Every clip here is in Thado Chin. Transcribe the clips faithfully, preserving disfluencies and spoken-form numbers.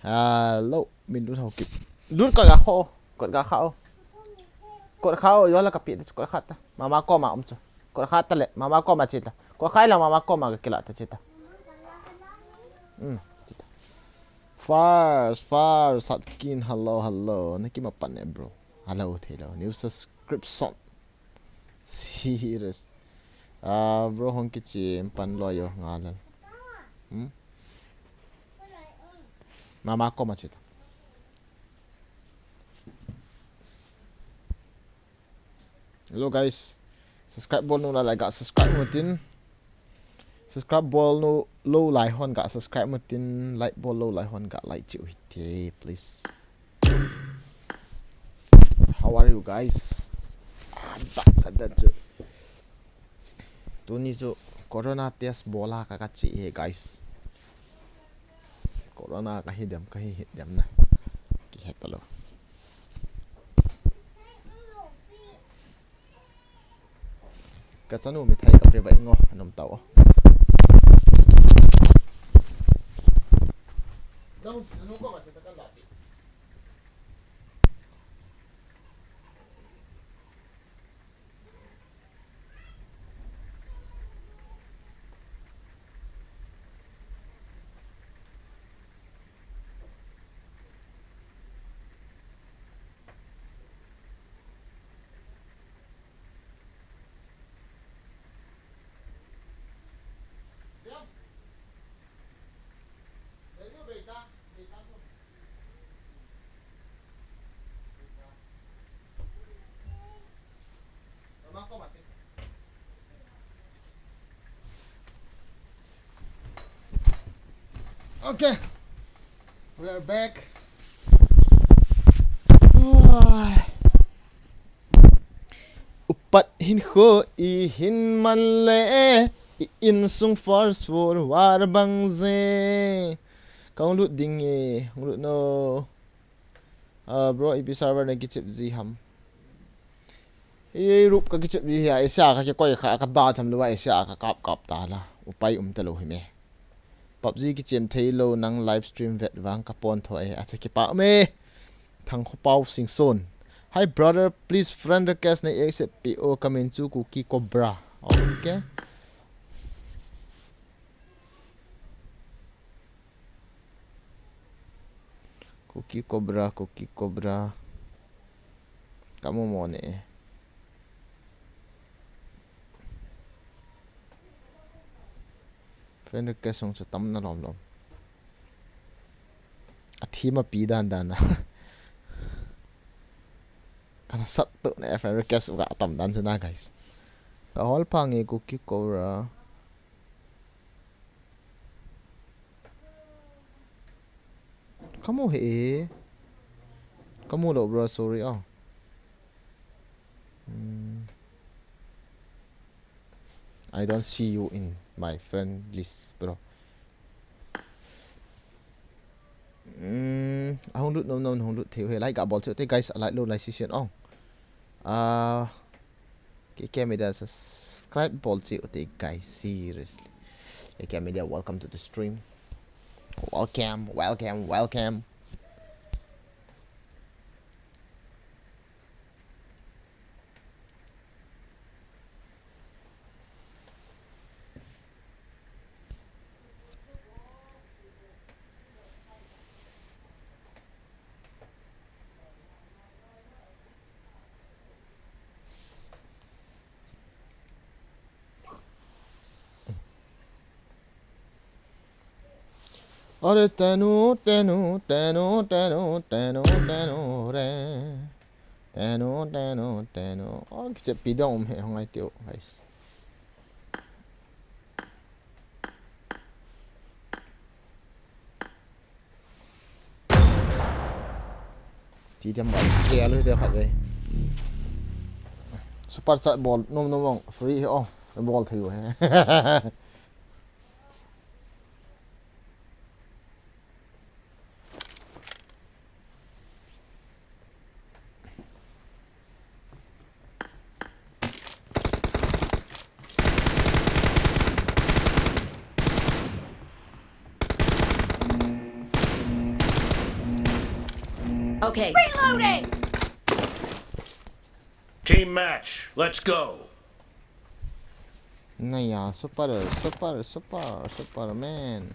Hello, min lut ho kip. Lut ka ga kho, kot ga kha o. Kot kha o, yo la ka pi, kot kha ta. Mama koma um chu. Kot kha ta le, mama koma chi ta. Kot khai la mama koma ga kila ta chi ta. Hmm, chi ta. Far, far, Satkin, hello, hello. Na ki ma pan ne, bro. Hello, hello. New subscription. Serious. Ah, bro, hong kichi pan lo yo ngalal. Hmm? Mama koma chi ta. Hello guys. Subscribe bol nu la like ga subscribe mo tin. Subscribe bol nu lo lai hon ga subscribe mo tin, like bol lo lai hon ga like chiu hite, please. How are you guys? Ah, da, da, da, chu. Tuni chu corona test bola ka ka chi he guys. Corona ka hi dem, ka hi hit dem na. Ki het lo. Ka chanu mithai ka pe bai ngo, anom tau. Okay. We are back. Upat hinkho ihin man le, i insung first world war bang je. Ka hung lut ding e, hung lut no. Ah, bro, ipi server na kichep ji ham. Europe ka kichep ji hi a, Asia ka kikoi kha, ka da tham lou a, Asia ka kap kap ta la. Upai um ta lou hi me. PUBG kichem thei lou, nang live stream vet vang ka pon tho e, acha kipa me. Thangkhopau Singson. Hi brother, please friend request nei accept pi o, ka min chu Kuki Cobra. Okay. Kuki Cobra, Kuki Cobra. Ka mu mo ne. Friend request hung chu tam na lom lom. A thim a pi dan dan na. Kana sat tu ne friend request u ka tam dan chu na, guys. Ka hol pha nge Kuki Cobra. Ka mu he e. Ka mu lou, bro, sorry, oh. Hmm. I don't see you in my friend list, bro. Hmm, ahung lut nom nom, hung lut thei he, like ga bol cheh te, guys, a like lou lai sisen, oh. Ah, K K Media subscribe bol cheh te, guys, seriously. K K Media, welcome to the stream. Welcome, welcome, welcome. Are tenu, tenu, tenu, tenu, tenu, tenu, re. Tenu, tenu, tenu. Oh, kiche pidong um he hong ai tiu, guys. Ti diam bai. Ke alu de khat ve. Super chat bol nom nom ong, free he ong. Bol thei u he. Okay. Reloading! Team match, let's go! Naya, super, super, super, Superman.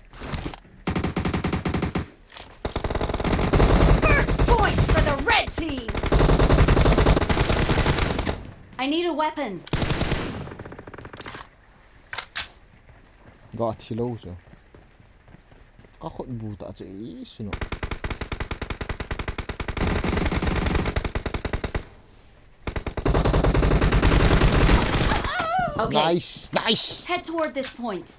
First point for the red team! I need a weapon. Ga thi lou chu. Ka khut bu ta chu i sino. Okay. Nice, nice. Head toward this point.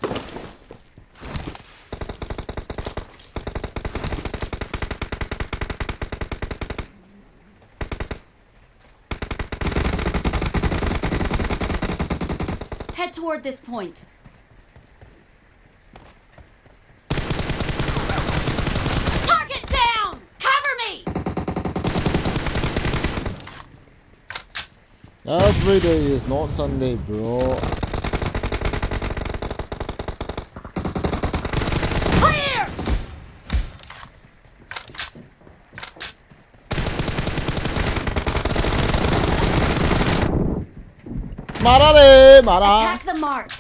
Head toward this point. Target down! Cover me! Every day is not Sunday, bro. Clear! Mara le, mara. Attack the mark.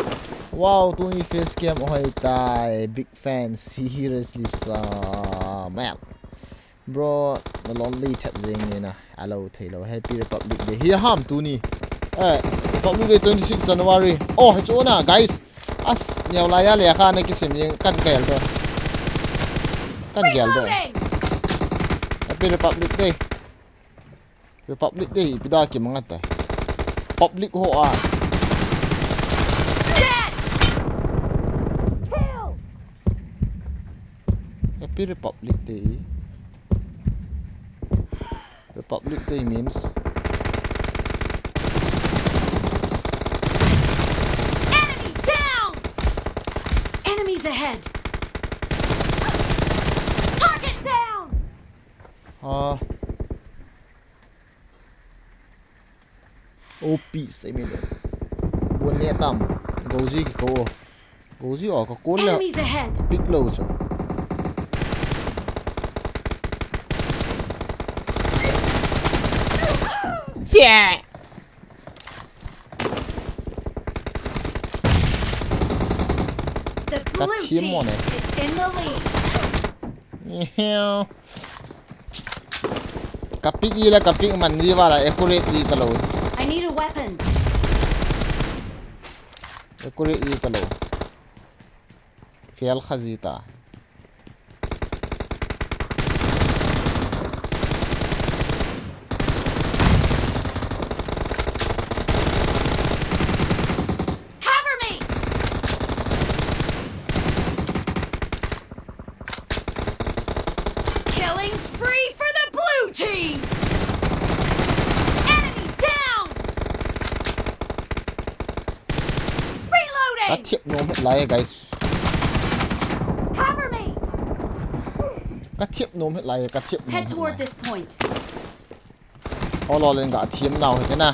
Wow, tuni face cam hoi tai. Big fan, seriously, sa, man. Bro, na lonely that jing ni na. Alo thei lo. Happy Republic Day. Hi ham tuni. Eh, Republic Day twenty-six January. Oh, hi chu na, guys. As, neo la ya le kha na kisim jing kan kel to. Kan kel to. Reloading! Happy Republic Day. Republic Day, ipi da kimang ata. Public ho a. Dead! Kill! Happy Republic Day. Republic Day means. Enemy down! Enemies ahead! Target down! Ah. O P sei mi le. Bun ne tam. Gozi ki ko. Gozi o ka kun le. Enemies ahead. Pick lo chu. Sia. The blue team is in the lead. Ka pick i la, ka pick man ji va la, accurate ji ta lo. I need a weapon. Accurate ji ta lo. Fail kha ji ta. Cover me! Killing spree for the blue team! Enemy down! Reloading! Ka thiap nom het lai, guys. Cover me! Ka thiap nom het lai, ka thiap nom het lai. Head toward this point. Olo len ga thiam nau he na.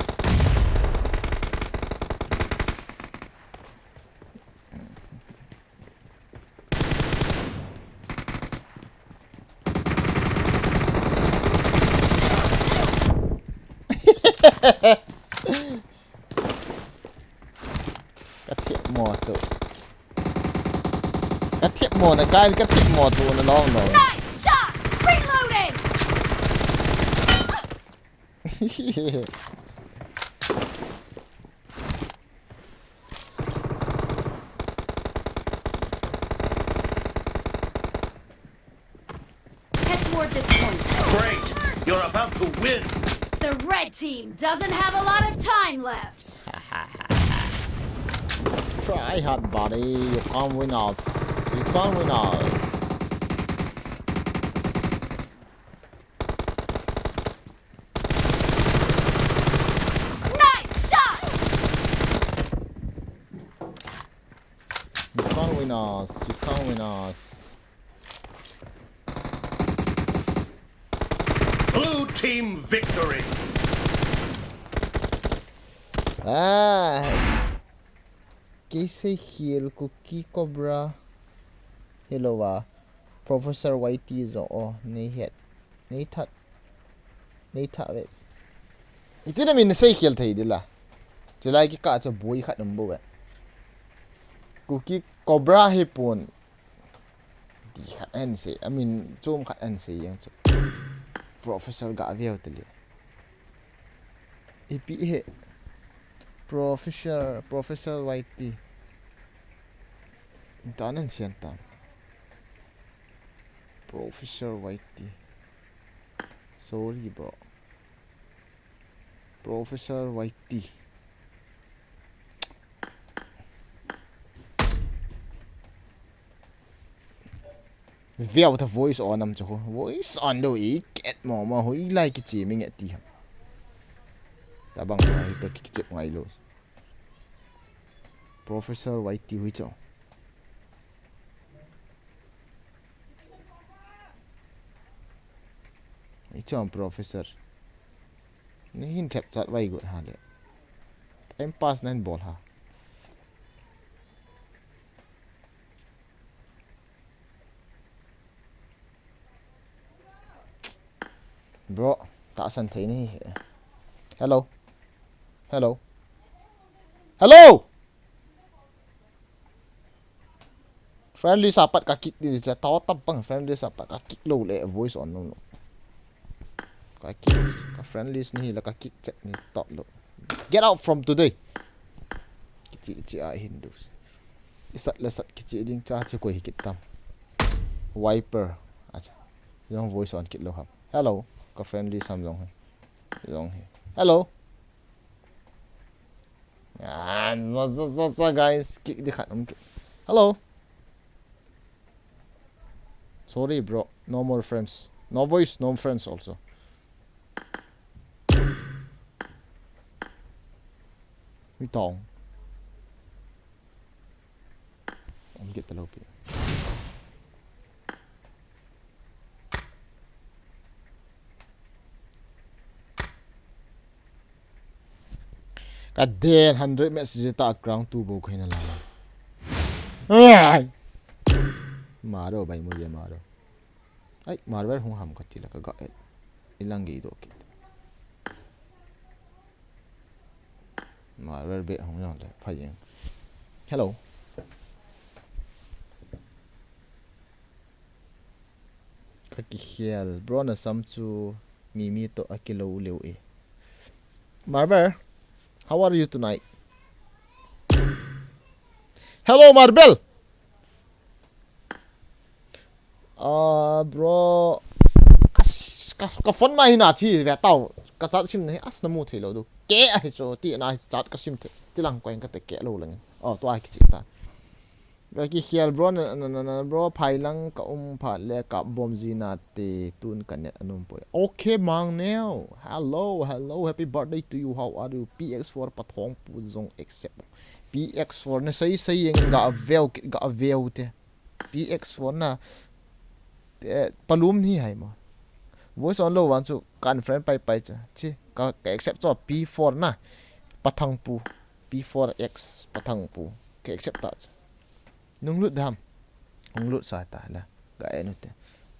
Ka thiam mo tu. Ka thiam mo na kai, ka thiam mo tu na long long. Nice shot! Reloading! Head toward this point. Great! You're about to win! The red team doesn't have a lot of time left. Try hard, buddy. You can't win us. You can't win us. Nice shot! You can't win us. You can't win us. Blue team victory. Ah. Kei sei hiel Kuki Cobra. Hello, ah. Professor Y T zo, oh, nei het. Nei that. Nei tha ve. Iti na min sei khel thei dila. Chilai kikah cha boi khat um bou ve. Kuki Cobra hi pon. Ti khat an sei. I mean, chom khat an sei yang chu. Professor ga veu te le. Ipi he. Professor, Professor Y T. Tanan sian tam. Professor Y T. Sorry, bro. Professor Y T. Veu ta voice on am chu. Voice on lo i ket mo mo hui lai kichi mi nge ti ham. Tabang hui pa kichi ngai lo. Professor Y T hui chu. Ichom professor. Ni hin thep chat vai got ha le. Time pass nan bol ha. Bro, ta san thei ni. Hello. Hello. Hello. Friendly sa pat ka kick di cha tao tam pang friendly sa pat ka kick lo le voice on no no. Ka kick ka friendly ni la ka kick chat ni tot lo. Get out from today. Kichi chi a Hindus. Isat le sat kichi ding cha chi koi hi kit tam. Wiper. Acha. Jong voice on kit lo ham. Hello. Ka friendly sam jong hi. Jong hi. Hello. Ah, so, so, so, so, guys, kick di khat um kick. Hello. Sorry, bro. No more friends. No voice, no friends also. Mi tong. Om get talo pi. Ka den hundred message ta ground tu bo khaina la. Ai. Maro bai mo ye maro. Ai, Marvel hung ham ka tila ka ga et. Ilang ge do kit. Marvel be hung yong le pha yeng. Hello. Ka kikhel bro na sam chu mi mi to a kilo leo e. Marvel, how are you tonight? Hello, Marvel. Ah, bro. Ka, ka, ka phone ma hina chi ve tao. Ka chat sim nei as na mu thei lo du. Ke a hi chu ti na hi chat ka sim thei. Ti lang ko in ka te ke lo lang. Oh, to ai ki chi ta. Ka kikhel bro na, na, na, na, bro, phai lang ka um phat le ka bom ji na te tun ka net anum poi. Okay, Mang Neo. Hello, hello, happy birthday to you. How are you? P X four Pathong pu jong accept. P X four na sei sei yeng ga veu, ga veu te. P X four na, eh, palum ni hai mo. Voice on lo wan chu conference pai pai cha. Chi, ka, ka accept cho P four na. Pathang pu. P four X Pathang pu. Ka accept ta cha. Nung lut dam. Nung lut sa ta la. Ga enu te.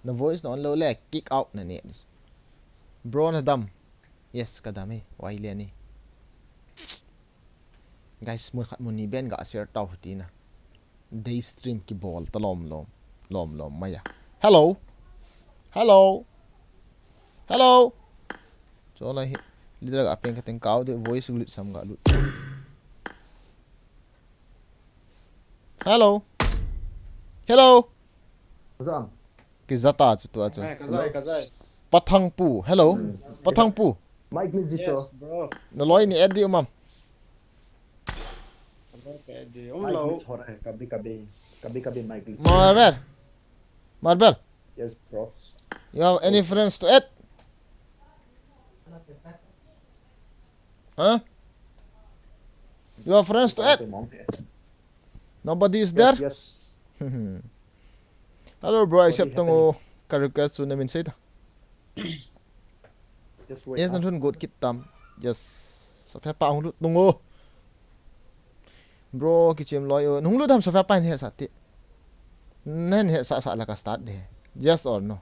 Na voice na on lo le kick out na ni. Bro na dam. Yes, ka dam e. Wai le ni. Guys, mun khat mun ni ben ga share tau ti na. Day stream kibol ta lom lom. Lom lom maya. Hello. Hello. Hello. Cho lai hi. Leader ga pen ka teng kau de voice lut sam ga lut. Hello. Hello. Zam. Ki zata chu tua chu. Ka zai, ka zai. Pathang pu. Hello. Pathang pu. Mic ni ji cho. Yes, bro. Na loi ni add di umam. Ka zai ka add di. Um lo. Mic ni cho re. Kabhi kabhi. Kabhi kabhi mic ni. Marvel. Marvel. Yes, bro. You have any friends to add? Huh? You have friends to add? Nobody is there? Yes. Hello, bro. Accept tong o. Ka request chu na min sei ta. Just wait. Yes, na thun got kit tam. Yes. Sa phe pa hung lut tong o. Bro, kichem loi o. Nung lut ham sa phe pa hin he sa ti. Nen he sa sa la ka start de. Yes or no?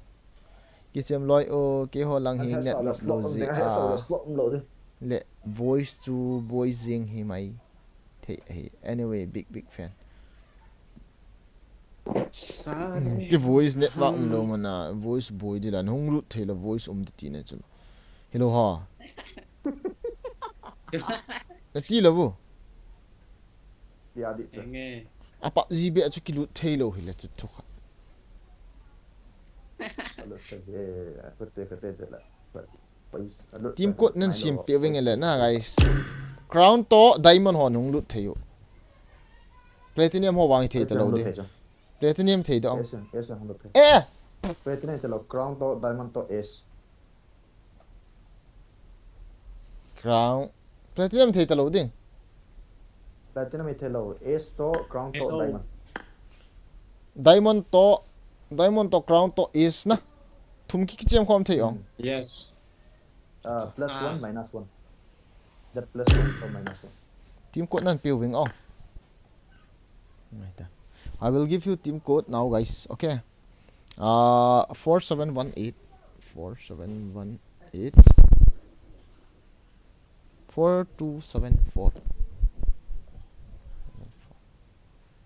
Kichem loi o, keiho lang hi net ngap lou jeh a. Le voice chu boi jing hi mai thei ahi. Anyway, big, big fan. Ki voice network umlou mana, voice boi dila, hung lut thei la voice um ti na chu. Hello ha. Na ti la bu. Tia di chu. Enge. A PUBG be chu kilut thei lou hi le chu thu kha. Lut thei, eh, kute, kute de la. Team code nan sim pe veng le na, guys. Crown to diamond ho hung lut thei u. Platinum ho vang thei ta lou di. Platinum thei do. Ace, ace hung lut thei. Eh! Platinum thei lou, crown to diamond to ace. Crown. Platinum thei ta lou ding. Platinum thei lou, ace to, crown to, diamond. Diamond to, diamond to, crown to, ace na. Thum ki kichem khom thei ong. Yes. Uh, plus one, minus one. That plus one or minus one. Team code nan pe veng ong. Right. I will give you team code now, guys. Okay. Uh, four seven one eight. Four seven one eight. Four two seven four.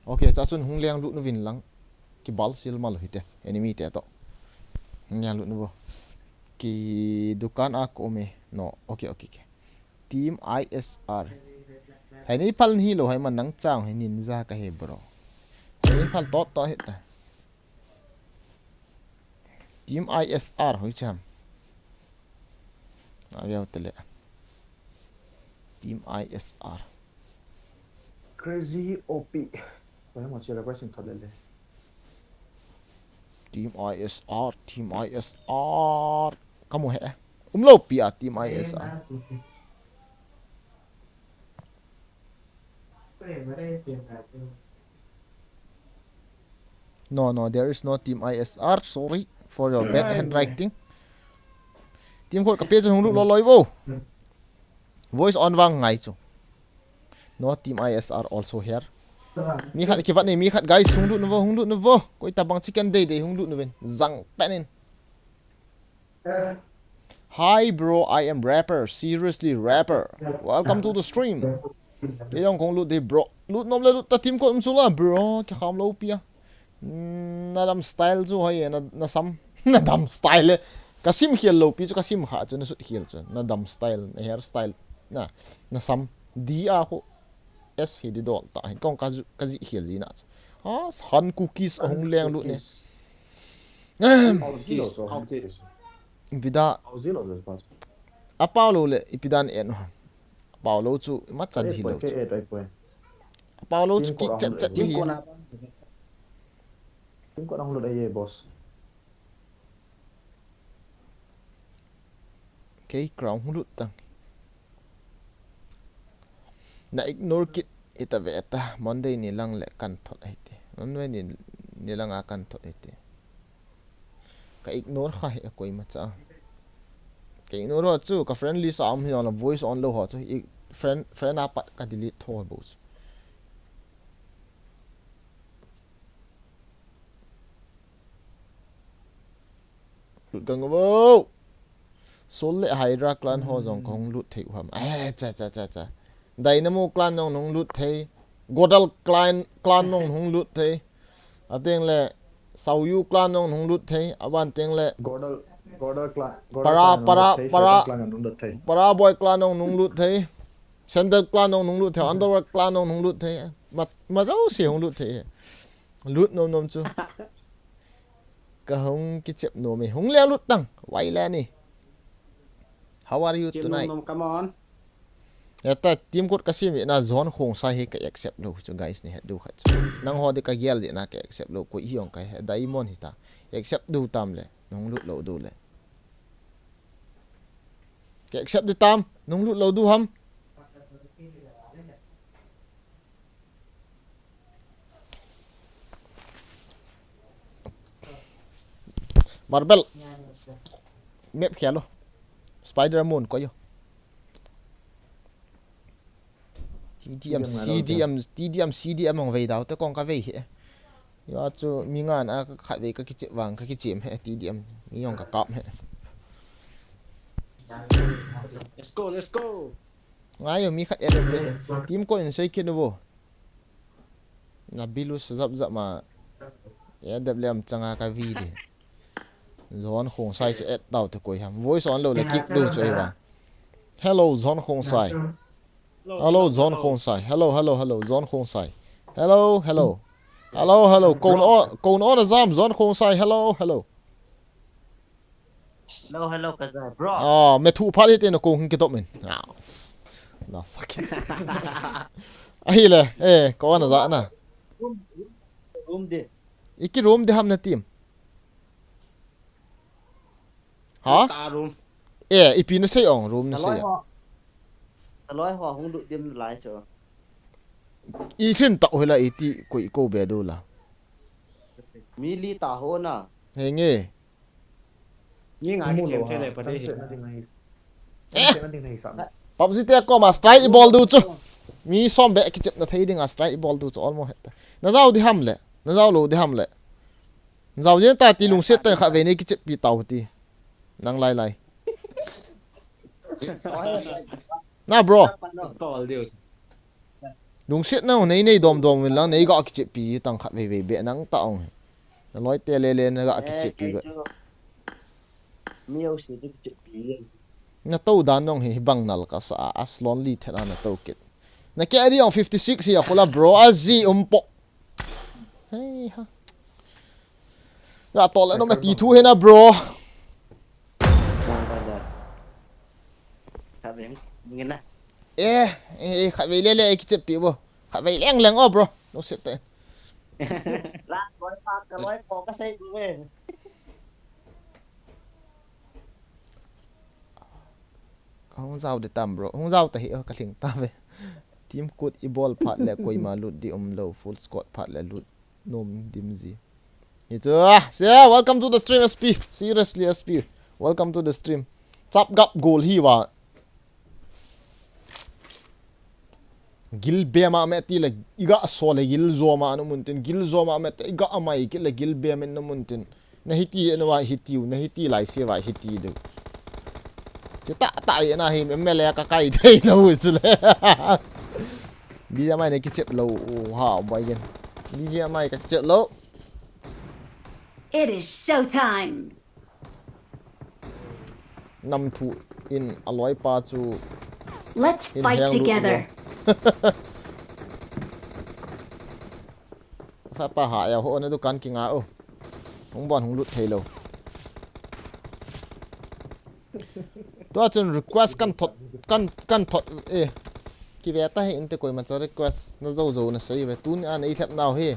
Okay, cha chun hung leng lut nu vin lang. Kibal sil mal hite. Enemy te to. Hung leng lut nu bo. Ki dukan a ko me. No. Okay, okay, okay. Team I S R. Hai ni pal ni lo hai man nang chang hai ninja ka he, bro. Hai ni pal tot to hita. Team I S R hoi cham. A veu tele. Team I S R. Crazy O P. Wala mo siya request yung tole le. Team I S R, Team I S R. Kamu he. Umlo pi a Team I S R. No, no, there is no Team I S R. Sorry for your bad handwriting. Team code ka pe chu hung lut lo loi vo. Voice on vang ngai chu. No Team I S R also here. Mi khat kivat ni, mi khat guys, hung lut nu vo, hung lut nu vo. Koi tabang chicken day day hung lut nu vin. Zang pen in. Hi bro, I am rapper, seriously rapper. Welcome to the stream. Kei jong kong lut de bro. Lut nom le lut ta, team code um chu la bro. Ki kham lo pia. Na dam style chu hoi e, na, na sam. Na dam style e. Ka sim khial lo pi chu, ka sim kha chu, na sut khial chu. Na dam style, na hair style. Na, na sam. D A khu. S hi di dol ta. Hin kong ka ju, ka ji khial ji na chu. Ha, han cookies a hung leng lut ne. Ahem. Cookies, cookies. Ipi da. A pau lo le, ipi dan en ha. A pau lo chu, ma chan hi lo chu. A pau lo chu ki chat chat hi. Team code ang lut ahi, boss. Kei crown hung lut tang. Na ignore kit hita ve ta. Monday ni lang le kan thot ahi te. Monday ni, ni lang a kan thot ahi te. Ka ignore kha hi a koima cha. Ka ignore ho chu, ka friend list a um hi la voice on lo ho chu. I friend, friend a pat ka delete tho bo chu. Lut gang vo. Sol le Hydra clan ho jong ka hung lut thei u ham. Eh, cha, cha, cha, cha. Dynamo clan jong hung lut thei. Godal clan, clan jong hung lut thei. Ateng le Saoyu clan jong hung lut thei. Aban teng le Godal, Godal clan, Godal Para, clan Para, hung lut thei, Para, Shaitan clan hung lut thei. Para Boy clan jong hung lut thei. Sandal clan jong hung lut thei. Underworld clan jong hung lut thei. Ma, ma jouse hung lut thei. Lut nom nom chu. Ka hung kichep nom e. Hung leng lut tang. Why le ni? How are you tonight? Nom nom, come on. Eta team code ka sim na zone khong sai hi ka accept lo chu guys, ni het du khat chu. Nang ho de ka gel de na ka accept lo, koi hi ong ka he diamond hi ta. Accept du tam le. Nung lut lo du le. Ka accept di tam. Nung lut lo du ham. Marble. Map khel lo. Spider moon ko yo. T D M, C D M, T D M, C D M hong vei dau te kong ka vei hi. Yo chu mi nga na ka khat vei ka kichep vang ka kichem he ti diam. Mi jong ka kap he. Let's go, let's go. Ngai yo mi khat et le. Team ko in sei kit bo. Na bilus zap zap ma. Ya dep lem changa ka vi di. Zon Khongsai chu et tau te koi ham. Voice on lo le kick do chu ei va. Hello Zon Khongsai. Hello Zon Khongsai. Hello, hello, hello Zon Khongsai. Hello, hello. Hello, hello. Ko no ko no na zam Zon Khongsai. Hello, hello. Hello, hello, ka zai, bro. Ah, me thu phat hi te na ko hung kitop min. Ah. Na sak. Ahi le, eh, ko na za na. Room, room di. Iki room di ham na team. Ha? Ka room. Eh, ipi na sei ong room na sei. Ka loi ho hung lut dim lai chu. I khin tak hoi la i ti ko i ko be do la. Mi li ta ho na. Henge. Ni nga ki chem thei le pa dei. Eh. PUBG te ko ma strike i bol du chu. Mi som be kichep na thei ding a strike i bol du chu almost het. Na zau di ham le. Na zau lo di ham le. Na zau jen ta ti lungset ta kha ve ne kichep pi tau ti. Nang lai lai. Na bro. Tol diu. Lungset na nei nei dom dom win lang nei ga kichep pi tang khat ve ve be nang ta ong. Na loi te le le na ga kichep pi be. Mi au si di kichep pi. Na to dan nong hi bang nal ka sa as lonely then ana to kit. Na ke ari ong fifty six hi a khola bro a zi um po. Hei ha. Ga to le no ma ti thu he na bro. Ka veng ngin na. Eh, eh, eh, khat vei le le kichep pi bo. Khat vei leng leng o bro. No sit te. La loi pa ka loi po ka sei bu ve. Hung zau de tam bro. Hung zau ta hi o ka hling ta ve. Team kut i bol phat le koima lut di um lo full squad phat le lut nom dim zi. Hi chu ah, yeah, welcome to the stream S P. Seriously S P. Welcome to the stream. Chap gap goal hi wa. Gil be ma me ti le iga so le gil zo ma no mun tin gil zo ma me te iga amai ki le gil be men no mun tin. Na hiti eno wa hitiu, na hiti lai se wa hiti du. Ti ta ta ena hi me me le ka kai thei lo chu le. Bi ya mai ne kichep lo u ha boy gen. Bi ya mai ka kichep lo. It is showtime. Nam thu in a loi pa chu Let's in fight heng lut together. Fa pa ha ya ho na dukan ki nga o. Hung bon hung lut thei lo. Tua chun request kan thot kan kan thot eh. Ki ve ta hi inte koima cha request na zo zo na sei ve tuni a nei thlep nau hi.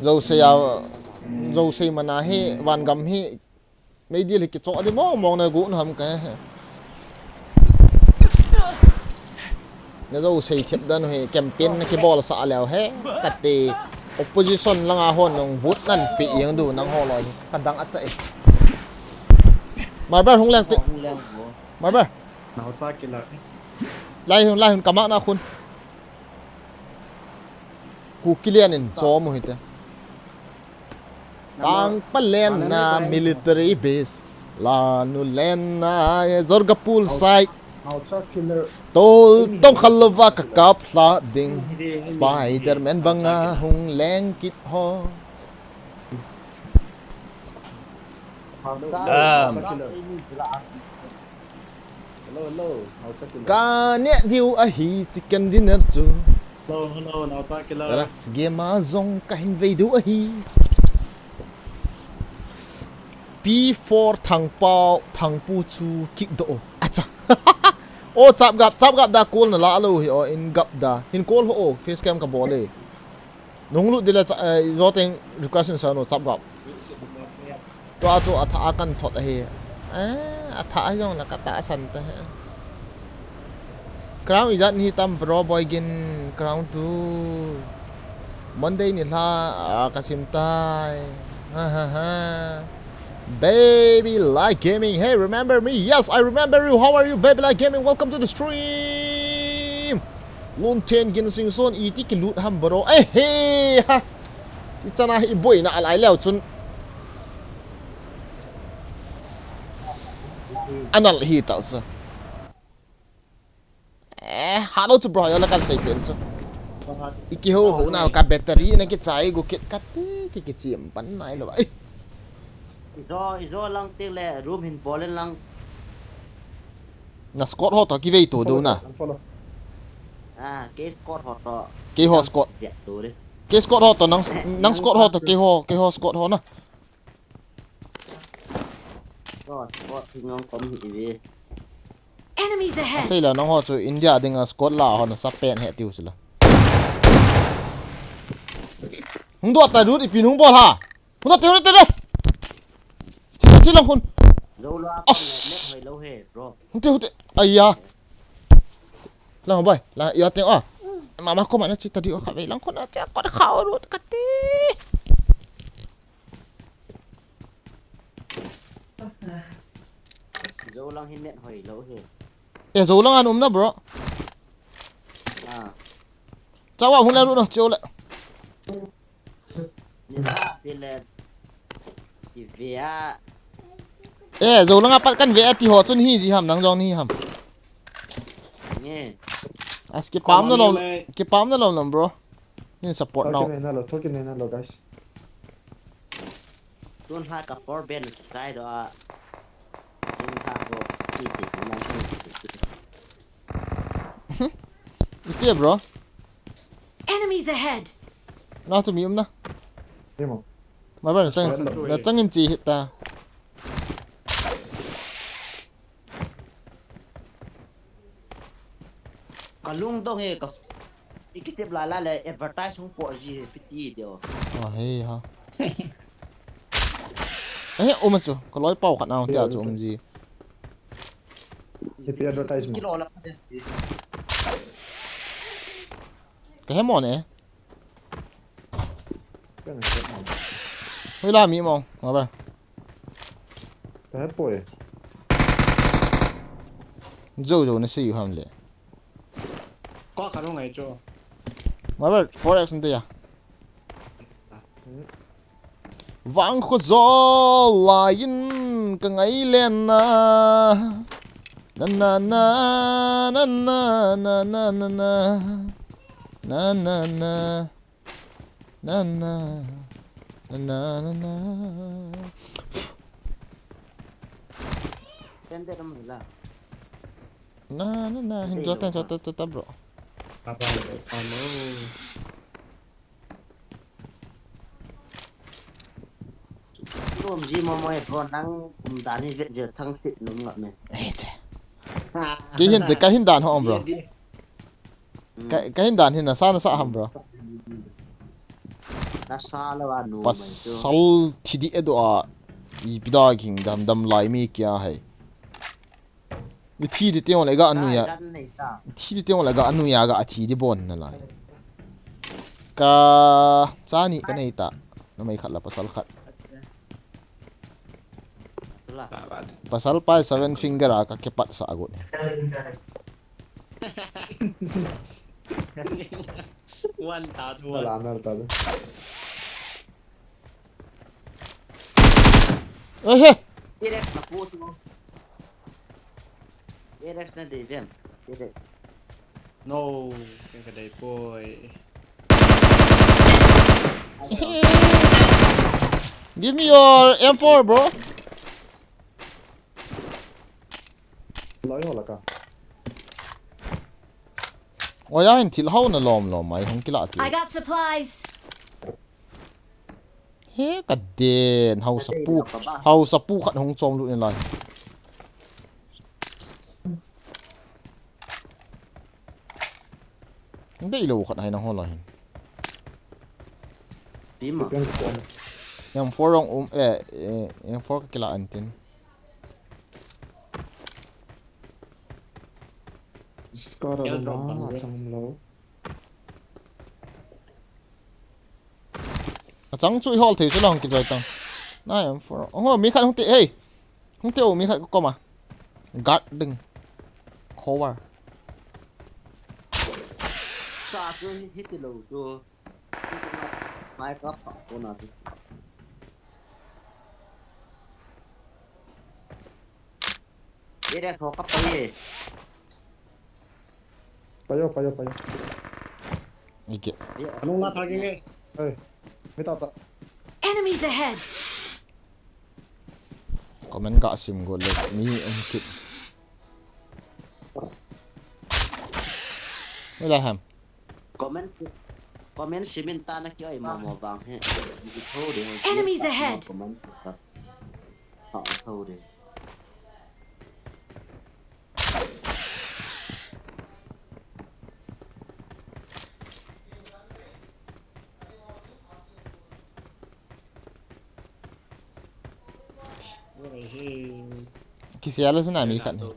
Zo sei a zo sei mana hi van gam hi Meidil hi kichoh di mong mong na gu na ham ka he. Na zo sei thep dan hi campaign na kibol sa leo he. Kati opposition langa hon nong vote nan pi yang du nang ho loi. Ka dang a cha e. Marbar hung lang ti. Hung lang bo. Marbar. Nau ta killer. Lai hun lai hun ka mak na khun. Ku kilian in cho mo hite. Tang palen na military base. La nu len na zorga pool side. Nau ta killer. Tol tong khalova ka kap hla ding. Spider-Man banga hung leng kit ho. Um. Hello, hello. Nau ta killer. Ka ne diu ahi chicken dinner chu. Hello, hello, nau ta killer. Ras game a zong ka hin vei diu ahi. P four thangpau thangpu chu kick do. Acha. O chap gap chap gap da call na la lo hi o in gap da. Hin call ho o face cam ka bol e. Nung lut dile cha eh, zo teng request in sa no chap gap. Tua chu a tha a kan thot ahi. Eh, a tha a jong la ka ta san ta he. Crown ijat ni tam bro boy gin crown tu. Monday ni la a ka sim tai. Ha ha ha. Baby Light Gaming. Hey, remember me? Yes, I remember you. How are you, Baby Light Gaming? Welcome to the stream. Lun ten gin sing son iti ki lut ham bro. Eh, hey, ha. Hichana hi boina alai leu chun. Anal hi tau sa. Eh, halo chu bro, yola kan sei pe chu. Iki ho ho na ka battery na kichai gu kit kati ki kichim pan nai lo. Ai. Ijo, ijo lang tik le room hin bolen lang. Na squad ho to kivei to do na. Unfollow. Ah, ke squad ho to. Ke ho squad. Ya to de. Ke squad ho to nang, nang squad ho to ke ho, ke ho squad ho na. Squad, squad hi ngam kom hi ve. Enemies ahead. Asei la nang ho chu India dinga squad la ho na sa pen he tiu sila. Hung do ta lut ipin hung bol ha. Hung do te, hung do te, te. Chi, chi lang hun. Lo la. As. Net hoi lo he, bro. Hung te, hung te. Aya. Lang boy, lang yo te o. Mama ko mana chi ta di o kha ve lang ko na che ko kha o lut ka ti. Zo lang hin net hoi lo he. Eh, zo lang an um na, bro. Ah. Chawa hung le ru no, chiu le. Ni la, ti le. Ti ve a. Eh, zo lang a pat kan ve a ti ho chun hi ji ham, nang jong ni ham. Nge. As kipam na lom, kipam na lom lom, bro. Ni support now. Thor kine na lo, thor kine na lo, guys. Tun ha ka four ben sai do a. Tun ha ko ti ti ko lang ko. Ite, bro. Enemies ahead. Na chu mi um na. Emo. Ma ba na chang, na chang in chi hit ta. Ka lungdong he ka. Ikitep la la le advertise hung po ji he fiti deo. Ah, he ha. Eh, um chu, ka loi pau khat na hung tia chu um ji. Ipi advertisement. Kilo la. Ka he mo ne. Ka he mo. Hoi la mi mo, ma ba. Ka he poi. Zo zo na sei u ham le. Ko ka ngai cho. Ma ba, four X nte ya. Vang kho zo la in ka ngai len na. Na na na na na na na na na. Na na na. Na na na na na na na. Tende ram hila. Na na na, hin jota jota jota bro. Apa? Anu. Rom ji mo mo e bro, nang um dan hi vet vet thang sit num ngap me. Eh che. Ke hin de ka hin dan ho bro. Ka, ka hin dan hin na sa na sa ham bro. Na sa la wa nu mai chu. Pasal thi di edo a. Ipi da ging dam dam lai mi kia hai. Ithi di teng le ga anu ya. Ithi di teng le ga anu ya ga athi di bon na lai. Ka cha ni ka nei ta. Na mai khat la pasal khat. Pasal pai seven finger a ka ke pat sa agut. One thousand. Wala na ta. Ehe. Direct na push mo. Direct na de vem. Direct. No, keng ka dei poi. Give me your M four, bro. Loi ho la ka. Oya hin thil hau na lom lom mai hung kila ti. I got supplies. He ka den, hausa pu, hausa pu khat hung chom lut in lai. Hung dei lo khat hai na ho lai hin. Pi ma. M four rong um, eh, eh, M four ka kila an tin. Scar a lom a, chang um lo. Achang chu i hol thei chu la hung kijoi tang. Nai, em, for, oh, mi khat hung te, hey. Hung te u mi khat ko koma. Guard ding. Cover. Sa chu hi, hi ti lo chu. Mai ka pa ko na ti. Ere tho ka pa ye. Payo, payo, payo. Ike. Ye, anu na thagi nge. Hey, mita ta. Enemies ahead! Comment ka sim go le mi um kit. Wala ham. Comment, comment simin ta na kio ai mo mo bang he. Enemies ahead! Comment ta. Ha, thou de. Kisia la suna mi khat ni.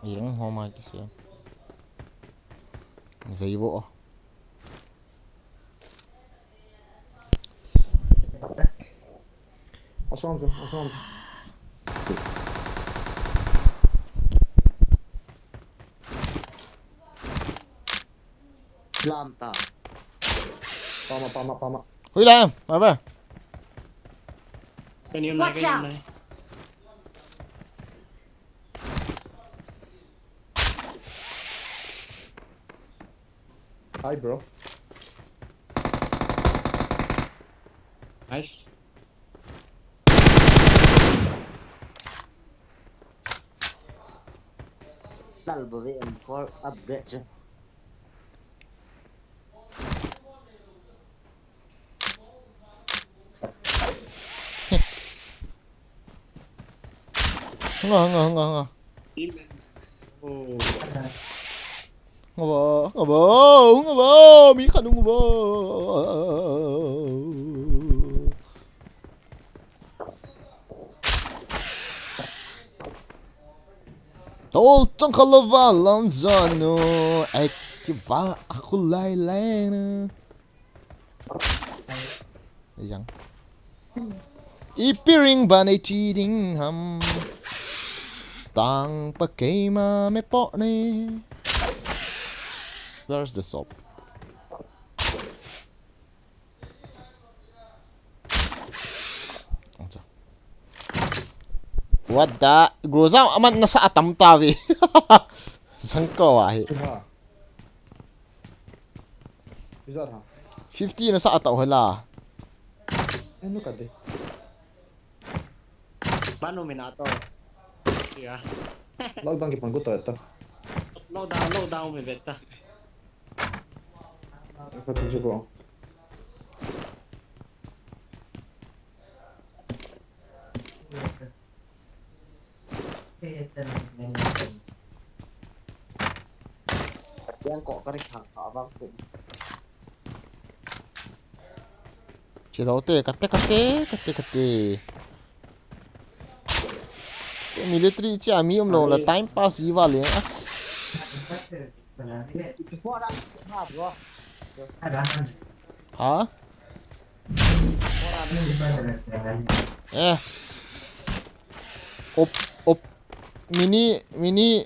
Yang homa kisia. Veivo. Asam tu, asam tu. Lam ta. Pama, pama, pama. Hui lam, apa? Watch out! Hi, bro. Nice. Lal bove M four upgrade je. Hanga, hanga, hanga, hanga. Hanga ba, hanga ba, hanga ba, mi khat hanga ba. Tol tong khalova lam zanu, ai ki va a khulai lai na. Yang. Ipi ring ban ei ti ding ham. Tang pa keima me po ne. Where's the shop? Acha. What the? Groza aman nasa atam ta ve. Sangko ahi. Ha. Izar ha. Fifty nasa atau hala. Enu kade. Manu minato. Ya. Lockdown ki pangko to eta. Lockdown, lockdown me beta. Apa tu juga? Yang kok kari kha kha bang tu. Che dau te, kate, kate, kate, kate. Te military che ami um lo la time pass iva le as. Ha? Eh. Op, op. Mini, mini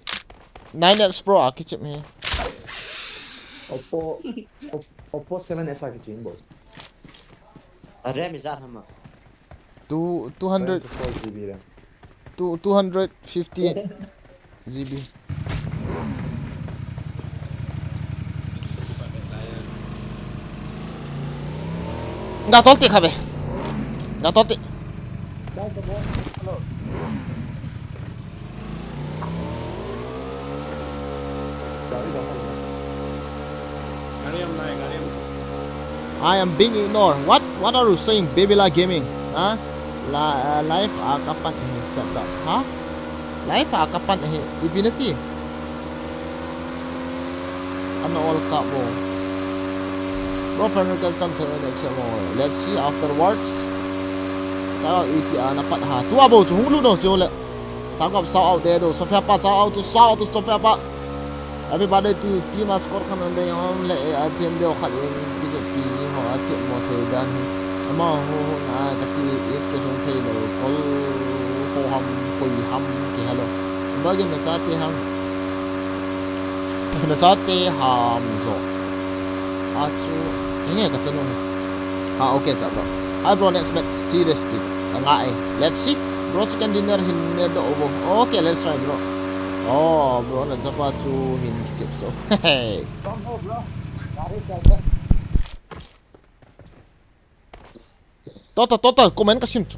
nine X Pro a kichep hi. Oppo, Op-, Oppo seven S a kichep bo. A RAM is that hammer? Two, two hundred. Four G B RAM. Two, two hundred fifty G B. Nga tol te kha be. Nga tol te. I am being ignored. What? What are you saying, Baby La Gaming? Ha? La, uh, live a kapan eh, chat chat. Ha? Live a kapan eh, ipi nati. Ano all kap mo. Bro, friend request kan thei next mo. Let's see afterwards. Tao iti ana pat ha. Tua bo chu hung lut no chu le. Tao kap shout out de do. Sophia pa shout out to, shout out to Sophia pa. Everybody to team a score kan de yam le, eh, a team de khat in ki je pi ni ho a team mo thei dan hi. Ama ho ho na ka ti is ke hung thei lo. Kol ho ham koi ham ki hello. Bagin na cha ti ham. Huna chate ham jo. Achu. Hinge ka chanu. Ah, okay, cha bro. Hi bro, next match seriously. Ka nga eh. Let's see. Bro, chicken dinner hin ne do bo. Okay, let's try, bro. Oh, bro, na chapa chu hin kichep so. Hey. Tota, tota, comment ka sim chu.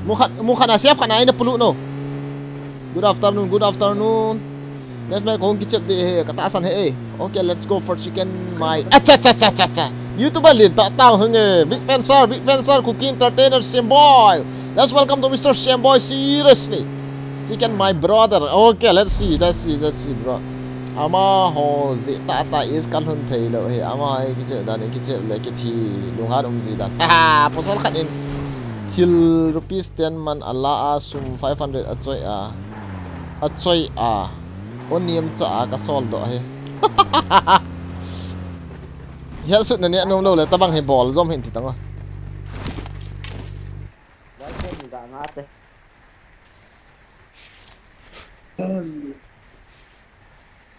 Mukhat, mukhat na siap khat na ina pulu no. Good afternoon, good afternoon. Next match kong kichep de he, kata san he eh. Okay, let's go for chicken my. Acha, cha, cha, cha, cha. YouTuber lin ta tao henge. Big fan sir, big fan sir, cooking entertainer Siam Boy. Let's welcome to Mister Siam Boy, seriously. Chicken my brother. Okay, let's see, let's see, let's see, bro. Amaho jeh tah tah is kalhun thei lou hi. Amaho hi kichep dan, kichep le kithi, lunghan um ji dan. Ha, pasal khat in thil rupees ten man ala a sum five hundred a choi a. A choi a. O niam cha a ka sol doh hi. Hial sut na ne nom lou le tabang hi bol jom hin ti tang a. Wai ko ni da nga te.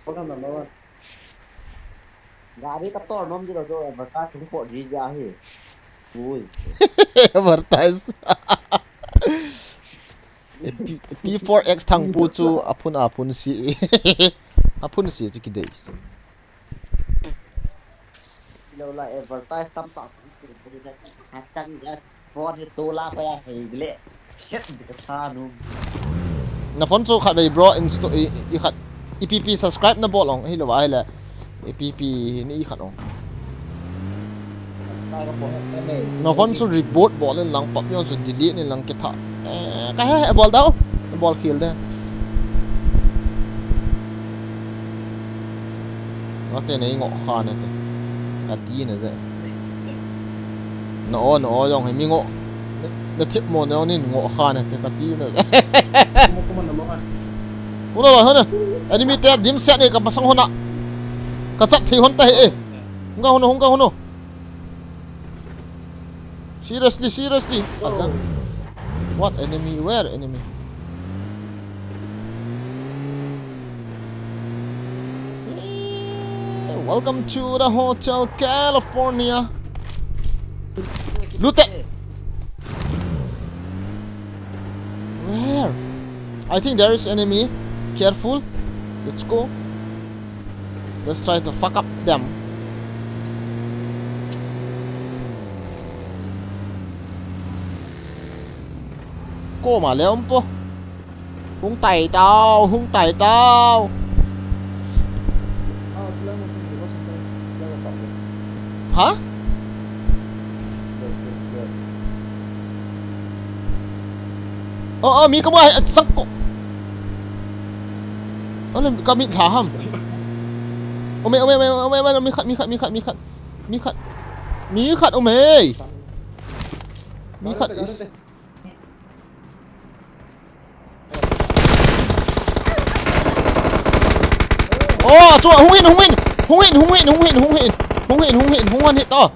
Kona number one. Gari ka tor nom di lo jo, advertise ko di ja hi. Ui. Advertise. Eh, P, P four X thang pu chu aphun aphun si. Aphun si chu kidei. Silo la advertise tam pa. Hatan ja. Phone hi tola pa ya hei le. Shet di ka sa nu. Na phone chu khat vei bro, insta-, i, i, i khat. I P P subscribe na bol ong, hi lo va hi le. I P P ni i khat ong. Na phone chu reboot bol in lang pap yon chu delete in lang kitha. Eh, ka he, he bol dau. Bol khel de. Ngate nei ngo kha ne te. Ka ti ne je. Na o, na o, jong he mi ngo. Na, na thip mo ne o nin ngo kha ne te ka ti ne je. Kuma, kuma na mo kha. Huna lo, huna. Enemy te dim set ne ka pasang huna. Ka chat thei hon ta he e. Hung ka huna, hung ka huna. Seriously, seriously. Azang. What enemy? Where enemy? Eh, welcome to the Hotel California. Looted. Where? I think there is enemy. Careful. Let's go. Let's try to fuck up them. Koma le um po. Hung tai tao, hung tai tao. Ha? Oh, oh, mi ka mai, ah, sang ko. Oh, le, ka mi tha ham. Oh, me, oh, me, oh, me, oh, me, mi khat, mi khat, mi khat, mi khat. Mi khat. Mi khat, oh, me. Mi khat is. Oh, chu hung in, hung in, hung in, hung in, hung in, hung in, hung in, hung in, hung in, hung in, hit, oh.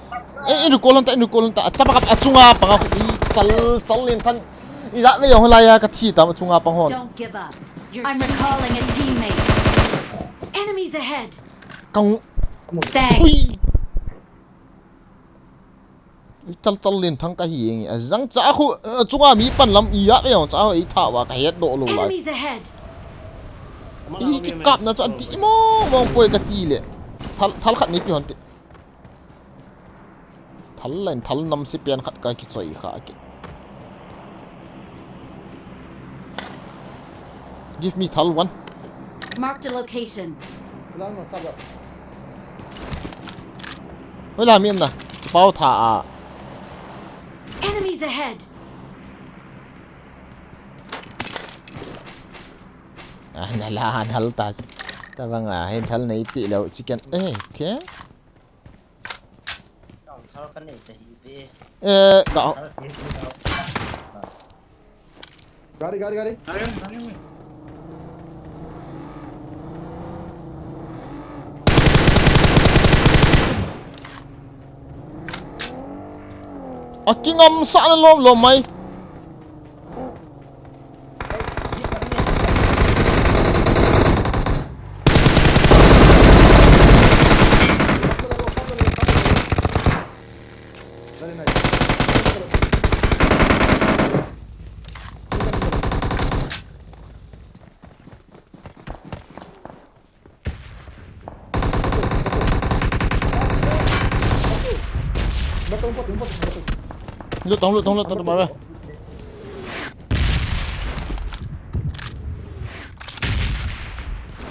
Eh, in recall ta, in recall ta. Chapa kap, achunga panga, i chal, chal lin than. I la ve jong la ya ka thi ta, achunga pang hon. Don't give up. I'm recalling a teammate. Enemies ahead. Kang. Thanks. Ui. Chal chal lin thang ka hi nge. A jang cha khu, eh, chunga mi pan lam i yak e jong cha khu i tha wa ka het doh lo lai. Enemies ahead. I ki kap na cha di mo mo poi ka ti le. Thal, thal khat ni pi hon ti. Thal len thal nam si pian khat ka ki choi kha ki. Give me thal one. Marked a location. Hoi la mi em na. Pau tha a. Enemies ahead. Ah, na la han hal ta. Ta bang a, hin thal nei pi lo chicken. Eh, okay. Thal ka nei ta hi te. Eh, ka. Thal ka nei ta. Gari, gari, gari. Gari, gari, gari. A kingam sa na lom lom mai. Very nice. Loot tong, loot tong, loot tong, mara.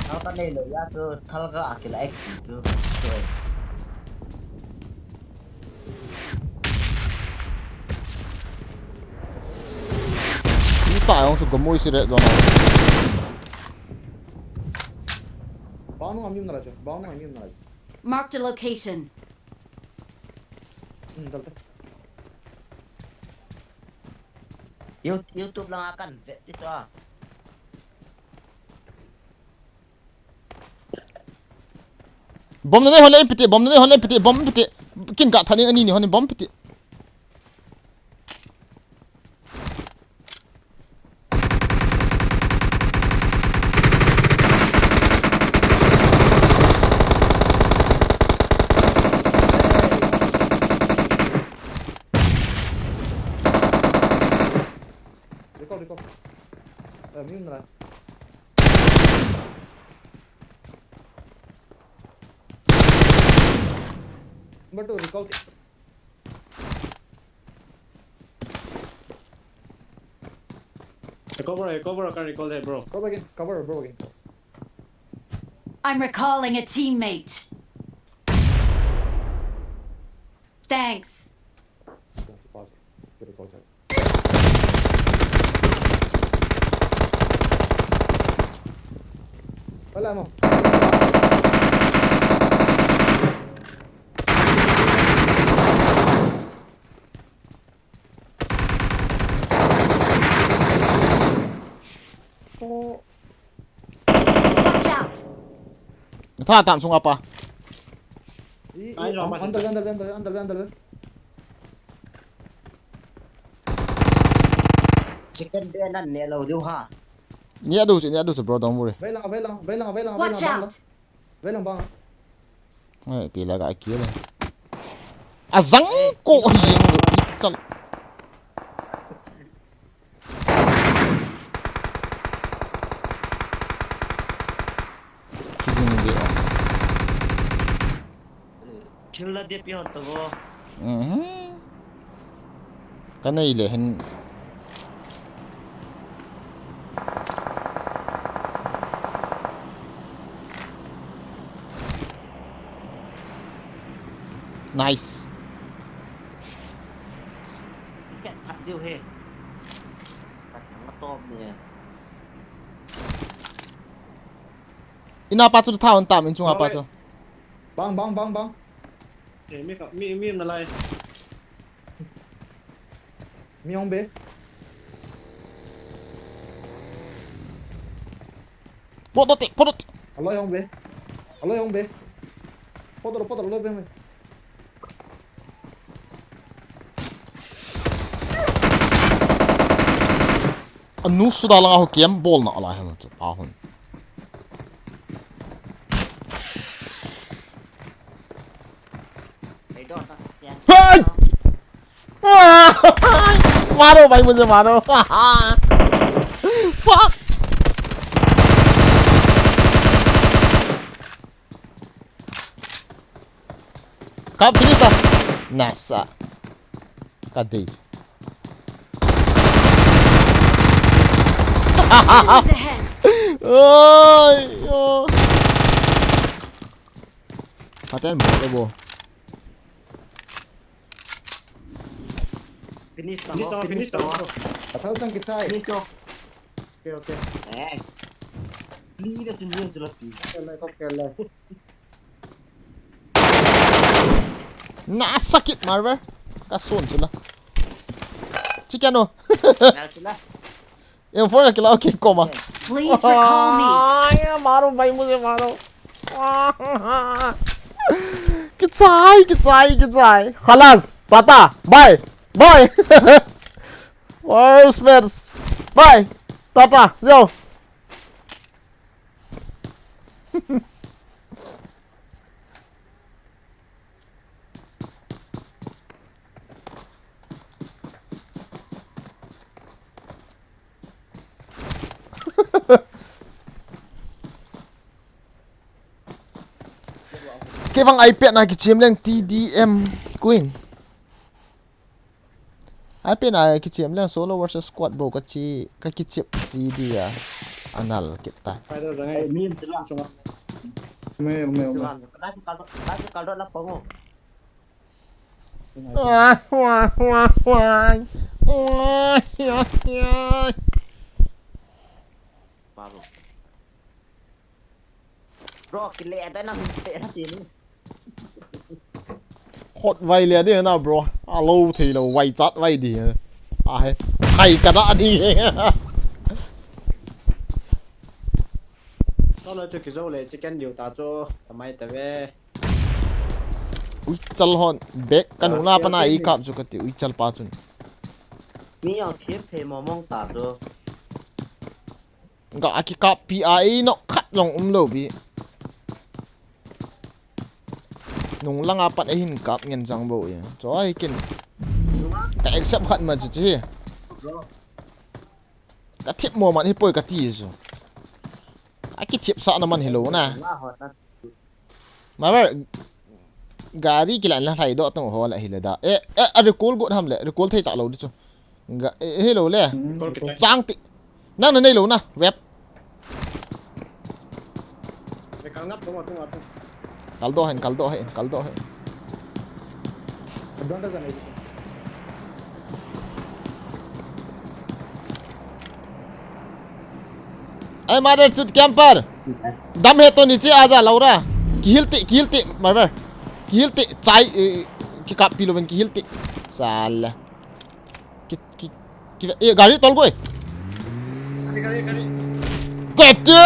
Thal ka nei lou a chu, thal ka akila ek chu. Ni ta yong chu ka mui si re, zong. Bang nung a mi um na la chu, bang nung a mi um na la chu. Marked a location. Hmm, dal te. You-, YouTube lang akan vet ti chu a. Bomb na nei hon le piti, bomb na nei hon le piti, bomb piti. Kin ka thaning ani ni hon bomb piti. Recall, recall. Eh, mi um na la. Number two, recall. Recover, recover, I can recall that, bro. Cover again, cover, bro, again. I'm recalling a teammate. Thanks. Pause. Get a call. Wala mo. Oh. Watch out! Tha tam sunga pa. I, i, ai, lo, an-, ma. Under, under, under, under, under. Second day nan ne lo diu ha. Ni adu si, ni adu si, bro, don't worry. Vei lang, vei lang, vei lang, vei lang, vei lang, vei lang. Watch out! Vei lang bang. Ai, ti la ga kill le. A zang ko hi jeng lo, i kal. Kizing de. Kill la de pion to bo. Mhm. Ka nei le hin. Nice. Ken phat diu he. Ka thang ma tom ni. Ina pa chu tha hon tam, in chunga pa chu. Bang, bang, bang, bang. Eh, mi ka, mi, mi na lai. Mi hong be. Pot te, pot. Aloi hong be. Aloi hong be. Pot ro, pot ro, aloi be hong be. Anu suda langa ho kem bol na ala hem chu pa hon. Hey! मारो भाई, मुझे मारो। Fuck! Come finish lah. Nasa. Kadei. Enemies ahead. Oi, yo. Paten mo to bo. Finish tamo, finish tamo. Athal sang kichai. Finish to. Okay, okay. Eh. Please, please, please. Kele, kele. Na sakit marve. Ka son chula. Chicken o. Na chula. M four ka kila, okay, koma. Please recall me. Ay, maro, bhai, mujhe maro. Kichai, kichai, kichai. Khalas, tata, bye, bye. Worst match. Bye, tata, yo. Kei vang iPad na kichem leng T D M Queen. iPad na kichem leng solo versus squad bou kachi, kakichep chi dia. Anal kit ta. Ai, mi in tilang chunga. Me, me, me. Tilang, kala si kaldo, kala si kaldo la pongo. Wah, wah, wah, wah. Wah, yah, yah. Baru. Bro, kile ada nang pe na sini. Hot vai le de na, bro. Alo thei lo vai chat vai di. A he. Hai ka da di. Tolo chu kizo le chicken diu ta chu tamai ta ve. Ui, chal hon. Back ka nu na pa na i kap chu kati. Ui, chal pa chun. Mi yang thiam phe mo mong ta chu. Ga a kikap pi a ei no khat long um lo bi. Nung langa pat ei hin kap ngen jang bo e. Cho ai kin. Ka accept khat ma chu chi. Ka thip mo man hi poi ka ti chu. A kithip sa na man hi lo na. Mara gari kila la hlai do tong ho la hi le da. E, e, a recall got ham le, recall thei ta lo di chu. Ga, e, e, hello le. Chang ti. Nang na nei lo na, web. Kal do hen, kal do hen, kal do hen. Ai mother chut camper. Dam he to niche aja laura. Kihil ti, kihil ti, mother. Kihil ti, chai, eh, kikap pi lo ven kihil ti. Sala. Ki, ki, ki, eh, gari tol goi. Gari, gari, gari. Gate!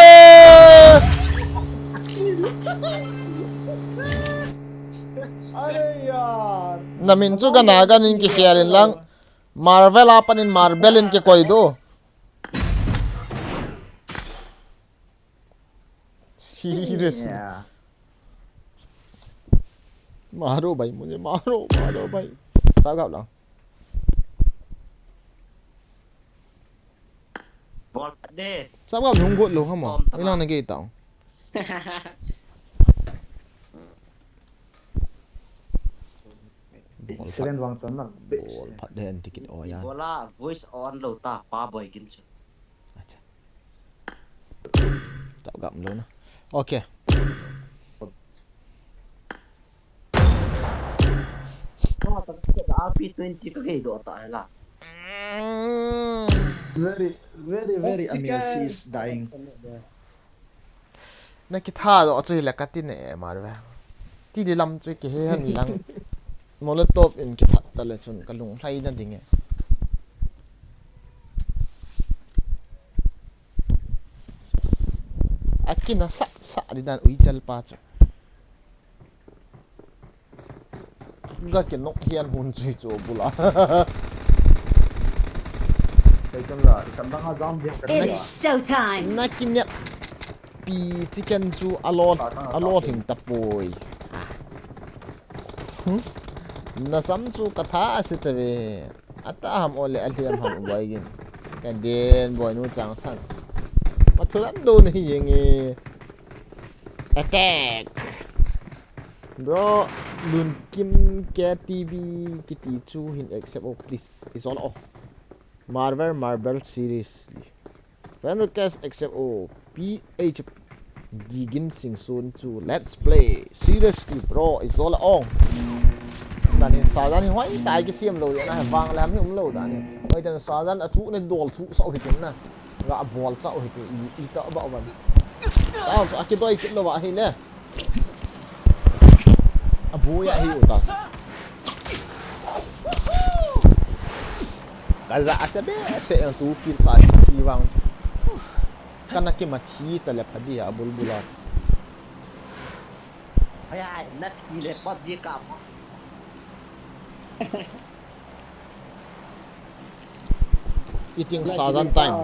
Are yaar. Namin chu gana ganin kikhel in lang. Marvel apan in Marvel in kikoi do. Seriously. Yeah. मारो भाई मुझे, मारो, मारो भाई. Sao gap lang. Bol de. Sao gap hung got lo hamo. Bom tama. Ilang na gay tao. Bol phat. Seven wang chon na. Bol phat de anti kit o ya. Bola voice on lo ta pa boy gin chu. Acha. Tao gam lo na. Okay. R P twenty ka kei do ta la. Very, very, very Amir, she is dying. Na kitha do chu hila ka ti ne mar ve. Ti di lam chu ki he han lang. Molotov in kithat ta le chun ka lung hlai na ding e. A kina sa sa di dan ui chal pa chu. Ga ki nok hian hun chui chu bula. Kei chun la, i kan dang a jam dia ka. It is showtime. Na ki nep pi chicken chu a lo, a lo thing ta poi. Ah. Hmm? Na sam chu ka tha a si ta ve. A ta ham o le a hliam ham u boi gin. Ka den boi nu chang san. Ma thu lam do ni yeng e. Attack. Bro, Lun Kim K T V kiti chu hin accept o please. Is all off. Marvel, Marvel seriously. Friend request accept o. P H Gigin Singsun chu let's play. Seriously, bro, is all on. Dan hi sa dan hi hoi tai ki siam lo ya na vang le ham hi um lo dan hi. Hoi dan sa dan a chu ne dol chu sa hi tin na. Ga bol sa hi ti i ta ba ban. Ta a ki doi kit lo ba hi le. A bu ya hi u ta. Ka za a se be se ang tu kil sa hi vang. Kana ki ma thi ta le pha dia bulbula. Ai ai, na thi le pha dia ka. Eating Southern time.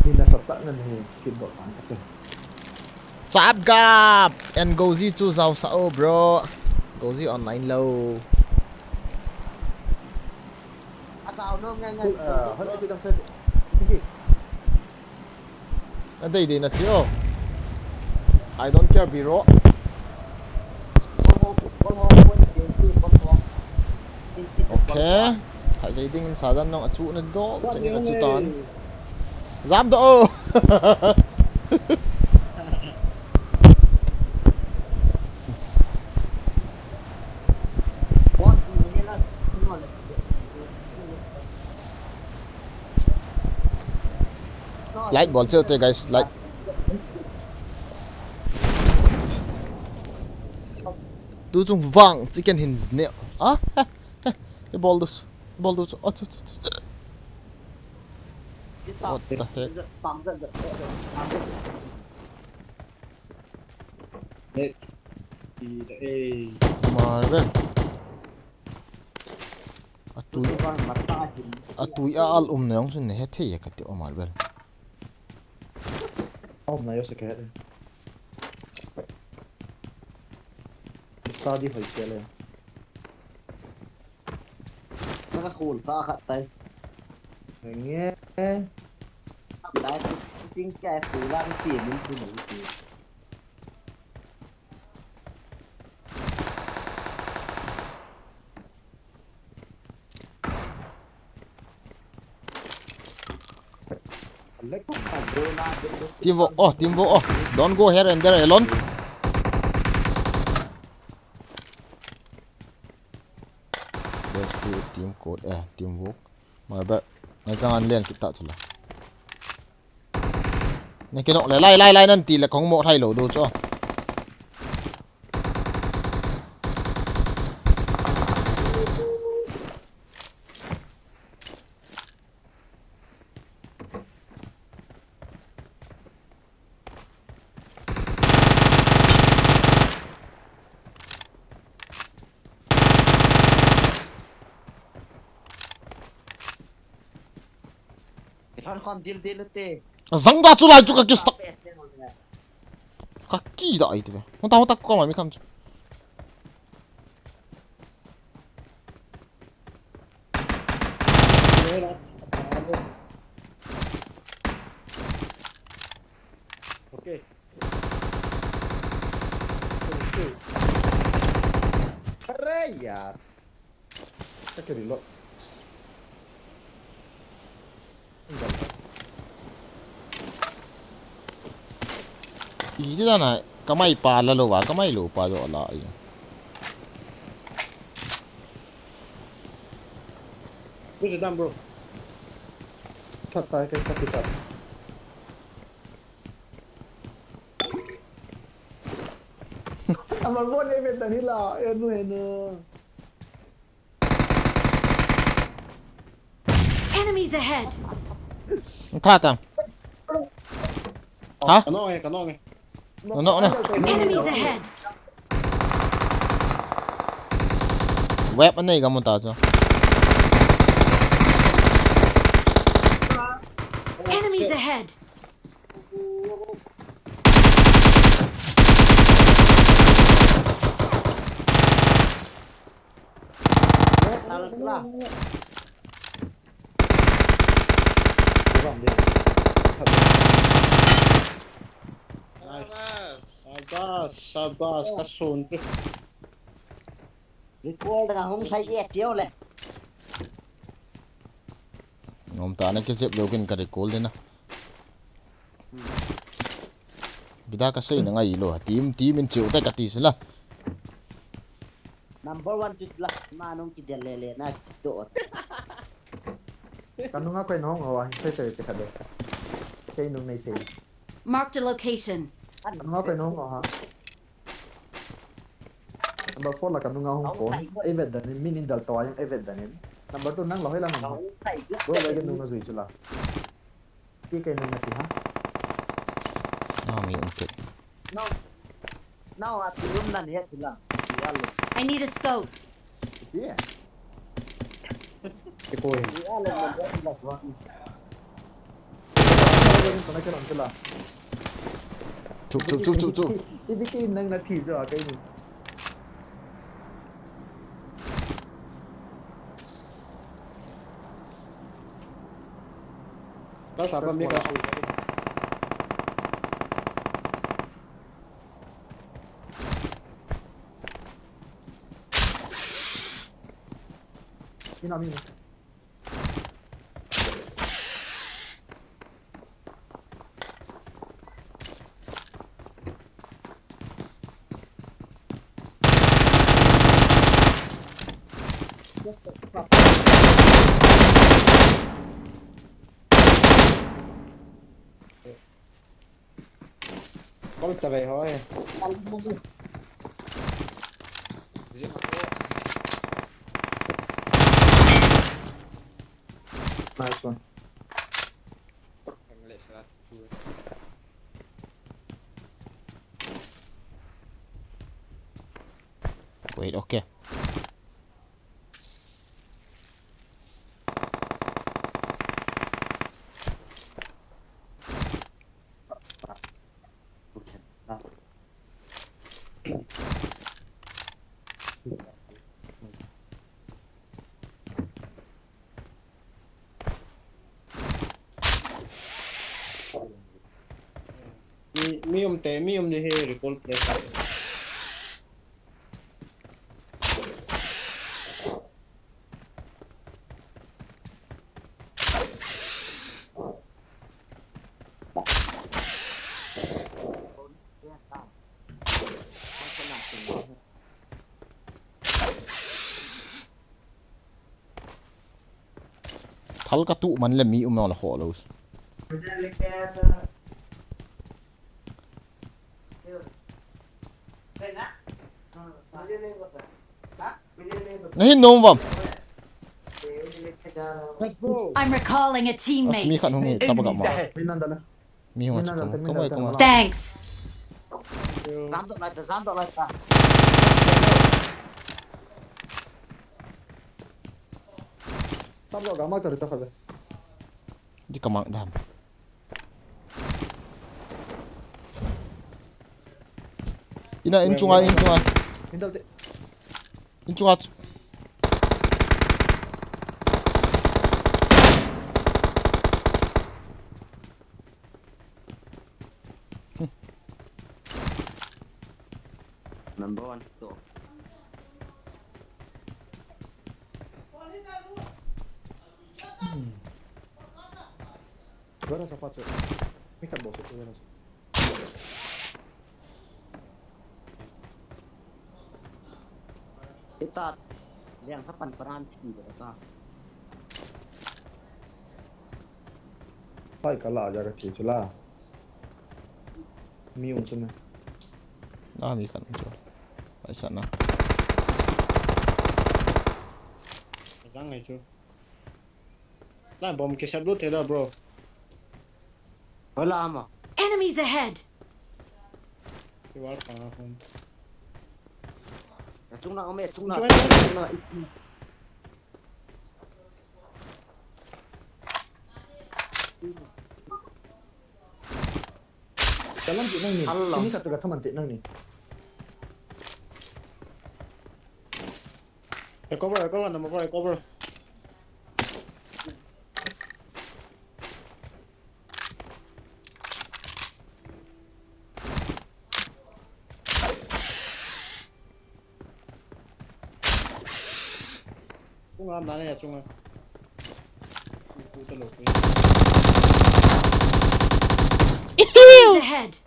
Ni na sa ta na ni ki do tan ka. Chap gap and Gozi chu zau sa o bro. Gozi online lo. A dei dei na thi o. I don't care, bro. ding in sajan nong achu na do, chang in achu tan. Jam do. Light bol cheu te, guys, light. Tu chung vang, chicken hin ne. Ah, he, he, he, bol dus, bol dus. Oh, chu, chu, chu. What the heck? Marvel. Atui, atui a al um na jong chun ne he thei e kati o Marvel. Um na jo se ke. Study hoi sia le. Naka khul sa khat tai. Nge. Dai ting kya khul la ti min ti min ti. Team vote, oh, team vote, oh. Don't go here and there alone. Let's do team code, eh, team vote. Marvel. Nang chang an len kita chula. Nang kinok le lai, lai, lai, nan ti le kong mo thai lo do cho. Iphal khom dil dil te. Zang da chu lai chu ka kis tak. Ka ki da ai te. Hon ta, hon ta ko ma mi kham chu. Okay. Stay, stay. अरे यार। Ka reload. Iti dan a, kamai pa la lou va, kamai lou pa jo la ai. Push it down, bro. That tai, kai, cut it up. Ama bon e, ben tani la, enu, enu. Enemies ahead! Tha ta. Ha? Kano nge, kano nge. No, no, no. Enemies ahead! Web anei ga mun ta chu. Enemies ahead! Nice. Sabas, sabas, kasun. Recall da hung sai ye pio le. Ngom ta na ke jep lo kin ka recall de na. Bida ka sei na ngai lo, team, team in chiu ta ka ti sila. Number one chu la, ma nung ki del le le na ki do. Ka nunga koi nong awa, sei sei te ka de. Sei nung nei sei. Marked a location. Ka nunga koi nong awa. Number four la ka nunga hung ko. Ei vet dan in, min in dal to ayang ei vet dan in. Number two nang la hoi la nang. Go le nung na zui chu la. Ti kai nang na ti ha. Na mi um te. No. Now at room nan he chu la. I need a scope. Ti. Ti ko. Ti a le mo la ko. Chup, chup, chup, chup, chup. Ibi ke nang na thi jo a kai ni. Ka sa pa mi ka su. Ina mi. Bom ta ve hoi. Nice one. Wait, okay. Mi, mi um te, mi um di hi recall place. Thal ka tuh man le mi um nau la ho lo. Na hin nom vam. Let's go. I'm recalling a teammateMi khat hung hi, chapa ka ma. Min nan da le. Mi hung a chapa. Min nan da, min nan da. Come on, come on. Thanks. Zam to lai ta, zam to lai ta. Tab lo ga ma ka ri ta kha ve. Di ka mang dam. Ina, in chunga, in chunga. In chunga. Number one, to. Where is Apache? Pick up boss, where is? Ita, liang sa pan paran chin ko ta. Pai kala ja ka chi chula. Mi um chun. Na mi khan chu. Ai sa na. Jang ngai chu. Line bomb kisap lut thei da, bro. Hola ama. Enemies ahead. Kiwal pa hum. Achung na, ame, achung na. Achung na. Kalam ti nang ni. Ini katu kata manti nang ni. Recover, recover, number four, recover. Chunga, nane ya chunga. Enemies ahead.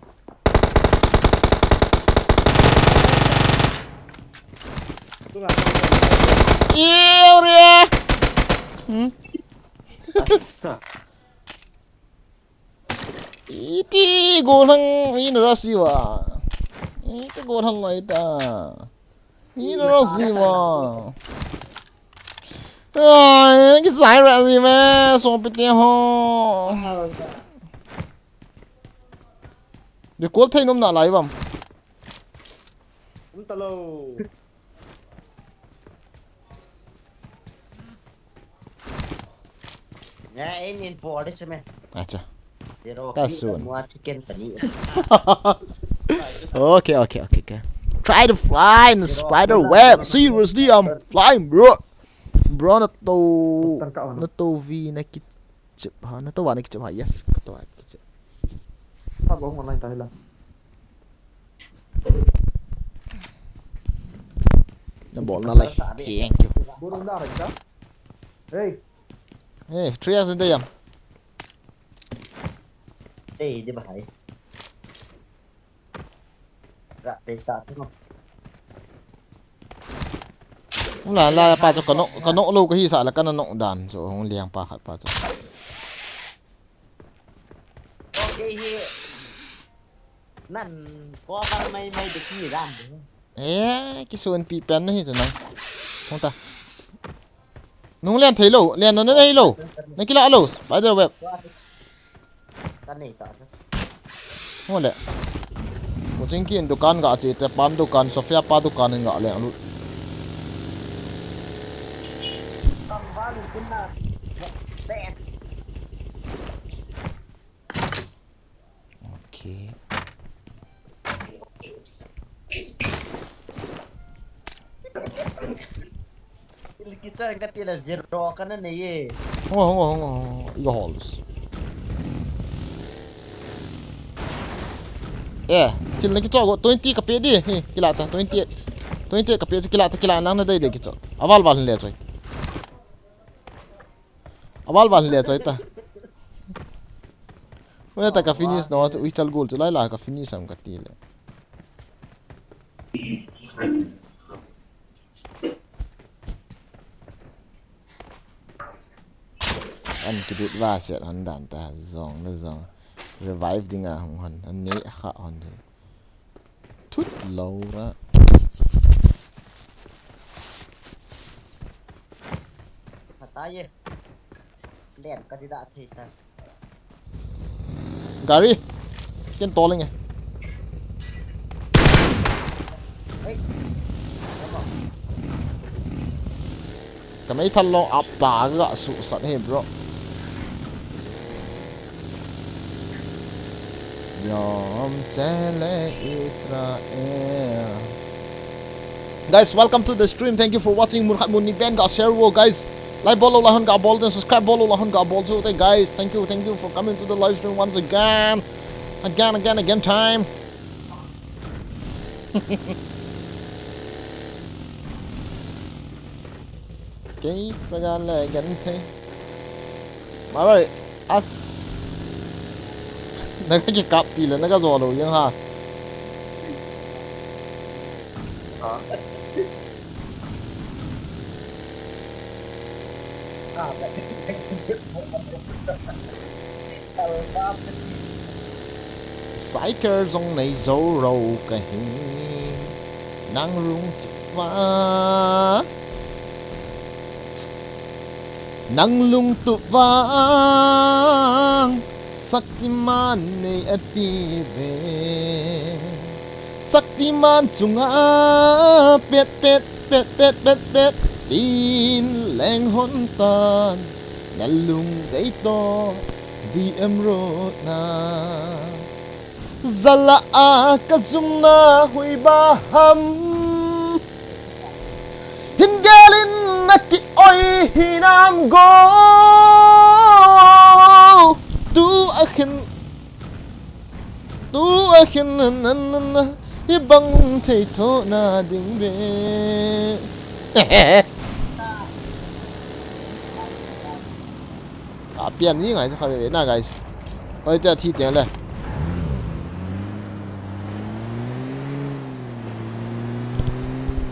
Chunga. Iu re. Hmm? Iti golang ina rasiwa. Iti golang laita. Ina rasiwa. Ai, ki sai rasiwa, so pite ho. De kol thei nom na lai bam. Um talo. Nya, aim in for this, man. Acha. Zero. Ka kill sun. Mua chicken pani. Okay, okay, okay, okay. Try to fly in the spider web. Seriously, I'm flying, bro. Bro, na to, na to vi na ki Chip ha, na to va na kichip ha, yes, ka to va kichip. Sab lo online ta hila. Na bol na lai. Thank you. Buru na rakta. Hey. Hey, three hours in the yam. Hey, di ba hai. Ra, pe ta tu. Hung la la pa chu ka nok, ka nok lou ka hi sa la ka na nok dan chu hung liang pa khat pa chu. Okay hi. Nan ko ka mai mai de ki ran de. Eh, kisun pi pen na hi chu nang. Hung ta. Nung lian thei lou, lian na na hi lou. Na kila lou, spider web. Ka nei ta. Hole. Kuching kin dukan ga che te pan dukan, Sofia pa dukan in ga leng lut. Okay. Kicha ka ti la zero ka na nei e. Hung, hung, hung, hung, iga hol. Eh, thil na kicho go twenty ka pe di. Hi, kila ta twenty. Twenty ka pe chu kila ta kila nang na dei dei kicho. Aval val le choi. Aval val le choi ta. Oi ta ka finish no chu ui chal gol chu lai la ka finish am ka ti le. An kidut va set hon dan ta zong le zong. Revive ding a hung hon. An nei a kha hon ding. Thut lo ra. Hata ye. Len ka ti da thei ta. Gari. Ken to lenge. Hey. Ka mei thal long ap ta ga su sat he, bro. Yom chele Israel. Guys, welcome to the stream. Thank you for watching. Mun khat mun ni pen ga share wo, guys. Like bol lou la hon ga bol, then subscribe bol lou la hon ga bol. So, guys, thank you, thank you for coming to the live stream once again. Again, again, again time. Kei chaga le gan thei. Marai, as. Naga kikap pi le, naga zo lou jeng ha. Cycle jong nei zo ro ka hi. Nang lungtup va. Nang lungtup vang. Shaktiman nei ati ve. Shaktiman chunga pet, pet, pet, pet, pet, pet. Tin leng hon tan. Na lung dei to D M road na. Jala a ka jumna hui ba ham. Hin gelin na ki oi hinam go. Tu a khin. Tu a khin na na na. Hi bang thei tho na ding be. A pian ni ngai chu kha ve ve na, guys. Hoi te a thi tiang le.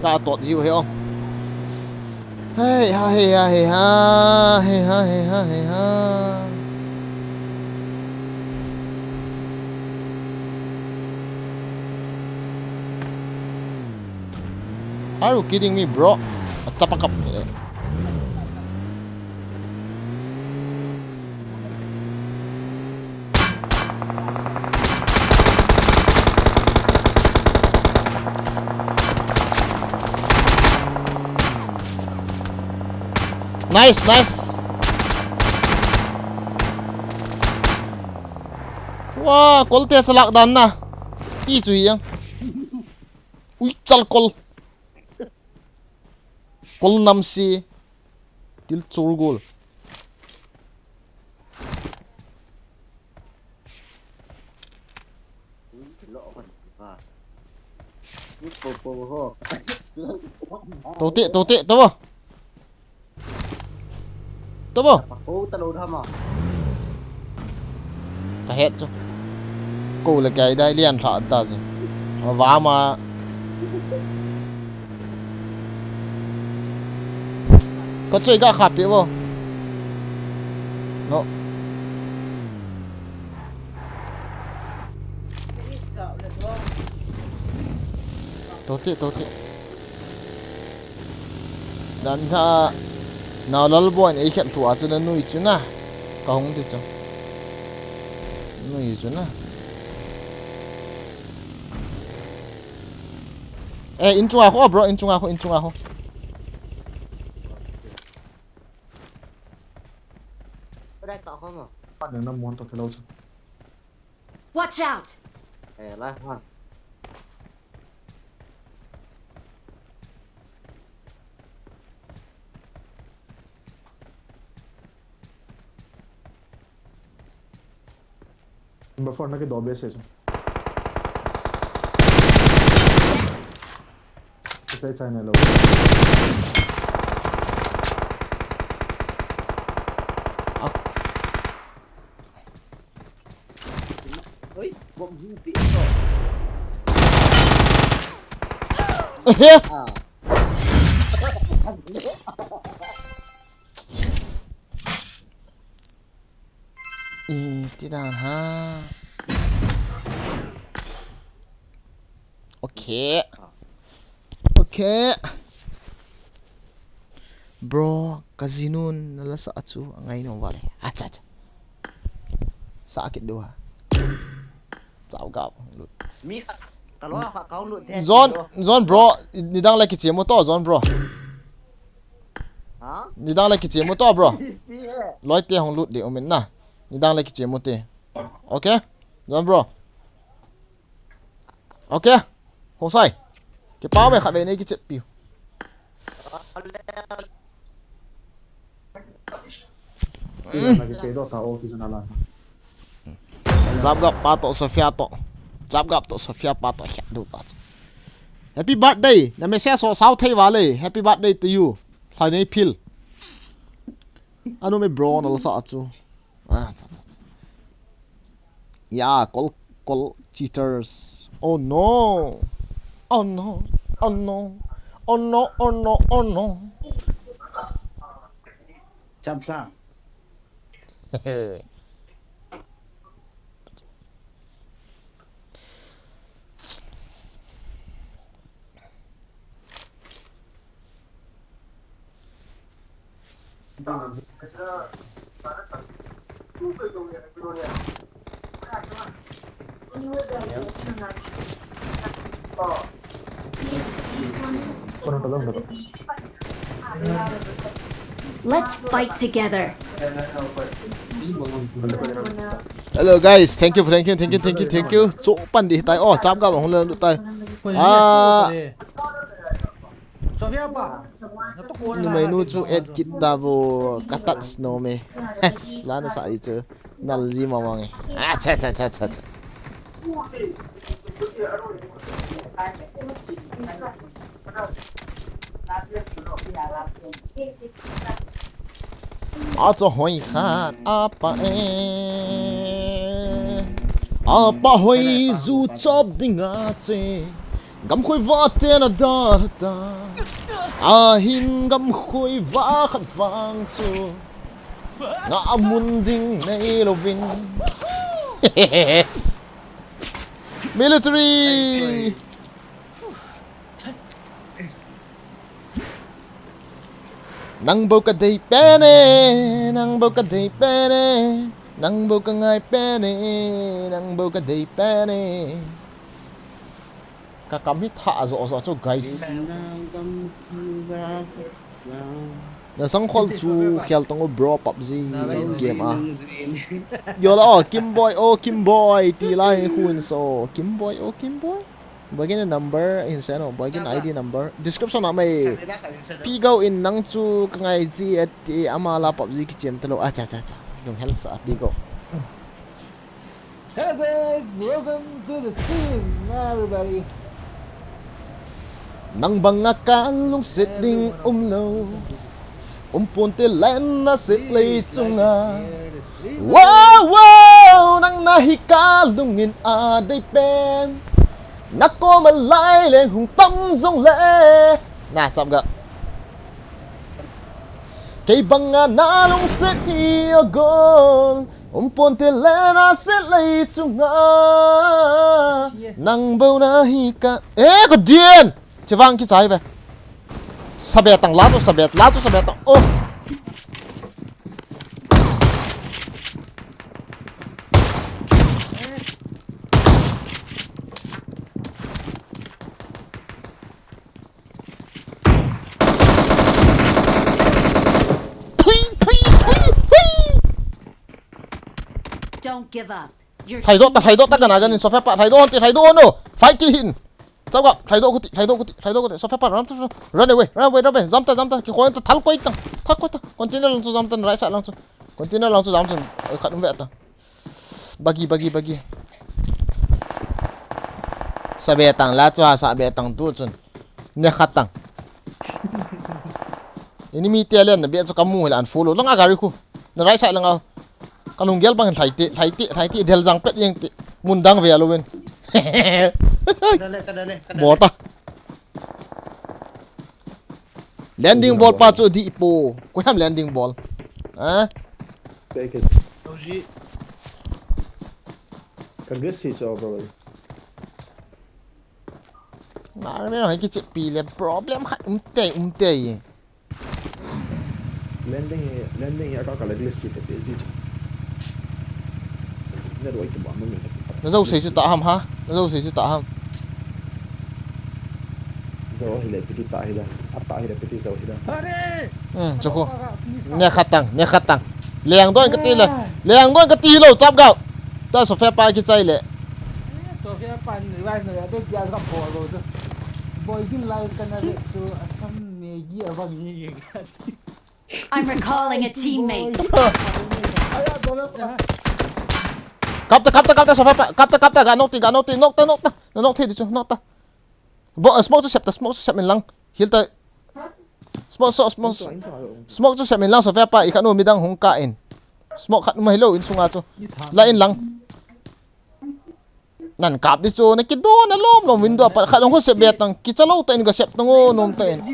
Ka tot hiu he o. Hei ha, hei ha, hei ha. Hei ha, hei ha, hei ha. Are you kidding me, bro? A chapa kap. Nice, nice. Wa, kol te salak dan na. Ti chu yang. Ui, chal kol. Kol nam si. Til chur gol. Tote, tote, tobo. Tobo. Ko ta lo dha ma. Ka het chu. Ko le kai dai lian tha ta chu. Ma va ma. Ko choi ga khapi vo. No. Toti, toti. Dan kha, nao lal boy nei khet thua chu na nui chu na. Ka hung ti chu. Nui chu na. Eh, in chunga kho, bro, in chunga kho, in chunga kho. Rai ka kho mo. Pa nang na mon to kelo chu. Watch out! Eh, lai ha. Number four na ke do base hai. Isai chai na lo. Oi, bom hi pi to. Eh, eh. Ah. Ih, ti dan ha. Okay. Okay. Bro, ka jinun na la sa chu angai nom vale. Acha, acha. Sa kit do ha. Chao gap lut. Mi ka, ka lo ka, ka hung lut te. John, John bro, nidang le kichemu to, John bro. Ha? Nidang le kichemu to, bro. Loi te hung lut de umin na. Nidang le kichemu te. Okay? John bro. Okay. Hosai. Kipa me khat ve nei kichet piu. Chapgap pa to Sofia to. Chapgap to Sofia pa to khat do ta. Happy birthday. Na message so sao thei vale. Happy birthday to you. Lhai nei phil. Anu me bro na la sa chu. Ah, cha, cha, cha. Yeah, call, call cheaters. Oh no. Oh no. Oh no. Oh no, oh no, oh no. Chapsa. Let's fight together. Hello guys, thank you, thank you, thank you, thank you, thank you. Cho pan di tai. Oh, chap ga hung le tai. Ah. Sofia pa. Numei nu chu et kit da vo ka tat snow me. Yes, la na sa i chu. Nal ji ma ma nge. Ah, cha, cha, cha, cha, cha. A cho hoi khat a pa e. A pa hoi ju chop ding a che. Gam khoi va te na da da. A hin gam khoi va khat vang chu. Nga a mun ding nei lo vin. Military. Nang bou ka dei pen e, nang bou ka dei pen e, nang bou ka ngai pen e, nang bou ka dei pen e. Ka kam hi tha jo jo chu, guys. Na sang khol chu khel tong u bro, PUBG game a. Yo la, oh, Kimboy, oh, Kimboy, ti lai khun so. Kimboy, oh, Kimboy. Boigin number, hin send o, boigin I D number. Description a mai. Pi go in nang chu ka ngai ji et ti ama la PUBG kichem talo. Ah, cha, cha, cha. Dung hel sa, pi go. Hello guys, welcome to the stream, everybody. Nang banga ka lungset ding umlou. Um ponte len na sep lei chunga. Wow, wow, nang na hi ka lungin a dei pen. Na koma lai le hung tam jong le. Na chap ga. Kei banga nalungset hi agol, umponte le naset lei chunga, nang bou nahi ka. Eh, ka dien! Chevang kichai ve. Sabetang, la chu sabet, la chu sabetang. Oh. Phui, phui, phui, phui. Don't give up. Lhaidoh ta, lhaidoh ta, kana ganin Sophia pa, lhaidoh hon te, lhaidoh hon o. Fight kit hih in. Chau ga, lhaidoh khuti, lhaidoh khuti, lhaidoh khuti. Sophia pa, run, run, run away, run away, run away. Jam ta, jam ta, kikhoh ta, thal koi ta. Thal koi ta. Container lang chu jam ta, right side lang chu. Container lang chu jam chun. Oi, khat um ve ta. Bagi, bagi, bagi. Sabetang la chu ha, sabetang tu chun. Nekhatang. Enemy te alen na be chu kamu hila an follow. Langa gari khu. Na right side langa. Kalunggel bang lhaite, lhaite, lhaite, del jang pet jeng te. Mun dang ve alo ven. Kadale, kadale, kadale. Bol ta. Landing ball pa chu di po. Koi ham landing ball. Ha? Take it. Oji. Ka guess si cho, bro. Mar me no ki che pi le problem khat um te, um te. Landing hi, landing hi aka kala glitch hi te ji chu. Na roi tu ba mo mi. Na jo sei chu ta ham ha. Na jo sei chu ta ham. Jo hi le piti ta hi da. A ta hi le piti jo hi da. Are! Hmm, chu ko. Nekhatang, nekhatang. Leng don kati le. Leng don kati lo chap gau. Ta Sophia pa kichai le. Sophia pa ni revive na to kya ka bol lo to. Bol din lai ka na le chu a sam me gi a bang ni. I'm recalling a teammate. Kap ta, kap ta, kap ta, Sophia pa, kap ta, kap ta, ga nok ti, ga nok ti, nok ta, nok ta, na nok ti di chu, nok ta. Bo, smoke chu sep ta, smoke chu sep in lang. Hil ta. Smoke, so, smoke, smoke chu sep in lang, Sophia pa, i khat nu midang hung ka in. Smoke khat nu ma hi lo in sunga chu. La in lang. Nan kap di chu, na kidon a lom lom window a pat khat hung sep be tang, kicha lo ta in ka sep tang o, nom ta in.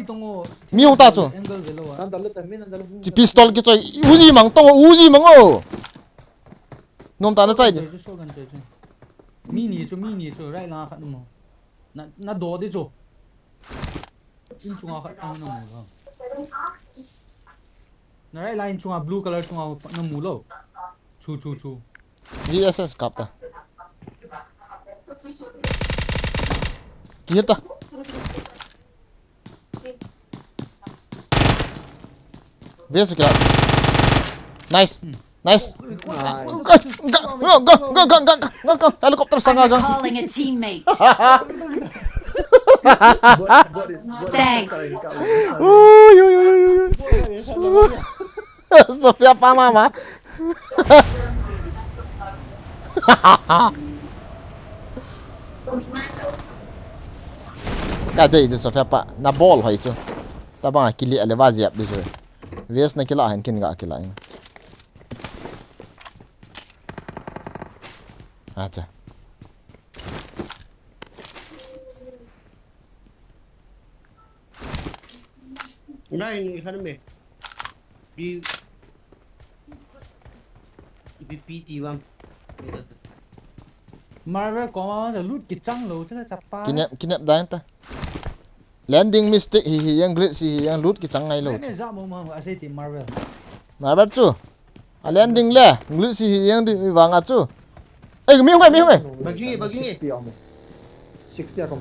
Mi hung ta chu. Chi pistol kichoi, Uzi mang tang o, Uzi mang o. Nom ta na chai di. Mi ni chu, mi ni chu, right lang khat mo. Na, na do di chu. In chunga khat tang na mu lo. Na right line chunga blue color chunga na mu lo. Chu, chu, chu. V S S kap ta. Kihil ta. V S S kila. Nice. Nice. Nice. Ga, ga, ga, ga, ga, ga, ga, ga, ga, helicopter sanga ga. I'm recalling a teammate. Thanks. Ui, ui, ui, ui, ui. Sophia pa mama. Ka dei chu Sophia pa, na bol hoi chu. Tabang kili ale va jep di chu. Vest na kila hen kin ga kila in. Acha. Ngai ni khan me. Pi. Pi pi ti bang. Marvel koma loot kichang lo chela chapa. Kinep, kinep dang ta. Landing mistake hi hi yang, glitch hi hi yang, loot kichang ngai lo. Ne ja mo ma ase ti Marvel. Marvel chu. A landing le, glitch hi hi yang di vanga chu. Ei, mi hung e, mi hung e. Bagi, bagi. Sixty a kom. Sixty a kom.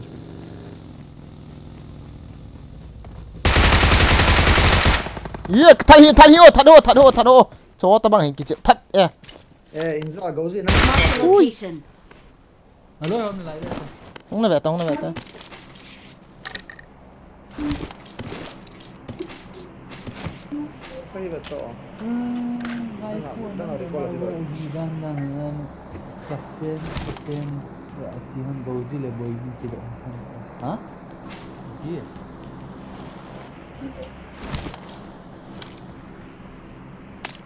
Ye, that hi, that hi o, that ho, that ho, that ho. Cho tabang hin kichep, that e. Eh, injo a goji na. Mark the location. Hello, hung na ve ta, hung na ve ta. Koi ve to. Hmm, ngai ku na ve ta. Captain, captain. Ya, si han goji le boy ji ti le. Ha? Ji.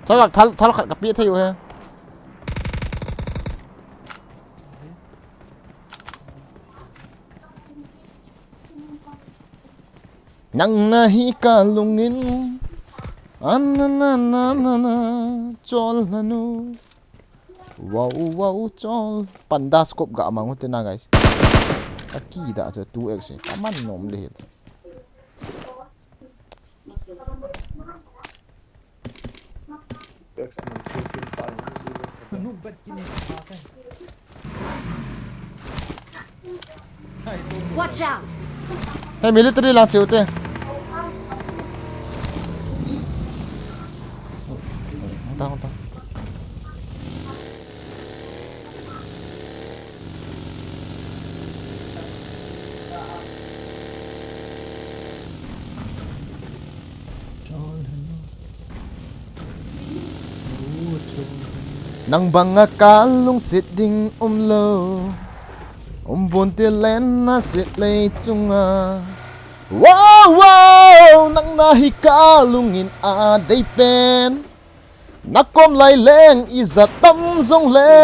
Chak thal, thal khat ka pe thei u he. Nang nahi ka lungin. Anananana, chol lanu. Wow, wow, chol. Panda scope ga mang u te na, guys. Ka kida chu two X e. Ka man nom le hi. Watch out! Hey, military lang chiu te. Hung ta, hung ta. Nang banga ka lungset ding umlou. Umpon te len na set lei chunga. Wow, wow, nang na hi ka lungin a dei pen. Na kom lai leng ijat tam jong le.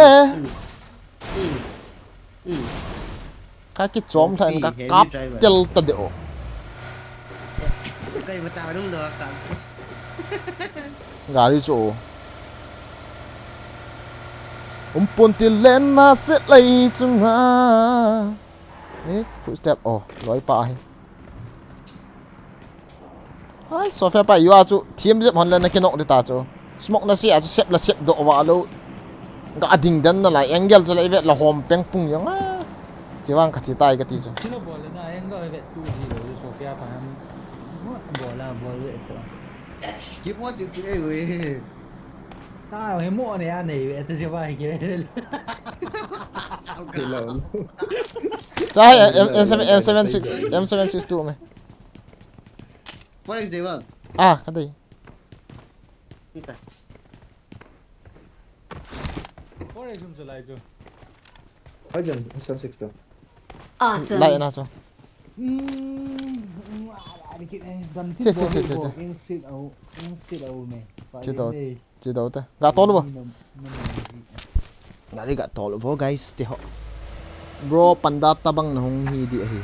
Ka kichom tha in ka kap tel ta de o. Kai ma cha dum do ka. Gari chu. Umpon te len na set lei chunga. Eh, footstep. Oh, loi pa hi. Ai, Sophia pa, yu a chu thiam jep hon le na kinok di ta chu. Smoke na si a chu sep la sep doh va lo. Ga ding den na lai angle chu la i vet la hom peng pung jong a. Chi vang ka thi tai ka ti chu. Chilo bol na angle vet tu ji lo Sophia pa ham. Bol la bol vet to. Ki mo chu chu e we. Ta he mo ne a nei vet to je va hi ke. Hello. Cha, M, M seven, M seven six, M seven six two me. Four X dei ba? Ah, ka dei. Ita. Four X um chu lai chu. Hai jan, S R six to. Awesome. Lai na chu. Hmm, hmm, ah, ah, dikit, eh, dam che, che, che, che, che. Insit au, insit au me. Che to. Che dau te. Ga tol bo. Nari ga tol bo, guys, te ho. Bro, panda tabang na hung hi di ahi.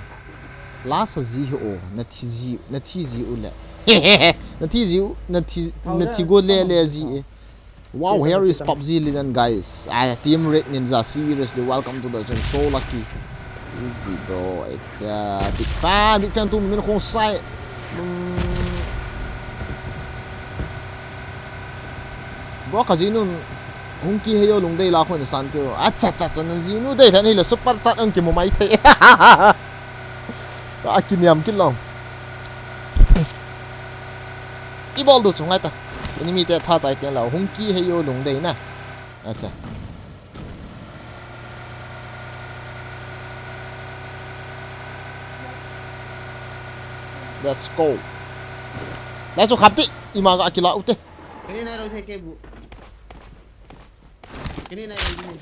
Last ji ho, na thi ji, na thi ji u le. Na thi ji u, na thi, na thi go le le ji e. Wow, here is PUBG Legend, guys. Ah, Team Red Ninja, seriously, welcome to the zone. So lucky. Easy, bro. Yeah, big fan, big fan to min khong sai. Bro, ka jinu hung kihei o lungdei la khun san teu. Acha, cha, cha, na jinu dei than hi le super chat hung kimu mai thei. Ka kiniam kit lou. I bol du chu ngai ta. Enemy te tha chai teng la hung kihei o lungdei na. Acha. Let's go. Let's go, khap ti. Ima ga kila u te. Kani nai lou the ke bu. Kani nai lou the.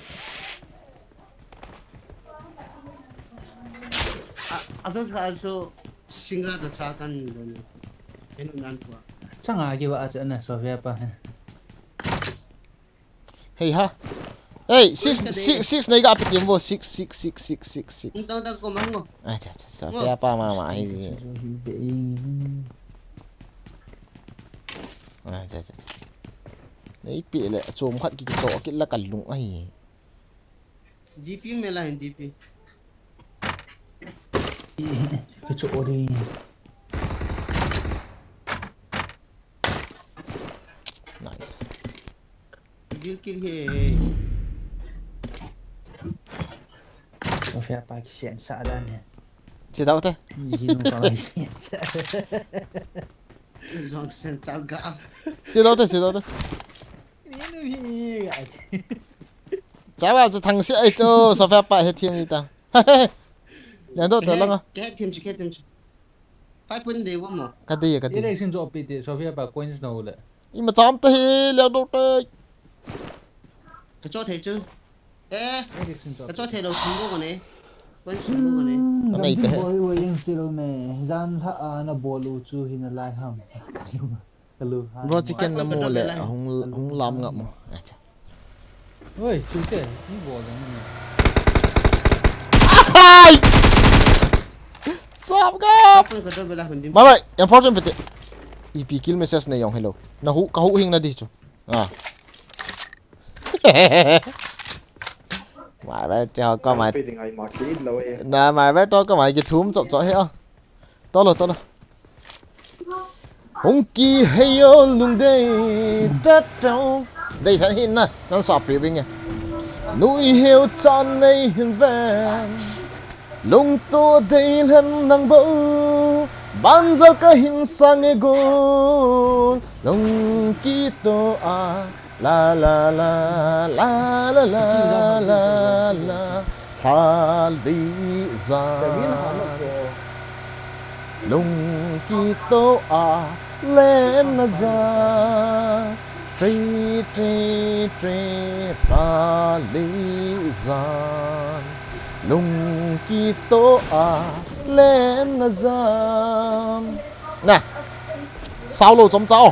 A, a so sa so singra da cha kan don. Kani nan kwa. Changa ki ba a cha na Sophia pa. Hei ha. Hey, six, six, six, nei ga pe tim vo, six, six, six, six, six, six. Hung tang tang ko mang mo. Acha, acha, acha. Mo. Sophia pa mama hi. Acha, acha, acha. Nei pe le, chom khat ki cho, kit la ka lung ahi. D P me la hin D P. Ki cho ori. Nice. Bil kill he. Sophia pa kisian sa dan he. Che dau te. Jinu pa kisian sa. Zong sen chao ga. Che dau te, che dau te. Ni nu hi ga. Chao a chu thang si ai chu, Sophia pa he thiam ni ta. Leng doh te langa. Ke thiam si, ke thiam si. Five point dei vo mo. Ka dei, ka dei. Election jo pi te, Sophia pa coins no le. Ima cham te hi, leng doh te. Ka cho thei chu. Eh. Election jo. Ka cho thei lou thum vo ko ne. Coins thum vo ko ne. Ka nei te he. Boy, boy, in silo me. Jan tha a na bol u chu hi na lai ham. Ka lu. Bro, chicken na mu le, hung, hung lam ngap mo. Acha. Oi, chute, ni bol dang ni. Ai! Sap ka! Bye bye, enforcement pete. Ipi kill message nei jong hello. Na hu, ka hu hing na di chu. Ah. Mai bai te ho ka mai. Pe ding ai ma ki lo e. Na mai bai to ka mai ki thum chop chop he o. To lo, to lo. Hung kihei o lungdei ta tao. Dei than hin na, nan sa pe ving e. Nui heu chan nei hin ven. Lungto dei lhen nang bou. Banjal ka hin sang e gol. Lung kito a. La la la la la la la la. Thla li zan. Lung kito a len na za. Tri tri tri thla li zan. Lung kito a len na za. Na. Sao lo chom chao.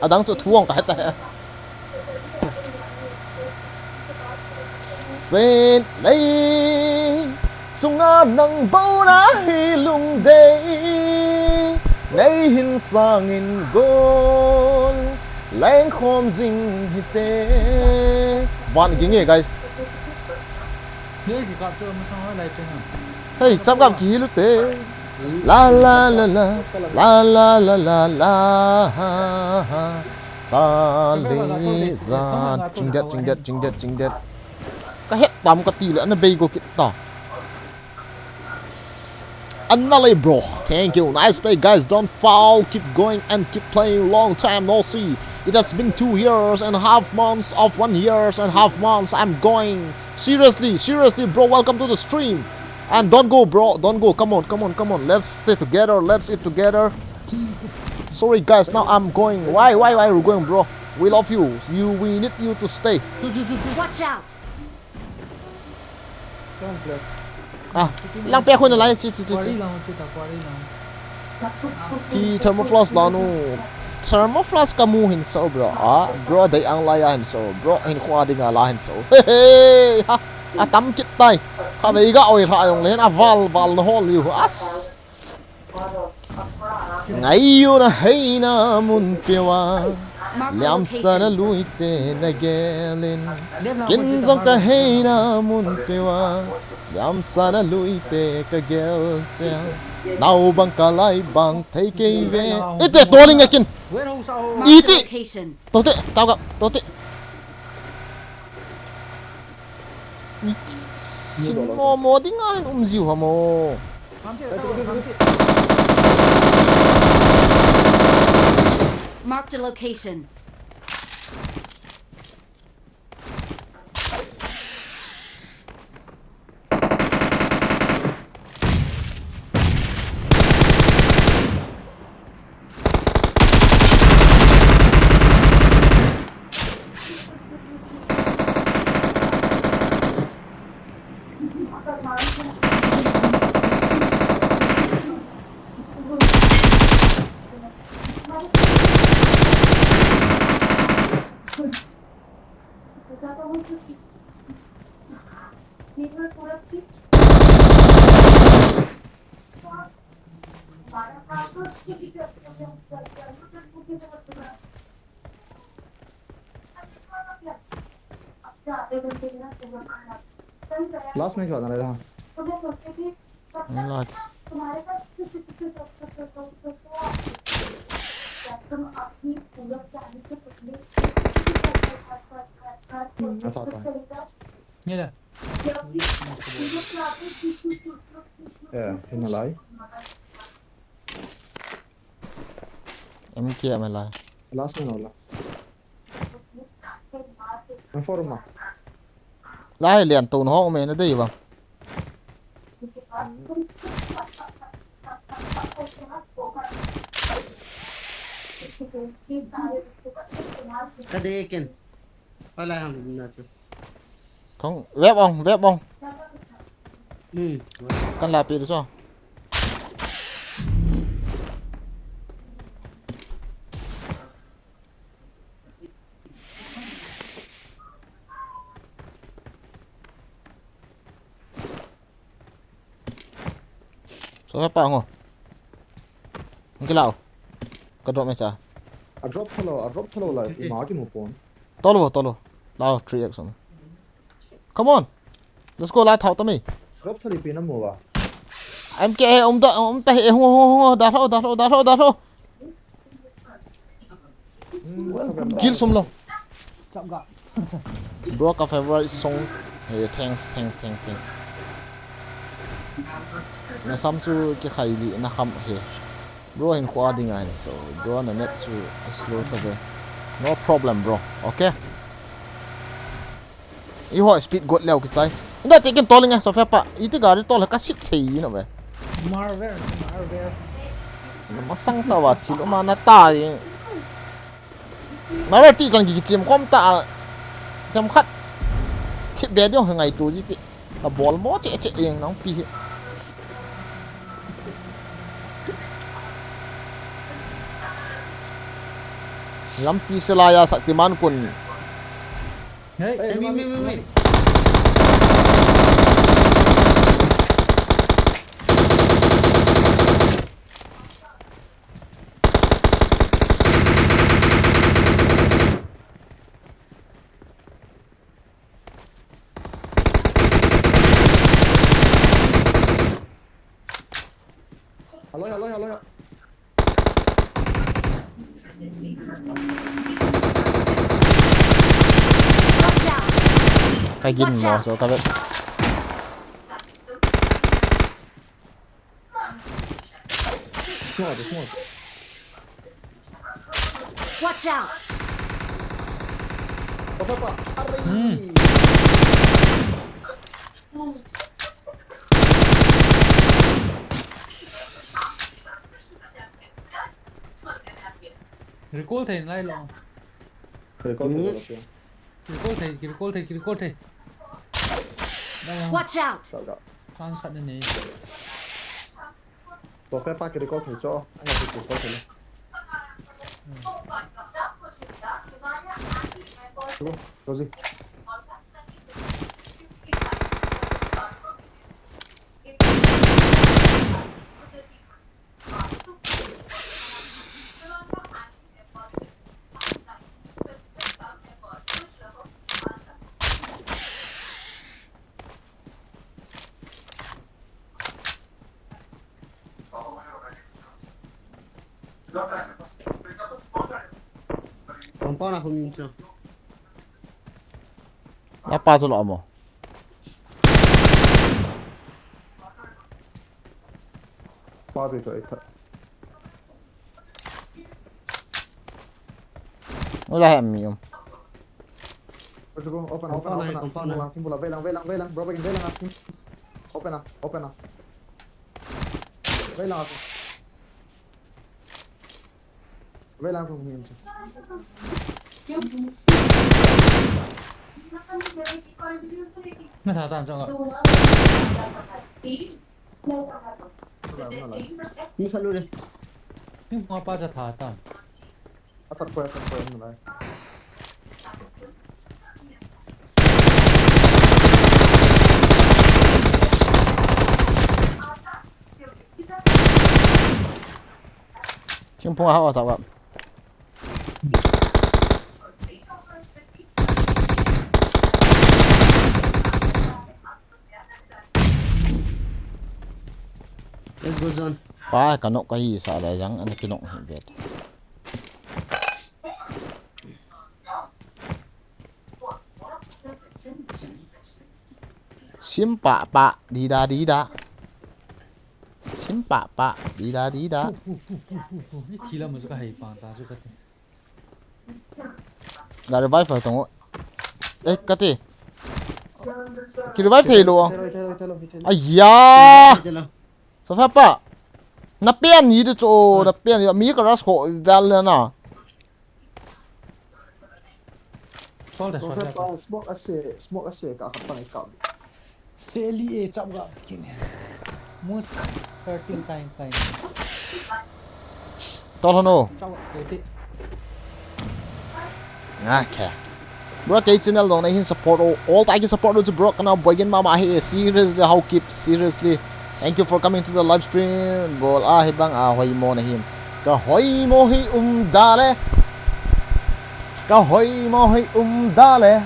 Adang chu thu ong ka het ta he. Sen lei chunga nang bou na hi lungdei. Nei hin sang in gol leng khom jing hite. Van ging e, guys. Hey, chap gam ki hilu te. La la la la la la la la la. Ka le za chingdet chingdet chingdet chingdet. Ka het tam ka ti le ana bei go kit ta. Anale, bro. Thank you. Nice play, guys. Don't foul. Keep going and keep playing. Long time no see. It has been two years and half months of one years and half months. I'm going. Seriously, seriously, bro. Welcome to the stream. And don't go, bro. Don't go. Come on, come on, come on. Let's stay together. Let's eat together. Sorry, guys. Now I'm going. Why, why, why are you going, bro? We love you. You, we need you to stay. Watch out! Ah, lang pe khun lai chi chi chi chi. Ti thermoflask la nu. Thermoflask ka mu hin so, bro. Ah, bro, dei ang lai a hin so, bro. Hin khua ding a la hin so. Hey, hey, ha. A tam kit tai. Kha vei ga oi hla jong le hin a val val na hol liu. As. Ngai u na heina mun pewa. Liamsa na lui te na gelin. Kin jong ka heina mun pewa. Liamsa na lui te ka gel chel. Nau bang ka lai bang thei kei ve. Ite toling akin. Iti. Tote, tau ka, tote. Iti. Sin mo mo ding a hin um jiu ha mo. Marked a location. Last में क्या होता है? Last. Hum, essa tá. Mira. É, hina lai. M K M lai. Last na wala. Informa. Lai lian tun hong me na dei ba. Ka dei ken. Wala ham na tu. Kong, web ong, web ong. Hmm. Kan la pi so. So pa ngo. Ang kilaw. Ka drop me cha. A drop thalo, a drop thalo la, okay, okay, ima kimu pon. Tolo, tolo. Lao, three X on. Come on. Let's go, lai thao tami. Drop thali pin amu ba. M K A, um ta, um ta, he, hung, hung, hung, da tho, da tho, da tho, da tho. Kill sum lo. Chap ga. Bro, ka favorite song. Hey, thanks, thanks, thanks, thanks. Na sam chu kikhai li na kham he. Bro, hin khua ding ahin, so bro, na net chu slow ta ve. No problem, bro. Okay. Eiho speed got leu kichai. Inda te kin tol inge, Sophia pa. Iti gari tol ka sit thei ino ve. Marvel, Marvel. Na masang ta va thil uma na ta i. Marvel ti chan ki kichim khom ta a. Themkhat. Thip be diong he ngaito ji ti. Ka bol mo che che eng nang pi hi. Lampi se la ya Shaktiman kun. Hey, hey, mi, mi, mi, mi. Hello, hello, hello. Watch out! Ka gin mo, so ka bet. Small, small. Watch out! Papa, papa, aray! Hmm. Recall thei ngai lo. Recall thei lo. Recall thei, recall thei, recall thei. Watch out! Chance khat na nei. Sophia pa ki recall thei cho. Anga ki recall thei le. Go, Rosie. Compound a hung in chu. Apa chu lo mo. Pa tu to ita. Ula hem mi um. Let's go. Open, open, open, open. Compound, compound. Team bula, team bula. Veilang, veilang, veilang. Bro, veilang, veilang. Open up, open up. Veilang. Veilang from him. Na tha tam chang a. Ni khalu le. Ni ma pa cha tha tam. Atat ko, atat ko, atat ko. Thingphung a hao a sa va. Let's go, John. Pa, ka nok ka hi sa la jang, ana ki nok hi bet. Sim pa pa, di da, di da. Sim pa pa, di da, di da. Ni thi la mo ka hai pa ta chu ka ti. Ga revive tong. Eh, ka ti. Ki revive thei lo. Thei lo, thei lo, thei lo, thei lo. Aya! Thei lo. Sa sa pa. Na pian ni de chu, na pian ni. Mi ka rush ho val na. Sol de, sol de. Smoke ase, smoke ase ka khat pang i kap. Seli e chap ga kin. Mus thirteen time time. Tol hano. Chap ga te. Okay. Bro, kei channel dong na hin support o. All ta ki support o chu bro kana boigin mama hi seriously how keep seriously. Thank you for coming to the live stream. Bol a hi bang a hoi mo na him. Ka hoimo hi um da le. Ka hoimo hi um da le.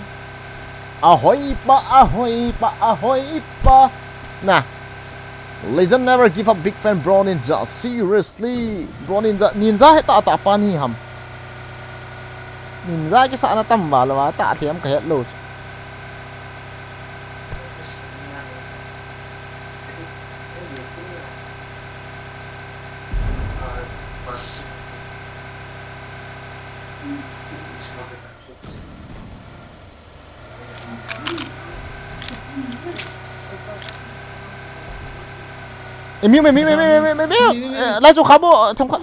A hoi pa, a hoi pa, a hoi pa. Na. Legend never give up, big fan, bro Ninja. Seriously, bro Ninja. Ninja hi ta ta pa ni ham. Ninja kisahna tam val a ta thiam ka het lo. Ê, miu, miu, miu, miu, miu, miu, miu. Ê, lai chu kha bo, cham kha.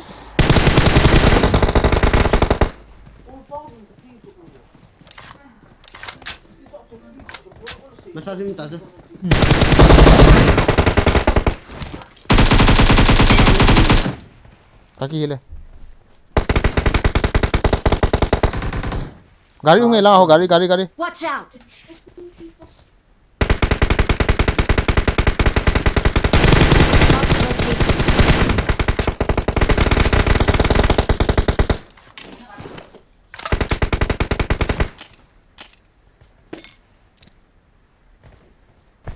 Message min ta se. Ka kihil e. Gari hung e lang ho, gari, gari, gari. Watch out! Mark the location.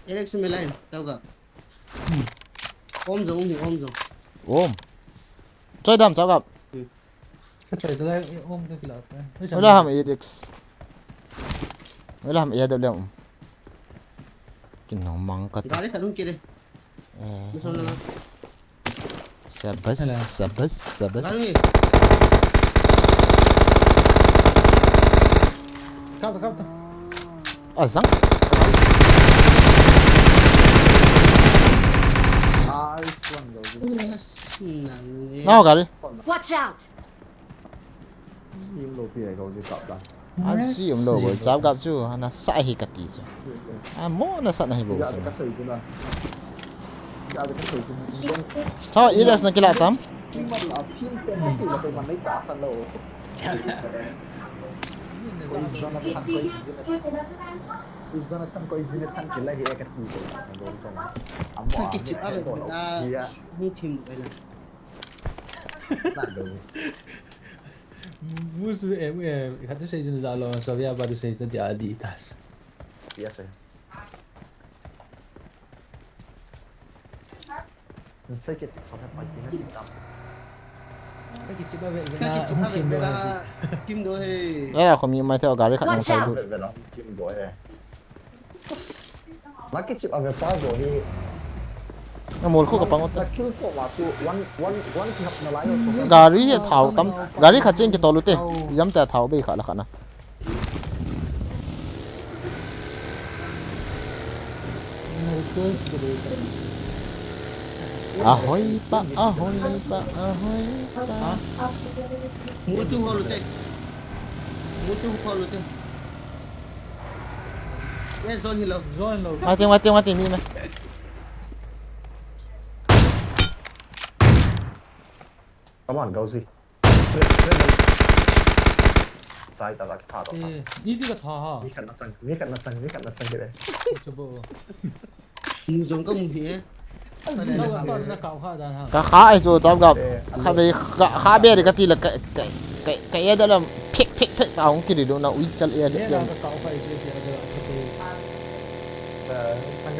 Alex, me line, tau ka. Hmm. Om jong, um, om jong. Om. Choi dam, chao gap. Hmm. Ka choi ta lai, om ta kila ta. Oi, wala ham eight X. Wala ham eight W. Kin nong mang ka ta. Gari ka dun kile. Eh. Masuk na. Sabas, hello. Sabas, sabas. Lari. Kap, kap, kap. Azang. Nice one, bro. Yes, nang. Nao gari. Watch out. Sim lo pi ai ko ji kap ta. A sim lo ko, chao gap chu, ana sa hi kati chu. A mo na sa na hi bo. Ka sei chu na. Ka sei chu na. Tho, Elias na kila tam. Sim ma la, sim te ko ti la ko man nei ta sa lo. Ko is gonna tan ko is gonna tan ko is gonna tan kila hi kati ko. Amo. Ki chip a ve. Ya. Ni thim ko la. Musu, eh, eh, khat tu sei jin ja lo, so ya ba tu sei tu dia di tas. Yes, sir. Sai ke tik so pa ki na tik tam. Ka ki chip a ve, ka ki chip a ve, na, kim do he. Ya, ko mi mai te gari khat nang sai lut. Ve la, kim do he. Lucky chip a ve pa jo hi. Na mol khu ka pang ut. Na kill ko ma chu one, one, one ki hap na lai ho. Gari hi thao tam, gari kha cheng ki tolu te. Yam te thao bei kha la kha na. A hoi pa, a hoi pa, a hoi pa. Mu chu hol u te. Mu chu hol u te. Ye zone hi lo. Zone lo. Mati, mati, mati, mi me. Come on, Gauzy. Sai ta la ki tha to. Eh, ni ti ka tha ha. Ni kan na chang, ni kan na chang, ni kan na chang ki le. Chu bo. Mu jong ka mu hi e. Ka kha ai chu chao gap. Kha be, kha, kha be de kati la ka, ka, ka, ka e da la phek, phek, phek ta hung kiri do na ui chal e de.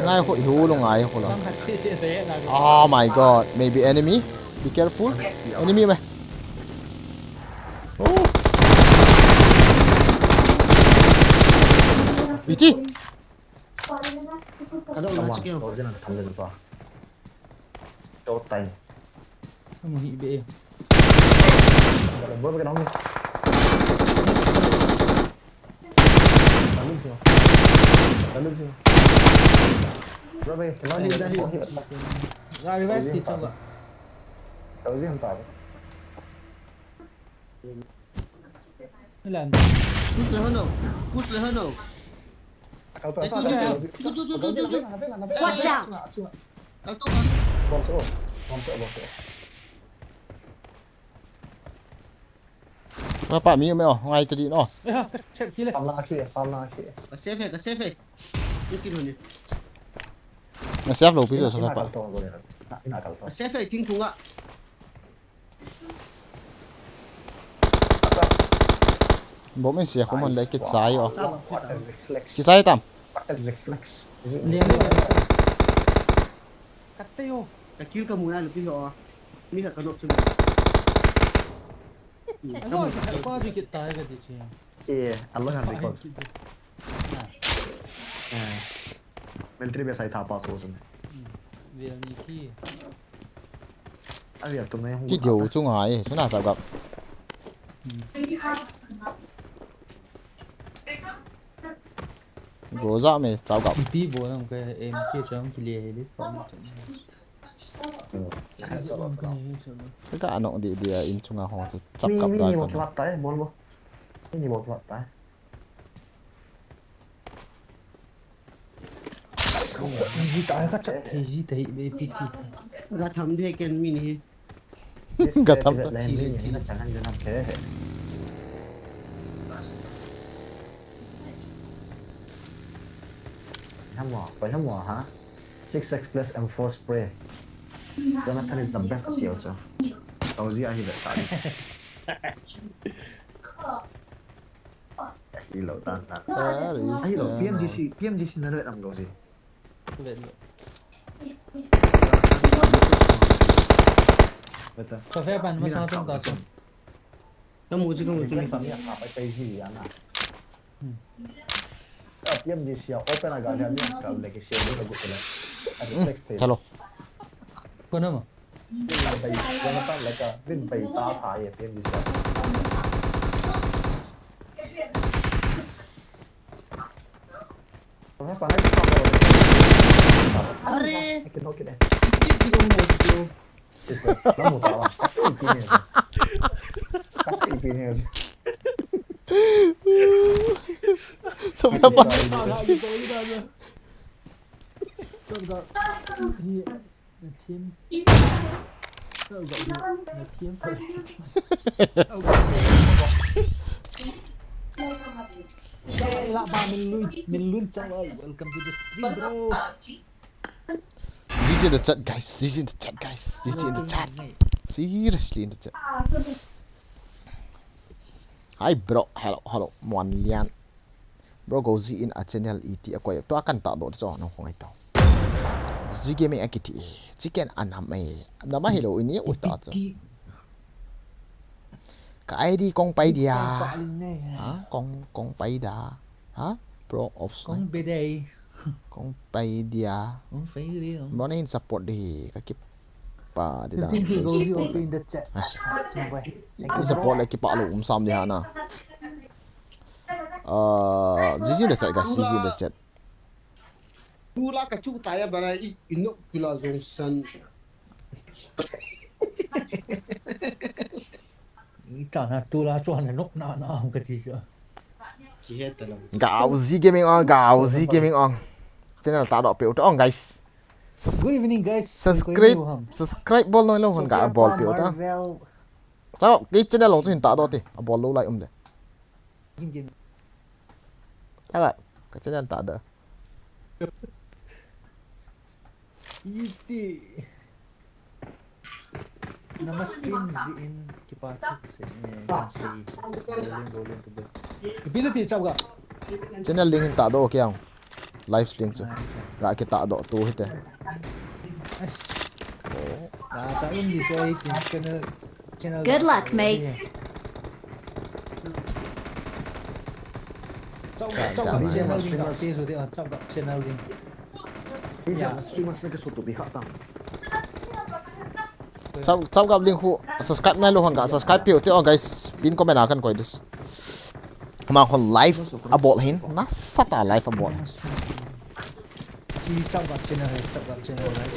Ngai ho, hu lo ngai ho la. Oh my God, maybe enemy. Be careful. Enemy me. Oh. Iti. Ka dong na chikeo. Tor jin na tham jin pa. Tor tai. Kamu hi be. Bro, be ka dong. Bro, be ka dong. Revive ti chang ba. Ka ji ham ta. Lan. Push le hano. Push le hano. Watch out. Bom so, bom so, bom so. Mapa mi me o, ngai tadi no. Eh, check kile. Pam na khi, pam na khi. Ka safe hai, ka safe hai. Ikin hone. Na safe lo pi jo sa pa. Ka safe hai, thingphung a. Bomb in sia khum hon le kichai o. Chalo, What a reflex. Kichai tam. What a reflex. Is it Lian me? Lian Lian. Katte yo. Ka kill ka mu na lupi ho. Mi ka ka nok chu. Ano ka pa ju kit tai ka di chi. Eh, along and record. Eh, military base ai tha pa to sun. Vel ni ki. Avi atum nai hung. Ki deu chu ngai, chu na chao gap. Go za me chao gap. Pi bo nam ka M K chang ki le le pa. Ka ka anok di di a in chunga ho chu chap Mi kap mi da ni bo ka. plat tai, bol bo. Mi ni bo plat tai. Ji ta ka chak thei ji thei be pi ti. Ga tham de ken mi ni. Ga tham ta. Len mi ni na chang han na ke. Hamo, pa hamo ha. Six X plus M four spray. Jonathan is the best C O C. Tauzi ahi vet ta. Ahi lo ta ta. There is Ahi lo the P M G C, P M G C na lo am go si. Beta. Ka fe pan ma sa tong ta. Ka mu chu ka mu chu. Reflex am ya ka pai pai ji ya na. Hmm. Ka P M G C a open a ga ya ni ka le ke share ni ka gu le. A reflex te. Chalo. Ko na ma. Din bai, Jonathan le ka, din bai ta ta ye P M G C a. Ko ha pa na ki pa ko. Are. Ki no ki de. Ki ki ko mo chu. Lamu ta ba. Kasi ipin e. Kasi ipin e. Sobra pa. Welcome to the stream, bro. G G in the chat, guys. G G in the chat, guys. G G in the chat. Seriously in the chat. Hi, bro. Hello, hello. Muan Lian. Bro, go G in a channel iti a koi. Tua kan ta do so no khong ai tao. G Gaming a kiti. Chicken anam ai. Nama hello ini u ta cho. Ka I D kong pai dia. Ha? Kong, kong pai da. Ha? Bro of Kong bedai. Kong pai dia. Kong pai dia. Bro, na in support di. Ka kip pa di da. Thank you, Goldie, also in the chat. Ki support le kipa lo um sam di hana. Uh, G G in the chat, guys. G G in the chat. Tula ka chu ta ya bara i inok pila jong san. Ita na tula chuan a nok na na ang ka ti chu. Ki he ta lo. Gao Z Gaming on, Gao Z Gaming on. Channel ta do pe ut on, guys. Good evening, guys. Subscribe, subscribe bol noi lo hon ga bol pe ut ta. Chao, kei channel long chu hin ta do ti. A bol lo lai um de. Gin gin. Alright, ka channel ta do. Iti. Nama stream ji in kipa thik se ne kan sei. Rolling, rolling to the. Ipi ti chao ga. Channel link hin ta do, okay ang. Live stream chu. Ga ki ta do tu hite. As. Ka ta um di so i tin channel, channel. Good luck, mates. Chao ga, chao ga channel link ka sei so de, chao ga channel link. Ija streamers ne ka su tu bi kha ta. Chao, chao ga link khu subscribe nai lo hon ga subscribe piu te on, guys. Pin comment a kan koi dus. Kama hon live a bol hin. Nasatah live a bol. Chi chao ga channel, chao ga channel, guys.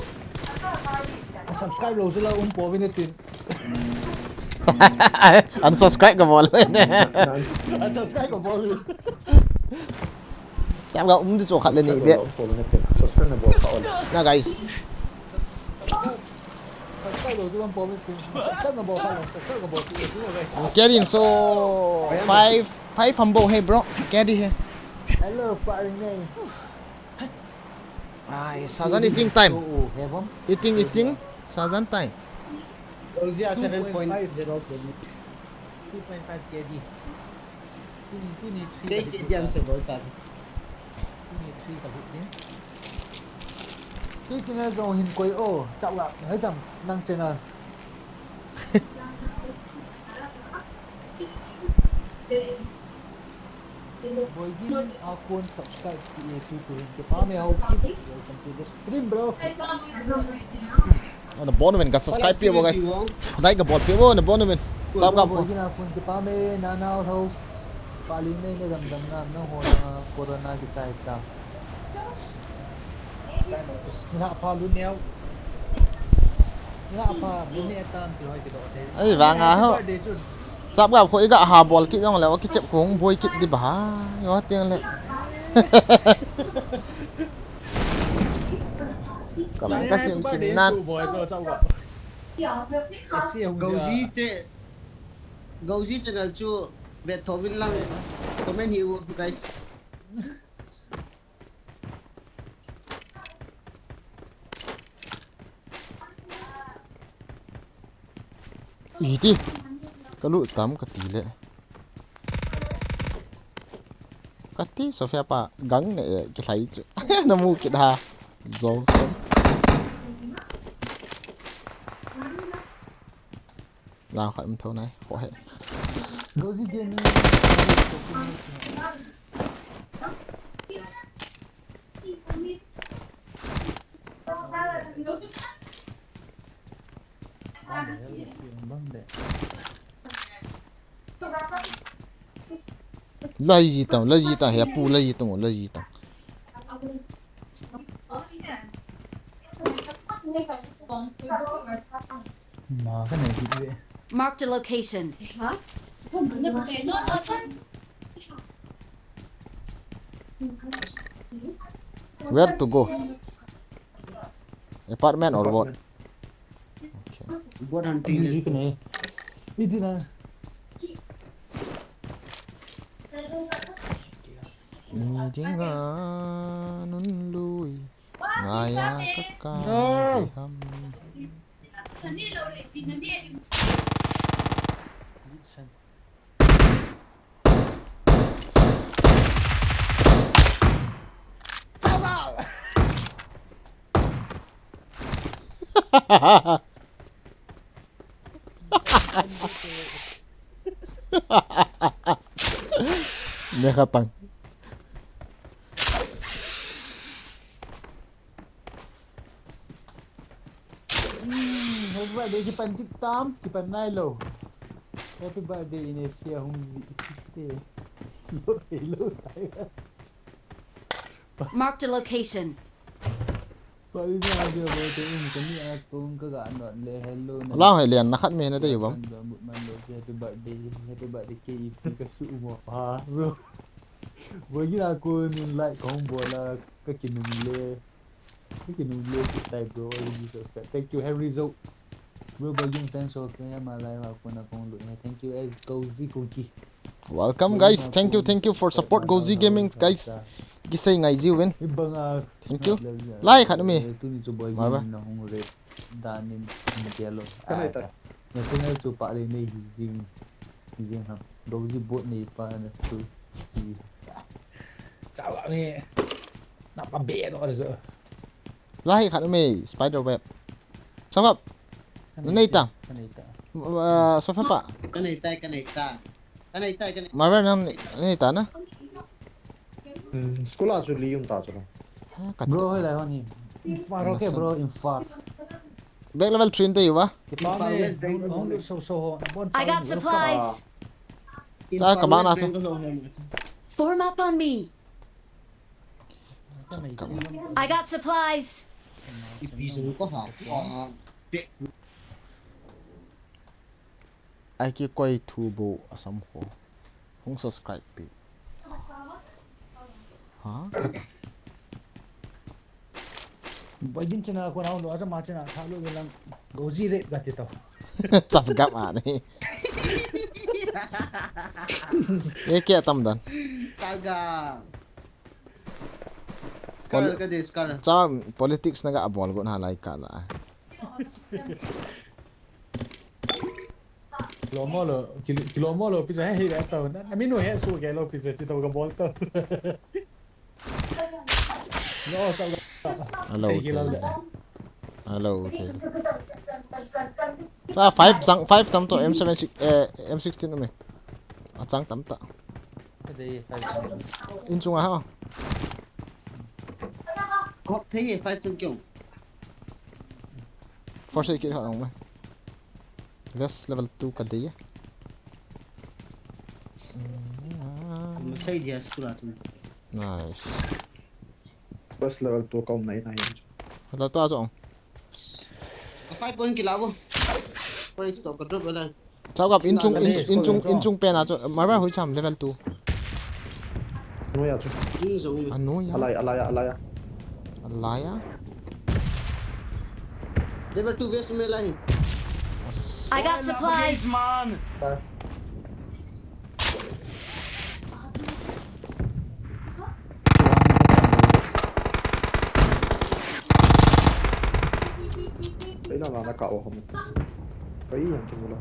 Subscribe lo chu la um po vin tin. Unsubscribe ka bol. Unsubscribe ka bol. Chao ga um di chu khat le ni be. Subscribe na bol ka on. Na, guys. Subscribe lo chu la um po vin tin. Subscribe na bol ka lo, subscribe na bol chu, guys. Get in, so five, five humble, hey bro. Get in here. Hello, firing name. Ai, Sazan eating time. Oh, heaven. Eating, eating. Sazan time. Ozia seven point zero. Two point five K D. Tuni three ka hit. Tuni three ka hit din. Tui channel jong hin koi o, chau la, hai jam nang channel. Boigin a kon subscribe ti e tu tu hin kipa me hau ki. Welcome to the stream, bro. Ana bon men ka subscribe pe bo, guys. Like ka bol pe bo, ana bon men. Sab ka bo. Boigin a kon kipa me, na na house. Pali me ne dam dam na na ho na corona ki tai ta. Nga pha lu neo. Nga pha lu ne tam ti hoi ki do te. Ai, vang a ho. Chap ga kho i ga ha bol kit jong le, o kichep kho hung boi kit di ba. Yo tiang le. Ka man ka sim sim nan. Gauzi che. Gauzi channel chu vet tho vin lang. Comment hi u, guys. Iti. Ka lut tam ka ti le. Ka ti Sophia pa gang ne e ki lai chu. Na mu kit ha. Zong. Lao khat um tho nai. Kho he. Gauzi Gaming. Lai ji tang, lai ji tang, he pu lai ji tang, lai ji tang. Ma ka nei hi ve. Marked a location. Where to go? Apartment or what? Okay. What hunting is? Music ne. Iti na. Ni dinga nun lui. Ngaya kaka. No. Ziham. Ne khatang. Hmm, happy birthday, kipan tik tam, kipan nai lo. Happy birthday, Inesia hung ji te. Lo, lo, tai. Marked a location. Pa, i na dia bo te, um, kani a kong ka ga not le, hello na. Lao he lian na khat me na te yu bam. Happy birthday, happy birthday, K E P ka su mo. Ha, bro. Boigin a kon like kong bola ka kinung le. Ka kinung le ki tai bro, I really subscribe. Thank you, Henry Zo. Bro, Boigin thanks for kaya malai wa kona kong lu. Thank you, as Gauzi Kuki. Welcome, guys. Thank you, thank you for support, Gauzi Gaming, guys. Kisai ngai jiu ven. Ibang a. Thank you. Lai khat mi. Tuni chu Boigin na hung re. Danin, Indialo. Ka nei ta. Na channel chu pa le nei hi jing, hi jing ham. Gauzi bot nei pa na chu. Chau a mi. Na pa be no zo. Lai khat mi, spider web. Sokap. Ka nei ta. Ka nei ta. Ah, Sofa pa. Ka nei ta, ka nei ta. Ka nei ta, ka nei. Marvel nang nei ta na. Hmm, school a chu li um ta chu. Ha, ka bro, hoi lai hon hi. Infar, okay, bro, Infar. Back level three te yu va. Kipa me, hong lu so so ho. I got supplies. Ta ka ma na chu. Form up on me. I got supplies. Ipi zo ko ha. Ai ki koi thu bo asam kho. Hung subscribe pi. Ha? Boigin channel ko nau lo, aja ma channel tha lo lang. Gauzi re ga ti to. Chap gap a ni. Ye ke tam dan. Saga. Scar ka de, Scar. Cha politics na ga bol go na lai ka la. Kilomo lo, kil-, kilomo lo, pizza he, he, to. Na, na, minu he, su ke lo, pizza, chi to, ka bol to. Lo, sa, sa. Hello, Sei, kilo, te. Hello, te. Ah, five, sang, five tam to, M seven six, eh, M sixteen me. Ah, sang tam ta. Ka dei, five tam. In chunga ha. Kop thei e, five tam kyo. First aid kit ha ong me. Vest level two ka dei e. Mm, ah. Masai dia school a tu. Nice. Vest level two ka um nai nai. Level two a chu ong. Ka five point kila bo. Koi to ka drop la. Chao gap in chung, in, in chung, in chung pen a chu. Marbar hui cham level two. Noi a chu. Jing jong. A noi a. Alai, alai, alai. Alai a. Level two vest me lai. As. I got supplies. Man. Bye. Kei na na ka o ham. Kei yang kin mula.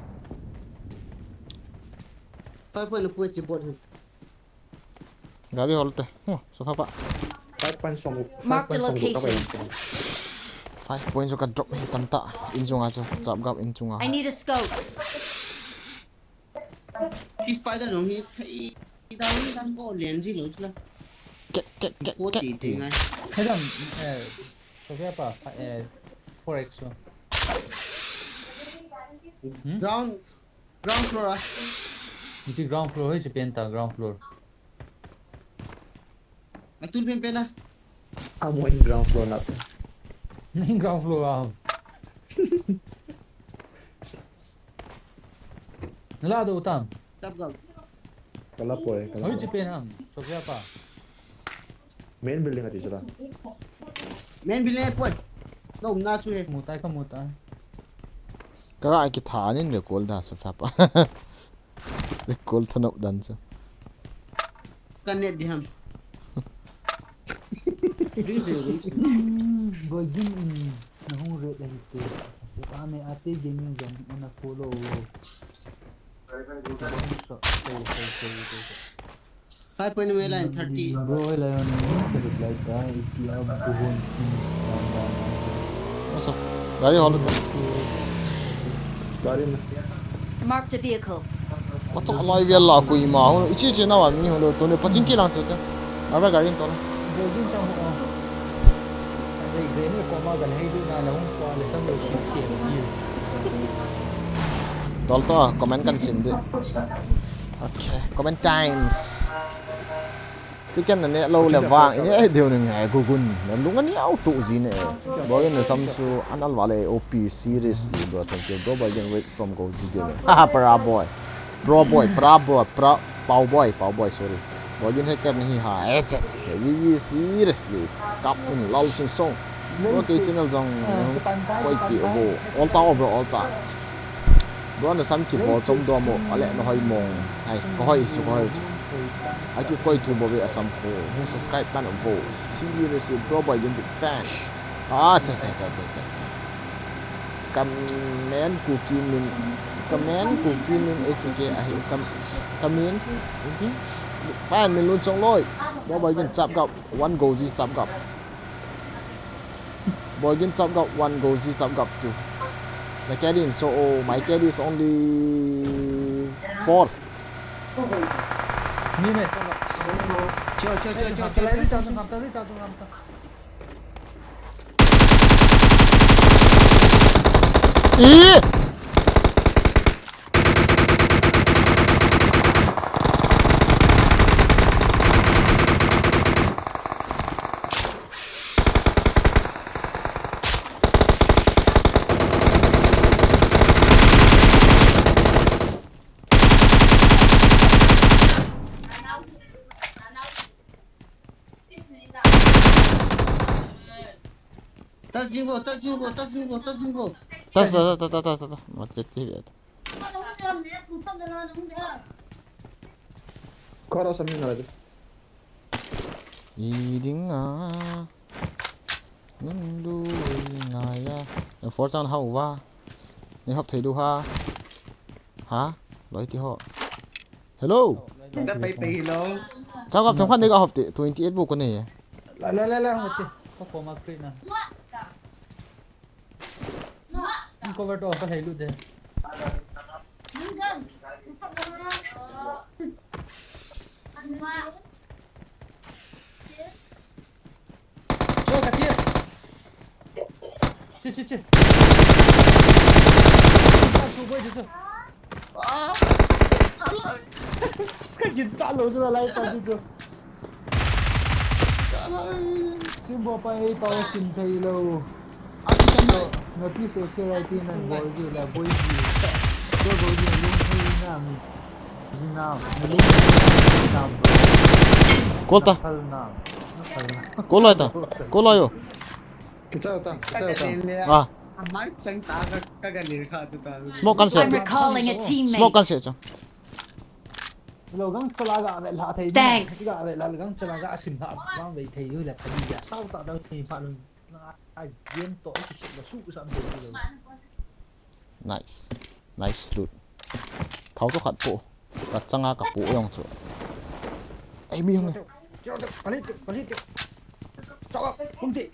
Five point na pue chi bot hin. Gari hol te. Huh, so pha pa. Five point song. Mark the location. Five point so ka drop hi tam ta. In chunga chu chap gap in chunga. I need a scope. Spider jong hi thei dang dang ko len ji lo chu la. Kek, kek, kek, ko kek. Ti ti ngai. He dam, eh, Sophia pa, eh, four X so. Hmm? Ground, ground floor a. Iti ground floor, hoi chi pen ta ground floor. Atul pen pen a. Amo in ground floor na. Ning ground floor a. Nala do tam. Tap gam. Kala poi, kala poi. Hoi chi pen ham, Sophia pa. Main building ati chula. Main building poi. No, na chu he. Mutai ka mutai. Ka ga ki tha nin recall da Sophia pa. Recall thanop dan chu. Ka net di ham. Boy Jim in na hung ret ahi te. Ka me ate gaming jam ana follow. Five point me line thirty. Bro, line reply ta, itia buhon. What's up? Gari hol. Gari na. Marked a vehicle. Matok alai vel la koima ho, ichi chi na wa mi ho lo, tone paching ki lang chu te. Ava gari to la. Building sang ho. Ai, grenade ko ma gan hei du na la hung kwa le sam lo ki si ni. Tol to, comment kan sim de. Okay, comment times. Chicken na ne lo le vang, ini ai deu ni ngai gugun. Na lung ani au tu ji ne. Boy ne sam su an al vale O P seriously bro. Thank you bro, boy, again wait from go ji game. Ha ha, para boy. Pro boy, pra boy, pra, Pau boy, Pau boy, sorry. Boy, again hacker ni hi ha. Eh, cha, cha. Ye, ye, seriously. Kap un lal sing song. Bro, kei channel jong, ah, eh, koi pi bo. All ta, bro, all ta. Bro, na sam ki bo chom do mo, ale na hoi mong. Hai, ko hoi su, ko hoi su. Ai ki koi tu bo ve asam ko. Mo subscribe tan bo. Seriously, bro, boy, again big fan. Ah, cha, cha, cha. Kamen Kuki min, Kamen Kuki min H K ahi, kam, kamin, okay? Fan min lun chong loi. Bo boy gin chap gap, one goji chap gap. Boy gin chap gap, one goji chap gap too. The carry in so, oh, my carry is only four. Ni me, chong gap. Cho, cho, cho, cho, cho, cho, cho, cho, cho, cho, cho, cho. Ih! Ta jing vo, ta jing vo, ta jing vo, ta jing vo. Ta, ta, ta, ta, ta, ta, ta. Ma che ti ve ta. Kora sa mi na de. I ding a. Nun du i nga ya. Em for chan hau va. Ni hop thei du ha. Ha? Loi ti ho. Hello. Ka pai pai lo. Chao kap thong khan nei ka hop ti twenty eight bu ko nei. La la la la hop ti. Ko ko ma kri na. Cover to ka hei lu de. Che, che, che. Che, che, che. Chu boy chu. Ah. Ka gin cha lo chu lai pa chu. Simbo pa ei pa sim thei lo. Notice se se rai ti nan bol ji la boi ji. Ko bol ji lung thei na mi. Ji na, mi lung thei na. Kol ta. Phal na. Phal na. Kol lai ta. Kol lai yo. Kicha ta, kicha ta. Ah. Amai chang ta ka ka ga le kha chu ta. Smoke kan se. I'm recalling a teammate. Smoke kan se chu. Lo gang chala ga ve la thei. Thanks. Ga ve la gang chala ga sim ha. Gang ve thei yu le phadi ya. Sau ta da thei pha lun. Na a gen to ki se la su sa ve lo. Nice. Nice loot. Thao to khat po. Ka changa ka po yong chu. Ai mi hong. Palit, palit. Chawa, kumti.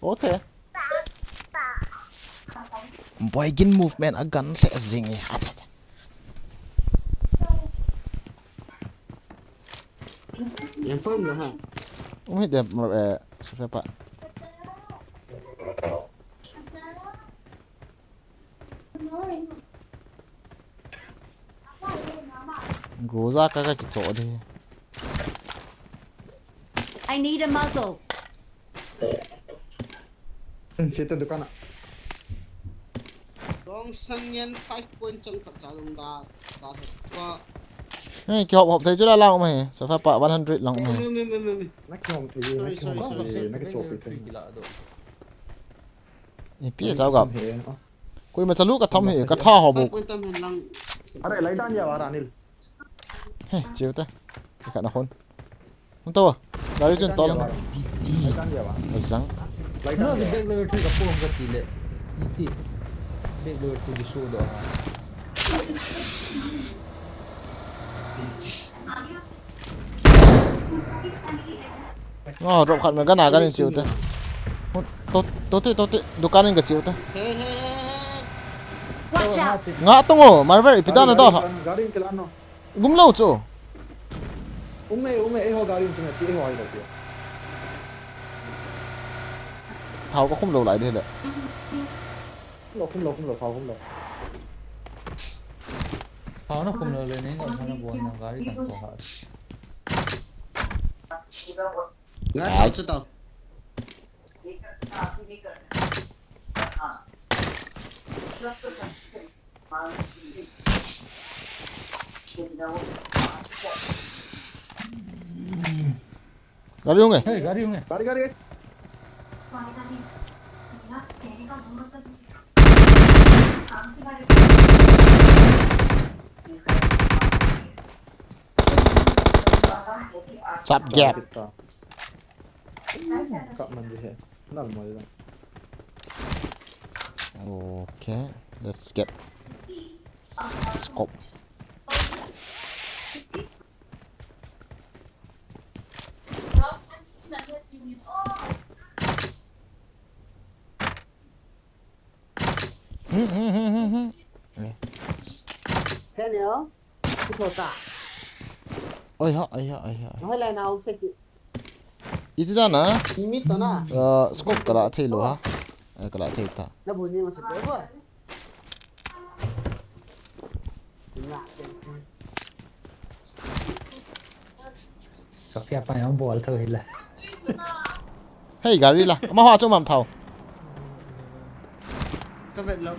Okay. Boy gin movement a gun le jing e. Acha, acha. Yang pun dah ha. Umi dia, eh, siapa? Groza ka ka kicho de. I need a muzzle. Che ta dukan a. Dong sang yan five point chang tak cha dong da da pa. Hey, ki hop hop thei chu la lang um he. So fa pa one hundred lang um he. Me me me me me. Na ki hop thei, na ki hop thei, na ki chop thei. Ipi chao gap. Koima chalu ka tham he, ka tha ho bok. Are, lai dan ya wa ra nil. He, chiu ta. Ka na khon. Hung tau. Gari chun tol. Lai dan ya wa. Azang. Lai dan ya. Back level three ka pom ka ti le. Iti. Back level three ki su do. Ngo, drop khat me gana ganin chiu te. To, to te, to te, dukan in ka chiu te. Hey, hey, hey, hey. Watch out! Nga tongo, Marvel, ipi dan na do ha. Garin ke lano. Gum lo chu. Ume, ume, eiho garin chunga chi, eiho ai lo tia. Thao ka khum lo lai de le. Lo khum lo, khum lo, thao khum lo. Thao na khum lo le, nei ngam na bon na gari kan ko ha. Nga tao chu tao. Gari hung e. Hey, gari hung e. Gari, gari. Chap gap. Ka man di he. Nal mo di. Okay, let's get scope. Hmm, hmm, hmm, hmm, hmm. Hello. Oi ha, oi ha, oi ha. Hoi lai na ong se ki. Iti da na? Mimi to na. Uh, scope kala thei lo ha. Eh, kala thei ta. Na bu ni ma se ko. Sofia pa yang bol tho hila. Hey, gari la. Ama ho chu mam thao. Ka vet lo.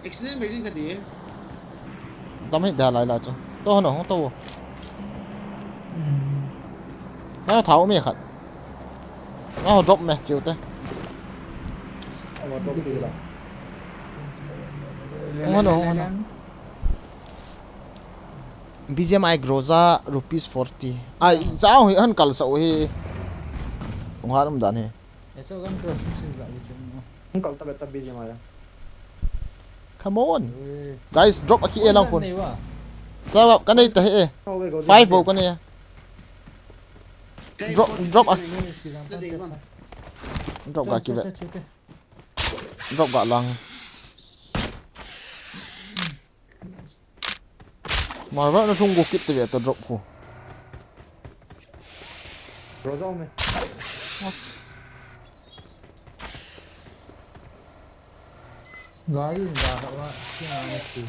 Accident me ding ka di. Dam hi da lai la chu. To hano hong to. Na thao me khat. Na drop me chiu te. Ama drop ti la. Hong hano, hong hano. B G M I Groza rupees forty. Ai, chao hi han kal sa u hi. Ung harum dan hi. Echo kan cross six ga uchen no. Hung kal ta beta B G M a. Come on. Ui. Guys, drop aki e lang phone. Nei wa. Chawap ka nei ta he e. Ho ve go. Five bou ka nei. Drop, drop a. Drop ga ki ve. Drop ga lang. Marva na thung go kit te ve ta drop ko. Bro, jao me. Gari ga wa, kina na ti.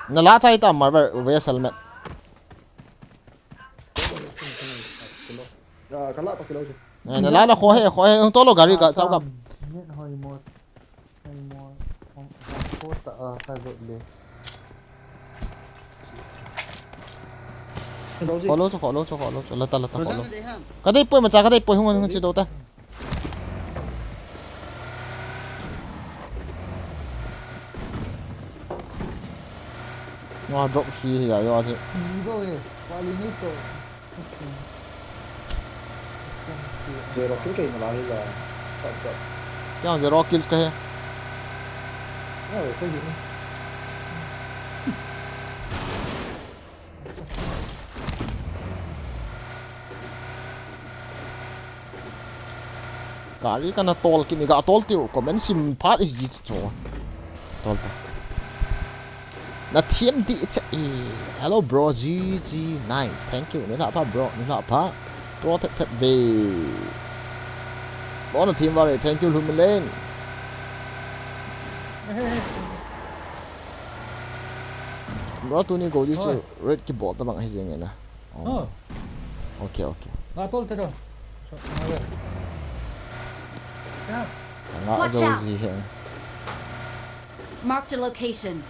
Na la chai ta Marva ve helmet. Ya, kala pa kilo. Eh, na la la kho he, kho he, tolo gari ga chao ka. Net hoi mo. Kholo cho, kholo cho, kholo cho. Lata, lata, kholo. Ka dei poi macha, ka dei poi, hung, hung, chi do ta. Nga drop khi hi ya, yo, chi. Zero kill kahi nalai la. Tap, tap. Kya zero kills kahi? Aw, kahi ni. Gari kana tol kini ga tol tiu, comment sim phat is ji cho. Tol ta. Na thiam di cha e. Hello bro, G G, nice. Thank you. Ni la pha bro, ni la pha. Pro thet thet ve. Bro na thiam va re, thank you Lumilen. Bro tuni go di chu red kibol ta bang hi jing e na. Oh. Okay, okay. Nga tol te do. So, nga ve. Ya. Nga jo ji he. Marked a location.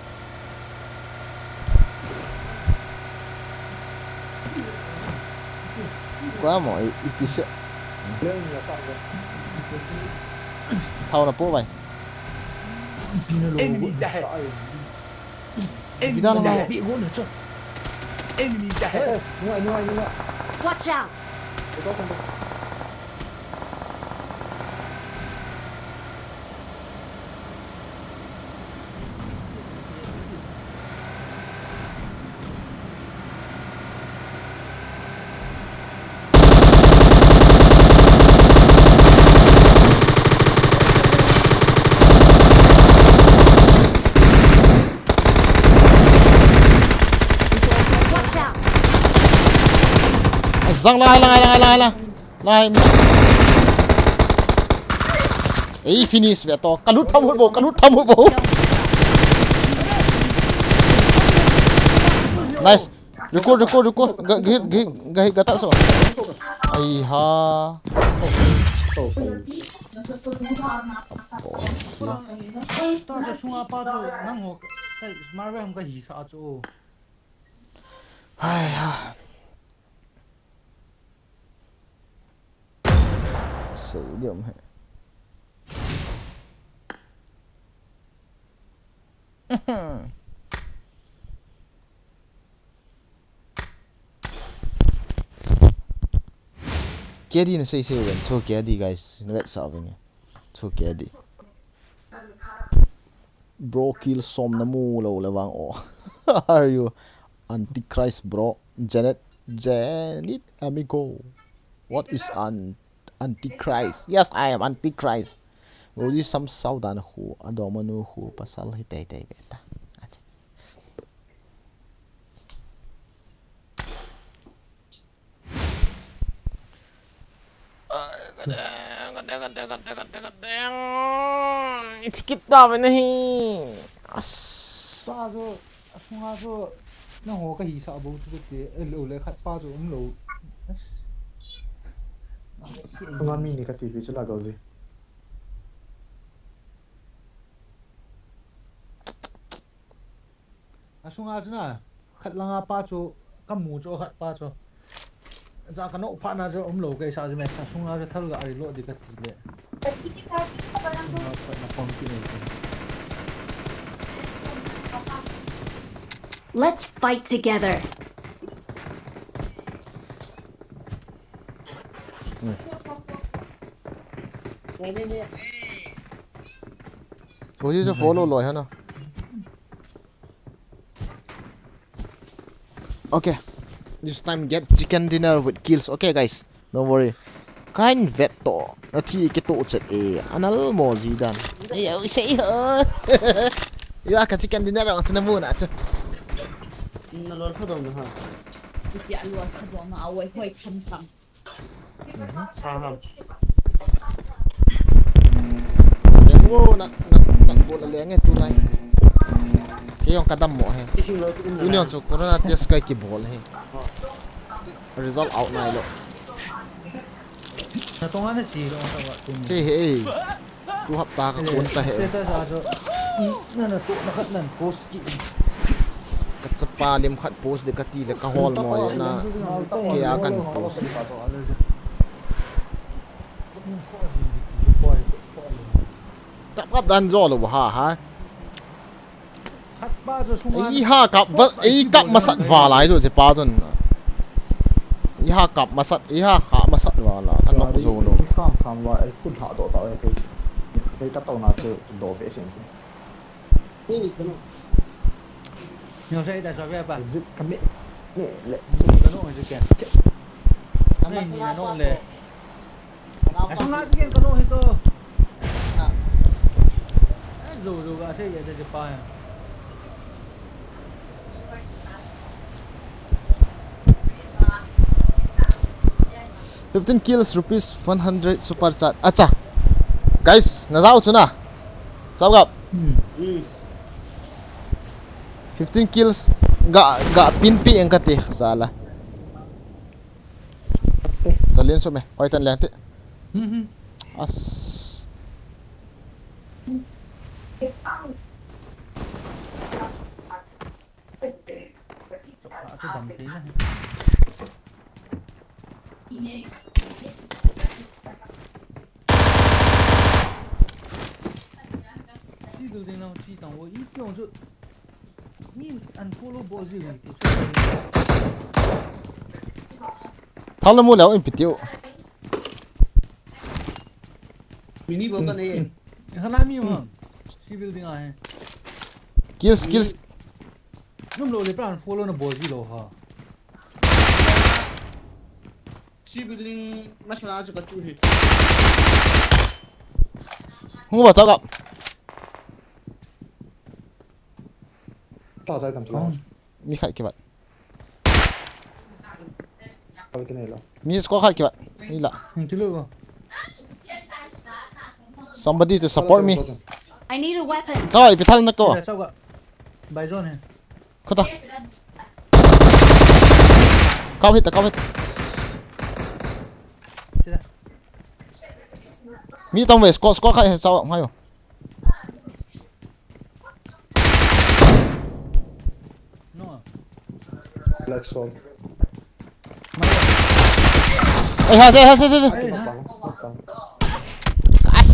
Kwa mo, i, i pise. Thao na po bai. Enemies ahead. Enemies ahead. Enemies ahead. Watch out! Watch out! Zang lai, lai, lai, lai, lai. Lai. Ei, finish ve to. Ka lut tham hut bo, ka lut tham hut bo. Nice. Ruko, ruko, ruko. Ga, ga, ga, ga, ga ta so. Ai ha. Ta sa sunga pa chu nang ho. Ai, Marvel ka hi sa chu. Ai ha. Sei di um he. Kedi na sei sei ven, so kedi guys, na vet sa ven. So kedi. Bro kill som na mu lo le vang o. Are you Antichrist bro? Janet, Janet amigo. What is an Antichrist? Yes, I am Antichrist. Roji sam saudan khu, adoma nu khu, pasal hi tei tei beta. Ati. Ai, gadeng, gadeng, gadeng. It's kit da ve nahi. As. Pa jo. Asunga chu, nangho ka hisah bou chu kati, eh, lo le khat pa chu um lou. Asunga mi ni kati pi chu la kau ji. Asunga chu na, khat langa pa chu, ka mu chu khat pa chu. Cha ka no pha na chu um lou kei sa ji me, ka sunga chu thal ga ai lo di kati le. Sunga pha na pom ki nei. Let's fight together. Hmm. Ozil chu follow loi hana. Okay. This time get chicken dinner with kills. Okay, guys. Don't worry. Kahin vet to. Athi kito chet e. Anal mo ji dan. Yo, say ho. Yo, ka chicken dinner ang sana muna chu. Na lor pha dong na ha. Iti a lor pha dong na awai hoi tham tham. Sa ham. Wo na na na bol le nge tu lai. Kei jong ka dam mo he. Tuni jong chu corona test kei kibol he. Result out nai lou. Na tong ana chi lou ka wa tu. Chi he. Tu hapta ka kun ta he. Status a chu. Na na tu na khat nan post ki. Ka chapa lim khat post de ka ti le ka hol mo na. Kei a kan post. Kap kap dan jo lou ha ha. Ei ha kap va, ei kap masat val ai chu chepa chun. Ei ha kap masat, ei ha kha masat val a, ka nok jo lou. Kam kam va, ei kun ha do ta, ei, ei ka to na chu do ve sen. Nyo sai ta so ve pa. Zip kami. Ni le. Ka no ju ken. Ni ni no le. Asunga ju ken ka no hito. Ai, zo zo ga sai ya je pa ya. Fifteen kills, rupees one hundred super chat. Acha. Guys, na jao chu na. Chao gap. Fifteen kills ga ga pin pi eng kati sala. Chalin su me. Oi tan leng ti. As. Thal na mu leo in pitiu. Mini bo ka nei. Hana mi ma. Si building a he. Kills, kills. Num lo le plan follow na bol ji lo ha. Si building masala chu ka chu he. Hung ba chao gap. Ta chai tam chu. Mi khai kibat. Mi squad khat kibat. Ila. Somebody to support me. I need a weapon. Chao, ipi thal na ko. By zone he. Khota. Kau hit, kau hit. Mi tong ve, squad, squad khat he chao, ngai yo. Black Soul. Ai, ha, ha, ha, ha, ha. As.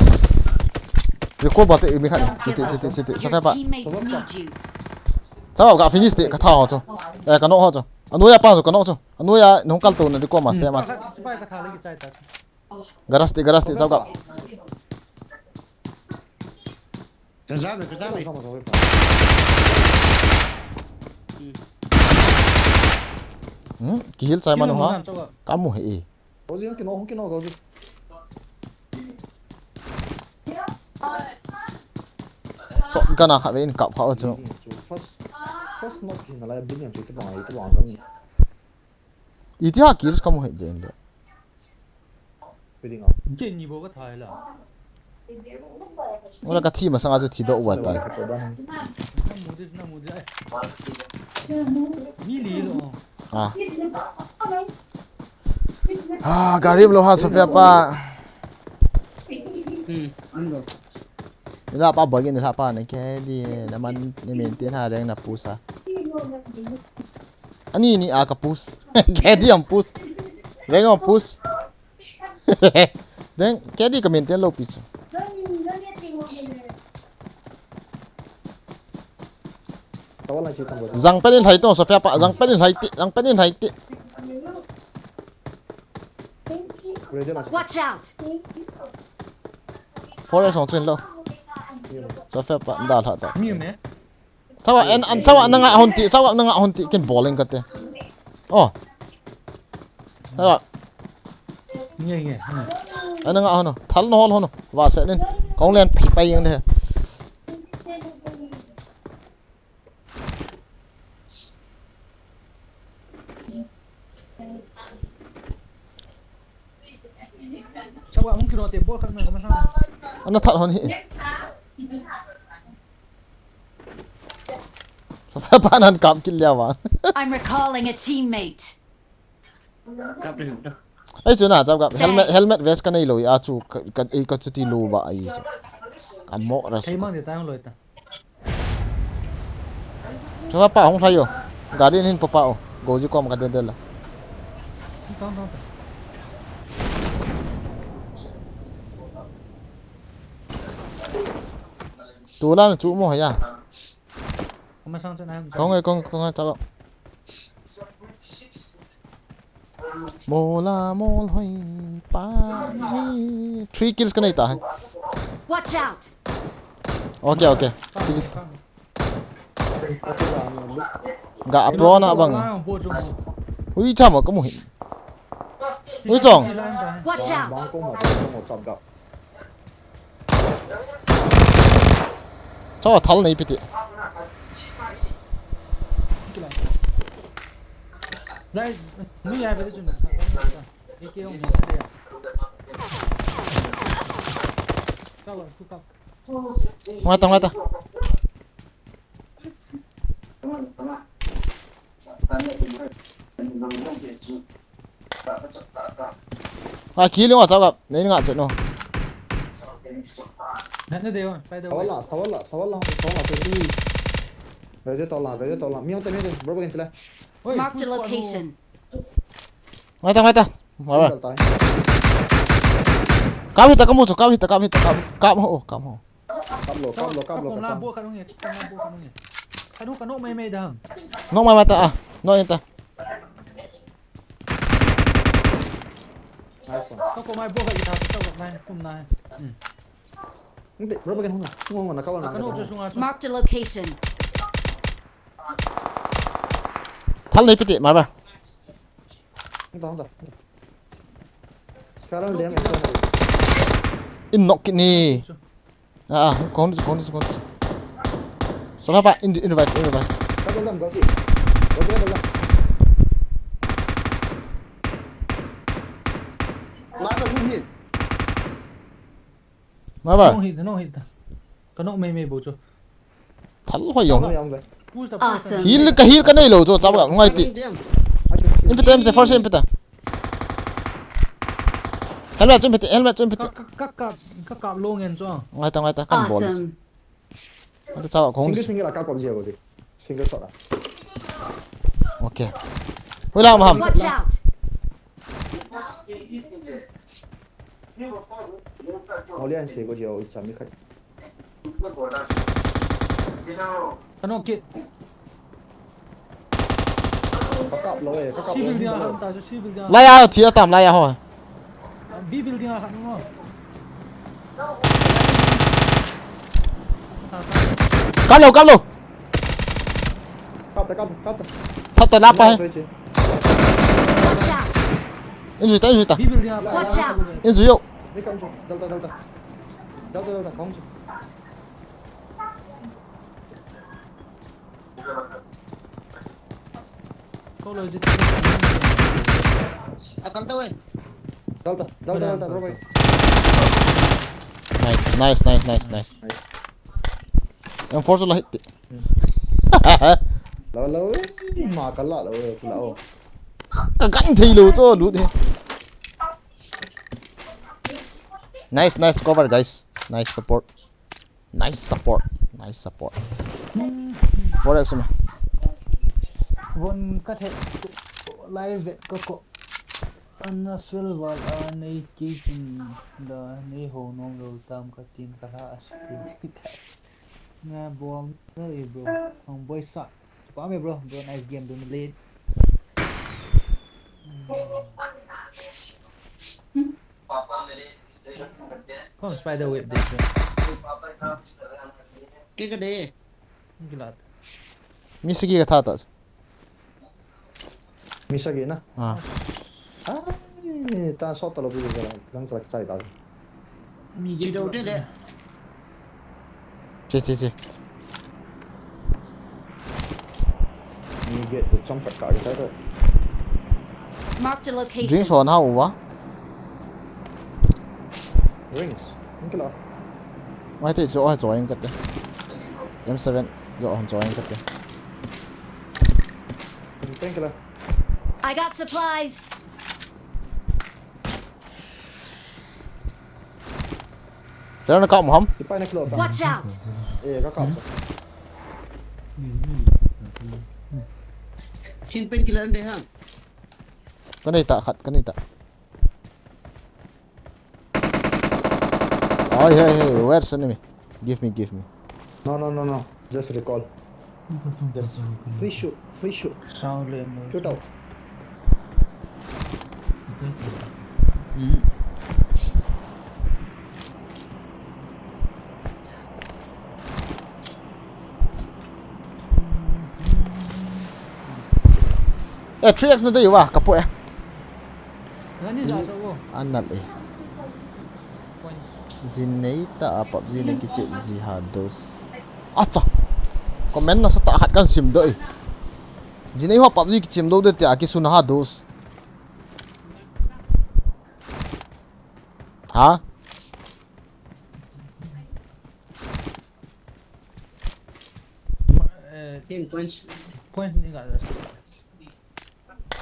Recall ba te mi khat. Chiti, chiti, chiti. Sa pa. Sa ga finish te ka tha ho chu. Eh, ka no ho chu. Anu ya pa chu ka no chu. Anu ya nung kal to na recall ma ste ma. Garage te, garage te, chao ga. Hmm, ki heal chai manu ha. Kamu he e. Shotgun a khat ve in kap kha chu. First, first knock hi na lai bin yang chu kibang ai kibang kang. Iti ha kills kamu he ben le. Ken ni bo ka thai la. Wala ka thi masanga chu thi do wa tai. Mi li lo. Ah. Ah, gari lo ha Sophia pa. Ila pa bagi ni la pa ne ke di na man ni min tin ha reng na pusa. Ani ni a ka push. Ke di ang push. Reng ang push. Reng, ke di ka maintain lou pi chu. Jang pen in hai to, Sophia pa, jang pen in hai ti, jang pen in hai ti. Watch out! Four X hung chun lo. Sa fe pa da lha ta. Mi me. Chawa en an chawa nanga hon ti, chawa nanga hon ti kin bowling kate. Oh. Chawa. Nge nge. Ana nga hono. Thal no hol hono. Va se nin. Kong len pai pai yang de. Chawa hung kino te bol khat me kama sa. Ana thal hon hi. Panan kap kit liawa. I'm recalling a teammate. Kap le hung ta. Ei chu na chap kap helmet, helmet vest ka nei lo a chu ka, ka, ei ka chuti lo ba ai chu. Ka mo ra su. Ei mang de ta hung lo ta. Chu pa hung thayo. Gari hin pa pa o. Goji kom ka den den la. Tong tong tong. Tula na chu mo haya. Kong e kong kong chalo. Mola mol hoi pa. Three kills ka nei ta. Watch out. Okay okay. Ga apron a bang. Ui chama ka mu hin. Ui chong. Watch out. Chawa thal nei piti. Zai, nu ya bete chun. Eke ong ya. Kala, tu kap. Mata, mata. A ki lung a chao kap nei nga chet no. Nana de on, pai de. Tawala, tawala, tawala, tawala, tawala. Ready tawala, ready tawala. Mi ong te mi de, bro, bro, intila. Mark the location. Ngai ta, ngai ta. Kap hita kamu chu, kap hita, kap hita, kap, kap ho, kap ho. Kap lo, kap lo, kap lo, kap lo. Kap lo, kap lo, kap lo. Kanu kanu mai mai dam. Nok mai mai ta a. Nok mai ta. Nice one. Ka ko mai bo ka ita ka ko nai kum nai. Hmm. Hindi, bro, bakit hung hung na kawal na. Kanu chu sunga chu. Mark the location. Thal nei piti, mar ba. Hung ta, hung ta, hung ta. Sekarang dia yang itu. In nok kini. Ah, ah, kong, kong, kong. Salah pa, in, in revive, in revive. Kau dalam, kau sih. Kau dalam. Mana hit? Mama. Kano hit, kano hit. Kano mai mai bo chu. Thal hoi jong. Push ta, push ta. Awesome. Heal ka heal ka nei lo chu, chapa ngai ti. Em pita, em pita, first em pita. Helmet chu em pita, helmet chu em pita. Ka, ka, ka, ka, ka kap lo ngen chu. Ngai ta, ngai ta, kan bol. Awesome. Ata chapa kong. Single, single a ka kap je bo di. Single shot a. Okay. Hoi la maham. Watch out. Olian se ko je o ichami khai. Ano kit. Pakap lo eh, pakap lo. Si building a ham ta, si building a. Lai a, thi atam lai a ho. B building a khat mo. Kap lo, kap lo. Kap ta, kap ta, kap ta. Kap ta na pa hai. Watch out. In jui ta, in jui ta. B building a. Watch out. In jui yo. Ni kam chu. Dal ta, dal ta. Dal ta, dal ta, kam chu. Nice, nice, nice, nice, nice. Nice. Yang force lah hit. Lo, lo, eh. Ma kala lo, eh, kala, oh. Ka kan thei lo cho lut he. Nice, nice cover, guys. Nice support. Nice support. Nice support. Four X me. Von ka the live ka ko. Ana silver a nei ki tin da nei ho nom lo tam ka tin ka la as. Na bol na e bro. Ang boy sa. Pa me bro, bro nice game do late. Kom spider web de. Kei ka de. Gilat. Mi sagi ka tha ta. Mi sagi na? Ah. Ai, ta sot ta lo bi ga lang chalak chai ta. Mi ge do de de. Che, che, che. Mi ge tu chom tak ka chai ta. Marked a location. Ding son ha uwa. Rings. Ang kila. Mai te jo ha jo ang kate. M seven jo ha jo ang kate. Thank you la. I got supplies. Kailan na kap mo ham? Ipai na kilo ta. Watch out. Eh, ka kap. Hin pen kila de ha. Kanei ta khat, kanei ta. Oi, hey, hey, where's enemy? Give me, give me. No, no, no, no. Just recall. Just free shoot, free shoot. Sound le mo. Shoot out. Hmm. Eh, three X na tayo ba? Kapo eh. Nani za so go. Anal eh. Point. Jinei ta a PUBG na kichep ji ha dos. Acha. Comment na sa ta khat kan sim do eh. Jinei ho PUBG kichep do de tia kisun ha dos. Ha? Eh, ten points. Points ni ga.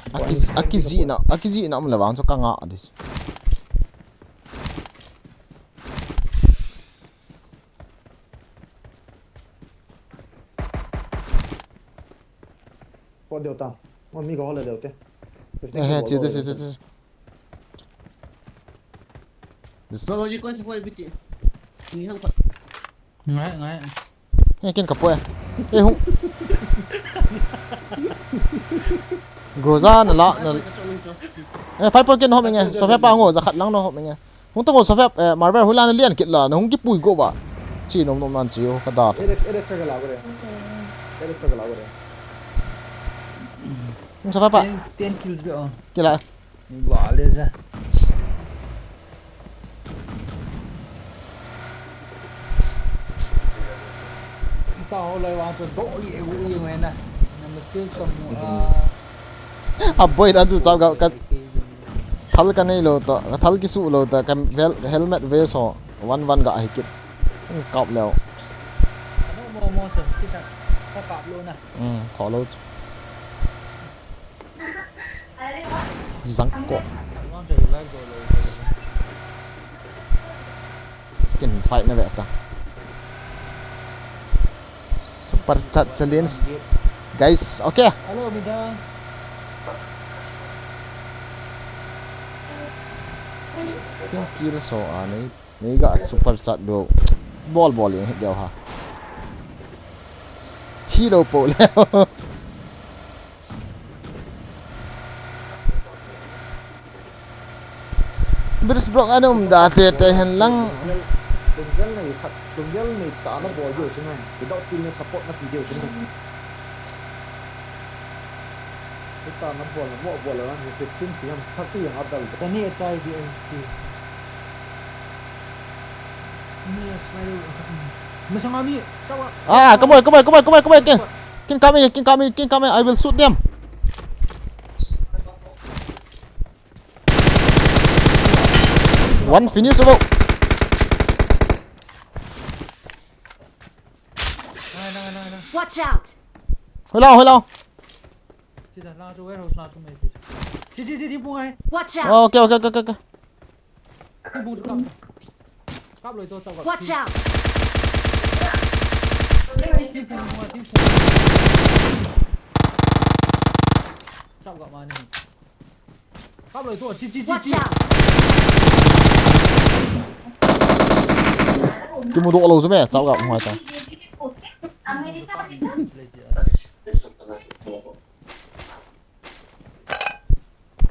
Aki, aki ji na, aki ji na um le vang so ka nga dis. Pot deu ta. Mo mi ko hole deu te. Eh, eh, chi, chi, chi, chi. This. Lo, lo, ji ko ti poi biti. Ni hang pa. Ngai, ngai. Eh, kin ka poi. Eh, hung. Groza na la, na. Eh, five point kin hom inge. So fe pa ngo, za khat lang no hom inge. Hung tang ngo so fe, eh, Marvel hula na lian kit la, na hung kipui go ba. Chi nom nom nan chi o ka da. Alex, Alex ka la go re. Alex ka la go re. Hung so fe pa. Ten, ten kills be on. Kila. Ni ba le za. Ita ho lai wa to do li e gu i ngai na. Na ma sil som mu a. A boi dan chu chau ka, ka thal ka nei lo ta, ka thal kisu lo ta, ka vel, ka helmet vest ho, one one ga hi kit. Kap leo. Ano mo mo so, kita ka kap lo na. Hmm, kho lo. Zangko. Kin fight na ve ta. Super chat challenge. Guys, okay. Hello, midang. Fifteen kills so ani. Nei ga super chat do. Bol bol jeng hi deu ha. Thi lo po le. Bridge block ana um da te te hen lang. Lunggel nei khat, lunggel nei ta na bol deu chu na. Without team support na pi deu chu na. Ita na bol na mo bol na ni fifteen ti ham thirty ham adal. Kani H I D M T. Ni smile. Masang ami, tawa. Ah, come on, come on, come on, come on, come on, kin. Kin kami, kin kami, kin kami. I will shoot them. One finish abo. Watch out! Hello, hello. Watch out! Oh, okay, okay, okay, okay, okay. Watch out! Watch out! Kimu do lo jume, chao ga hung hai ta.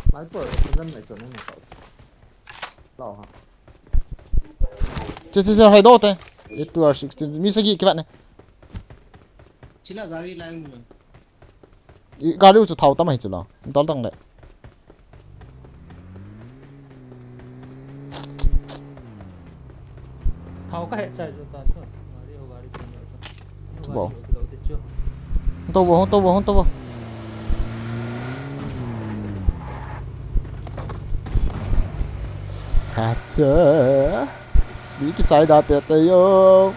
Sniper, oxygen nei chon nei chao. Lao ha. Che, che, che, hai do te. Eight two R sixteen. Mi sagi kivat ne. Chila gari lai mo. I gari u chu thao tam ahi chu la. Dol tang le. Thao ka he chai chu ta chu. Gari ho gari chu. Chu bo. Gari ho chu lo te chu. Hung tou bo, hung tou bo, hung tou bo. Hacha. Mi kichai da te te yo.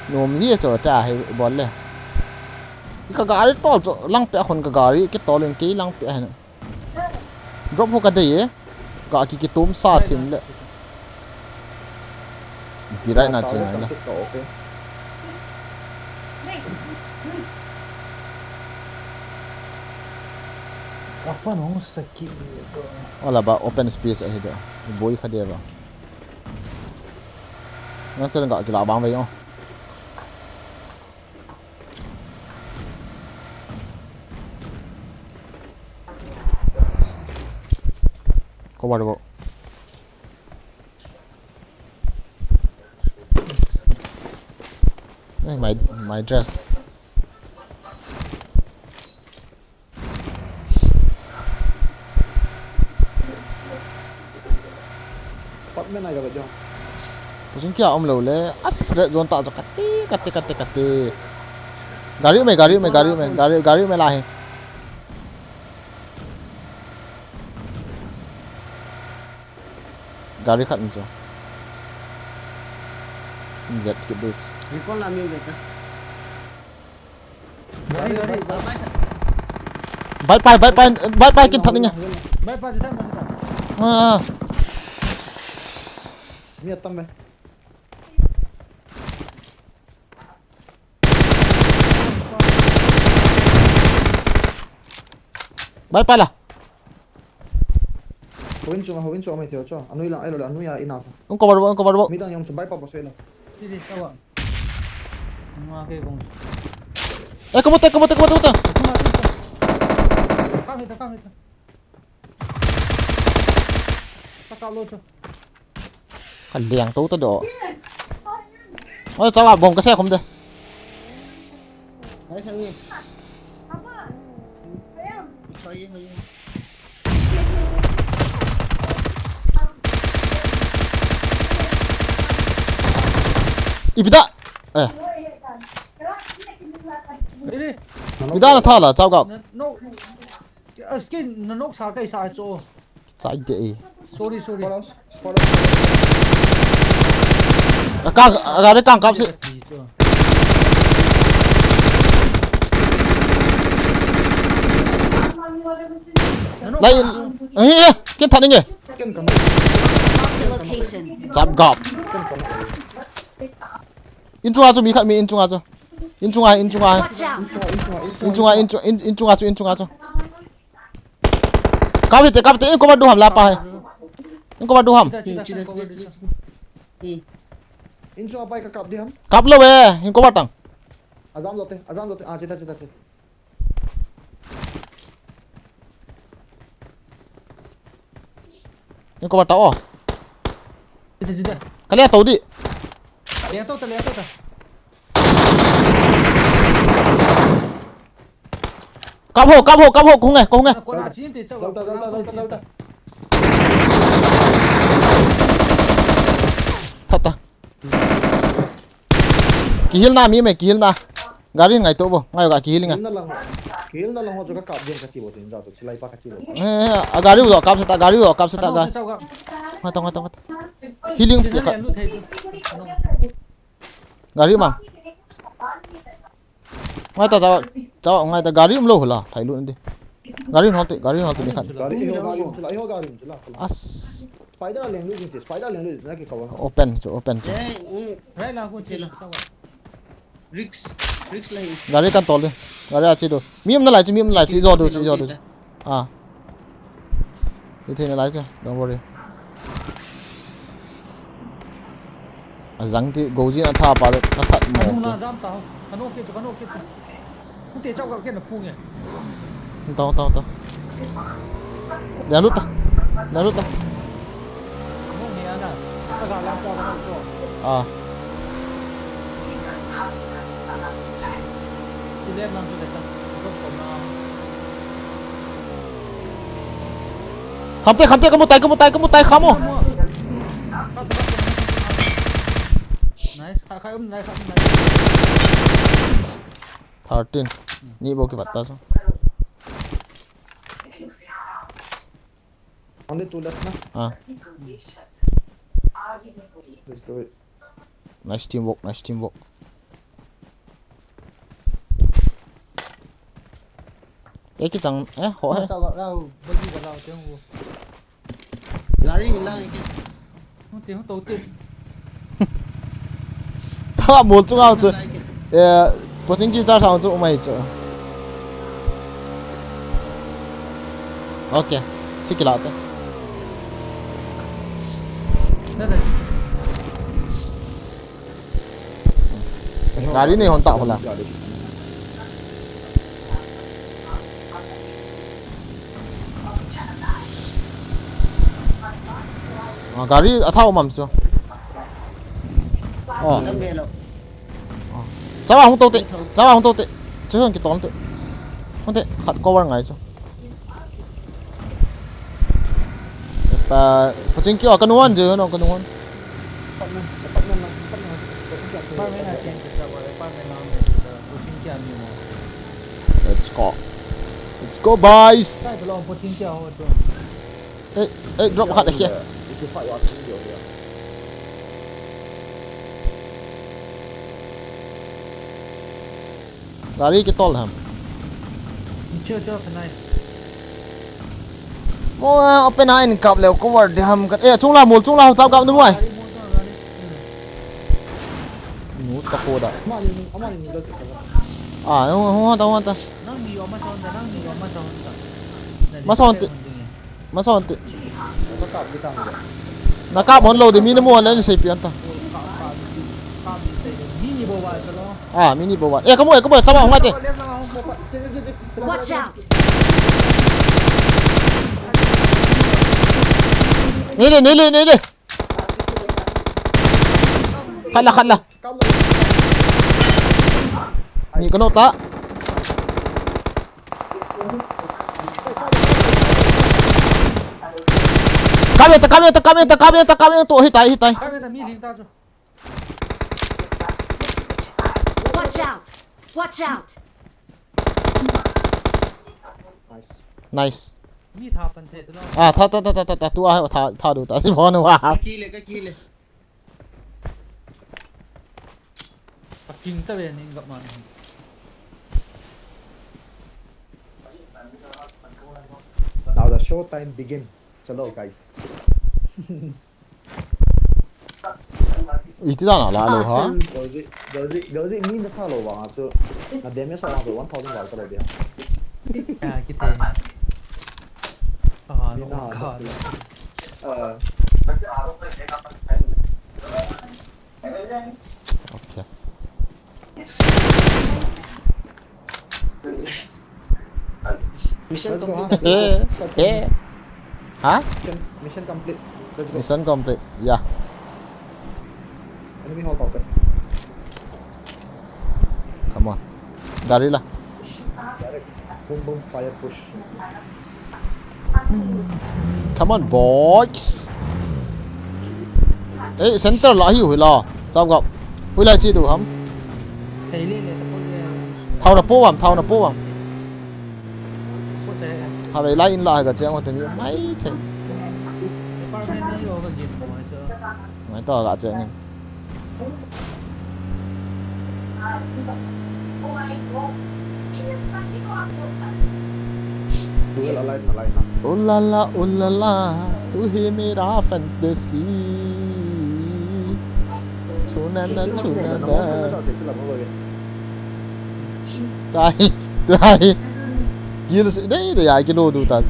Nom ji chu ta hi bol le. Ka gari tol chu lang pe khun ka gari kitol in kei lang pe hin. Drop ho ka dei e. Ka ki kitum sa thim le. Pi rai na chin na. Apa nong sakit ni to. Ola ba open space ahi do. Boi kha de ba. Ngan chen ga kila bang ve yo. Cover bo. Eh, my, my dress. Apartment ai ka ba jo. Pusin kia um lo le. As red zone ta jo kati, kati, kati, kati. Gari um e, gari um e, gari um e, gari, gari um e la hi. Gari khat um chu. Get kit dus. Recall la mi ve ka. Gari, gari. Bike pai, bike pai, bike pai kin that ninge. Bike pai, that, that. Ah. Mi atam be. Bike pai la. Houin chunga, houin chunga mai teo chu. Anoi lang, ai lo le, anoi a ina. Hung cover bo, hung cover bo. Midang jong chu bike pa bo sei lo. Ti ti, tawa. Nga ke kong. Eh, kamu te, kamu te, kamu te, kamu te. Kang hita, kang hita. Taka lo chu. Ka liang to ta do. Oi, chawa bom ka se khum de. Ai sang ni. Hoi, hoi. Ibida. Eh. Ini. Ibida na thala, chao gap. No, no. Skin na nok sa kai sa cho. Chai de. Sorry, sorry. Follow, follow. Ka, ka, ka, ka kap si. Lai, eh, eh, ken thaninge. Ken kan. Mark the location. Chap gap. Ken kan. In chunga chu mi khat mi in chunga chu. In chunga, in chunga. Watch out. In chunga, in chunga, in chunga chu, in chunga chu. Kap hite, kap hite, in cover du ham la pa hai. In cover du ham. Hmm, chita, chita, chita, chita. Hmm. In chunga pai ka kap di ham. Kap lo ve, in cover tang. Ajam lote, ajam lote. Ah, chita, chita, chita. In cover ta o. Chita, chita. Kale to di. Le to ta, le to ta. Kap ho, kap ho, kap ho, kong e, kong e. Kona chin te chau. Jalta, jalta, jalta, jalta. Thata. Kihil na mi me, kihil na. Gari ngai to bo, ngai ka kihil nga. Kihil na lang. Kihil na lang ho jo ka kap din ka ti bo tin ja to, chilai pa ka ti bo. Eh, a gari u jo kap seta, gari u jo kap seta ga. Ngai to, ngai to, ngai to. Healing pe ka. Gari ma. Ngai ta, ta, ta, ngai ta, gari um lo hula, thai lu ndi. Gari hol te, gari hol te ni khan. Gari, iho gari um chula, iho gari um chula. As. Spider leng lu jing te, spider leng lu jing na ki kawa. Open chu, open chu. Eh, mm. Rai la ko chela. Risk, risk la hi. Gari kan tol de. Gari a chi do. Mi um na lai chi, mi um na lai chi, jo do chi, jo do chi. Ah. Ithei na lai chu, don't worry. Azang ti, Goji na tha pa, na that mo. Anu na jam ta ho. Anu ke tu, anu ke tu. Ute chau ka ke na pu nge. Tao, tao, tao. Lia lut ta. Lia lut ta. Anu ni ana. Ka ga lang ta ka ko. Ah. Ti le lang tu le ta. Ko ko na. Kham te, kham te, kamu tai, kamu tai, kamu tai, kham o. Nice. Kha, kha, um, nice, um, nice. Thirteen. Ni bo ki batta so. Only two left na. Ah. Let's do it. Nice teamwork, nice teamwork. Eh, kichang, eh, ho, eh. Tao ga lau, bagi ga lau, tiang bu. Gari hilang iki. Hung te, hung to te. Sa mol chunga chu. Eh, pochin ki char sa chu umai chu. Okay. Sikila te. Gari nei hon ta hola. Ah, gari athau mam chu. Oh. Chawa hung to te. Chawa hung to te. Chu hung ki ton te. Hung te, khat cover ngai chu. Pa, pochin ki, oh, ka nuan je, no, ka nuan. Apartment, apartment lang, apartment lang. Apartment na change sa, apartment lang, pochin ki ani mo. Let's go. Let's go, boys. Sai belong pochin ki ho chu. Eh, eh, drop khat ahi. Gari kitol ham. Chill, chill, tonight. Mo, ah, open a in kap leo cover de ham kat. Eh, chung la mol, chung la chau kap nu mai. Gari mo to, gari. Nu ta ko da. Ama ni, ama ni, ni lo. Ah, hu, hu ta, hu ta. Nang ni yo ma son ta, nang ni yo ma son ta. Ma son ti. Mason ti. Nakap hon lou di, mi namu hon le, ani seipi anta. Ah, mi ni bou val. Eh, kamu, eh, kamu, eh, chama hon ngai te. Watch out! Nili, nili, nili. Khat la, khat la. Ni kano ta. Kami ta, kami ta, kami ta, kami ta, kami ta, tu, hitai, hitai. Kami ta, mi ling ta chu. Watch out! Watch out! Nice. Nice. Mi tha pan the tu lo. Ah, tha, tha, tha, tu a, tha, tha du ta, si bon wa. Ka kill e, ka kill e. Ka king ta ve ning gap man. Now the show time begin. Chalo, guys. Iti dan a la lo ha. Awesome. Gauzi, Gauzi, Gauzi, mi na tha lo vang a chu. Na damage vang a chu one thousand val ka lo dia. Ah, kiti. Ah, no, God. Ah. Okay. Mission complete. Eh, eh. Ha? Mission, mission complete. Let's go. Mission complete. Yeah. Enemy hall out. Come on. Dari la. Direct. Boom, boom, fire, push. Come on, boys. Eh, center la hi hui la. Chao gap. Hui lai chi du ham. Thei le le ta ko le. Thao na po ham, thao na po ham. Ko te. Ha, vei lai in la ha ga cheng wa te mi mai the. Department na yo ga gin mo to. Ngai to ga cheng. Ooh la la, ooh la la, tu hi mera fantasy. Chuna na, chuna na. Tai, tai. Gil se, dei, dei, ai, kilo du tas.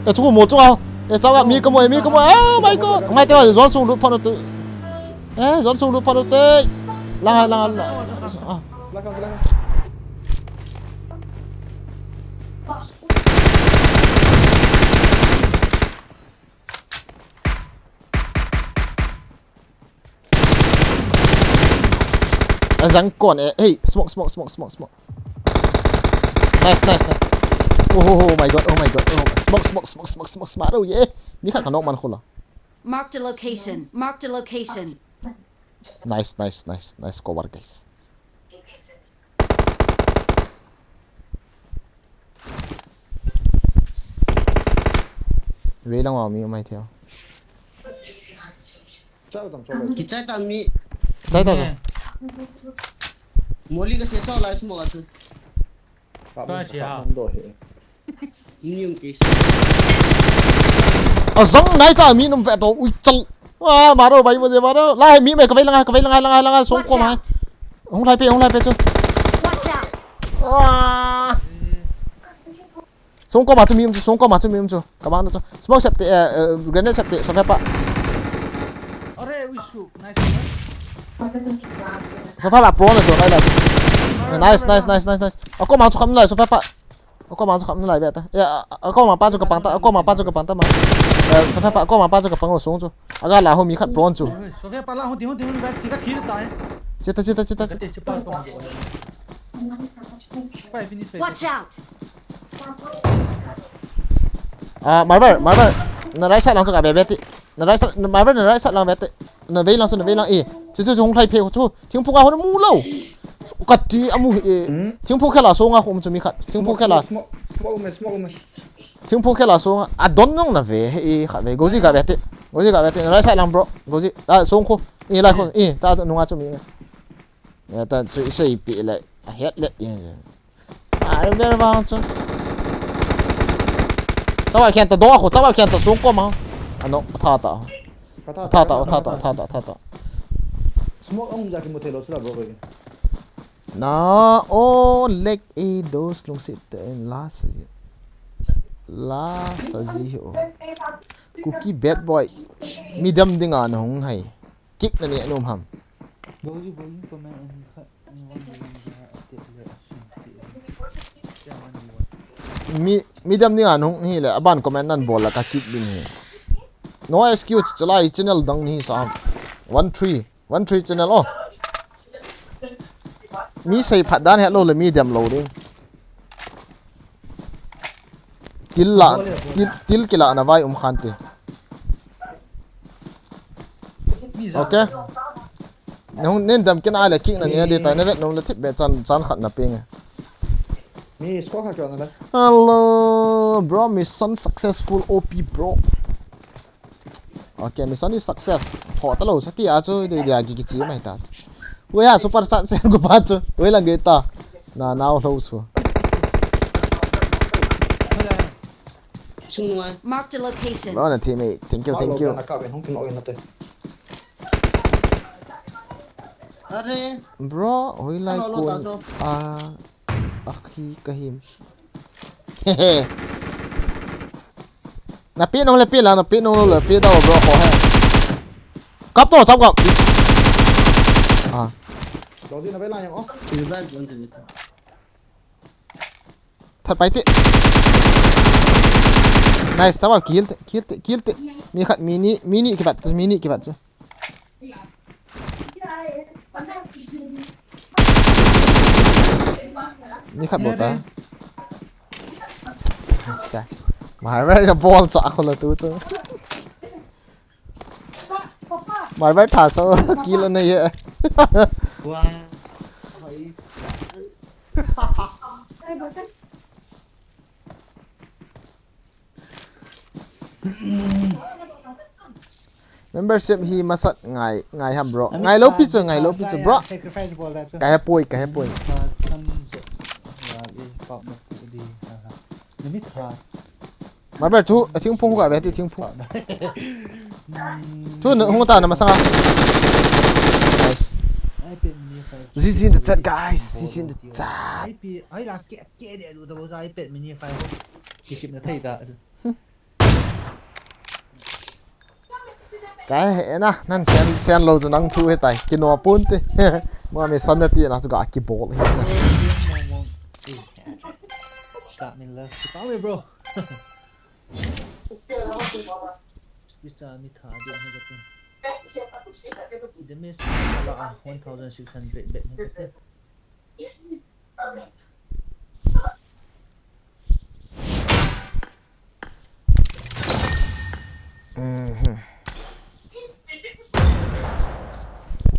Eh, chu mo chu a. Eh, chau a, mi ka mo, eh, mi ka mo. Oh my God. Ngai te, zone sung lut phat u te. Eh, zone sung lut phat u te. Lang, lang, lang. Ah. Azang kon eh. Hey, smoke, smoke, smoke, smoke, smoke. Nice, nice, nice. Oh, oh, oh my God, oh my God. Oh, smoke, smoke, smoke, smoke, smoke, smoke. Oh, yeah. Mi khat ka knock man khu la. Marked a location. Marked a location. Nice, nice, nice, nice cover, guys. Vei lang wa mi mai theo. Chao tam chao. Kichai tam mi. Kichai tam. Moli ka se chao lai smoke a tu. Ka se ha. Ni yung case. Azang nai cha mi num ve to ui chal. Wa maro bai mo je maro. Lai mi mai ka vei lang ka vei lang lang lang song ko mai. Hung lai pe hung lai pe chu. Watch out! Wa. Song ko ma chu mi um chu, song ko ma chu mi um chu. Ka bang chu. Smoke sep te, eh, eh, grenade sep te, so pa. Are, ui su, nice. So pa pro na chu, lai lai. Nice, nice, nice, nice, nice. Ako ma chu kam lai, so pa. Ako ma chu kam lai beta. Ya, ako ma pa chu ka pang ta, ako ma pa chu ka pang ta ma. Eh, so pa, ako ma pa chu ka pang song chu. Aga la ho mi khat pro chu. So pa la ho ti ho ti ho ba ti ka thi ta. Chita, chita, chita, chita. Watch out! Ah, Marvel, Marvel. Na right side lang chu ka be be ti. Na right side, na Marvel na right side lang be ti. Na vei lang chu, na vei lang e. Chu chu hung lai pe chu. Thingphung a hon mu lo. Ka ti amu e. Thingphung khela so nga khum chu mi khat. Thingphung khela. Smoke, smoke, smoke, smoke. Thingphung khela so nga. A don nong na ve e khat ve. Gozi ka be ti. Gozi ka be ti. Na right side lang bro. Gozi. Ta song khu. E lai khu. E ta nunga chu mi. Ya ta chu i sei pi le. A het le. E. Ai, ber vang chu. Tawai khian ta do khu, tawai khian ta sung ko ma. Ano, tha ta. Tha ta, tha ta, tha ta, tha ta, tha ta. Smoke ang ja ki mo thelo sula bro ko. Na, o, lek e dos lungsit te en la sa ji. La sa ji ho. Kuki bad boy. Midam dinga na hung hai. Kick na ni anum ham. Bauji, bauji, comment and khat. Mi, midam ni anung ni le, aban comment nan bol la ka kick din hi. No excuse, chalai channel dang ni sa. One three, one three channel oh. Mi sei phat dan het lo le mi dem lo ding. Kil la, kil, kil kila na vai um khan te. Okay. Nung nen dam kin ai le kick na ni de ta na vet nung le thip be chan, chan khat na ping. Mi score kha kyo na le. Hello, bro. Mission successful, O P, bro. Okay, mission is success. Ho ta lo sa ti a chu de de a gi gi chi mai ta. We ha super chat sen gu pa chu. We lang ge ta. Na nau lo chu. Marked a location. Bro, na teammate. Thank you, thank you. Are. Bro, hoi lai kun. Ah, akhi kahim. Hehe. Na pi nong le pi la, na pi nong le pi da bro ko he. Kap to, chap kap. Ah. Dong di na bai la yang oh. That pai ti. Nice, chap kap, kill ti, kill ti, kill ti. Mi khat, mi ni, mi ni kibat, mi ni kibat chu. Mi khat bol ta. Cha. Marvel ka bol cha khu la tu chu. Marvel tha so kill na ye. Wow. Membership hi masat ngai, ngai ham bro. Ngai lo pi chu, ngai lo pi chu bro. Sacrifice bol da chu. Ka he poi, ka he poi. Marvel chu, a thingphung ka ve ti thingphung. Chu na hung ta na masanga. Nice. G G in the chat, guys. G G in the chat. Ai pi, ai la ke ke de lu da bo ai pet mini five. Ki kip na thei da. Ka he na, nan sen, sen lou chu nang thu he tai. Kino pun te. Mo mi san na ti na chu ga ki bol he na. Stop me, love. Stop me, bro. Mister Mitha, dia ni kata. Damage lah one thousand six hundred bet ni kata.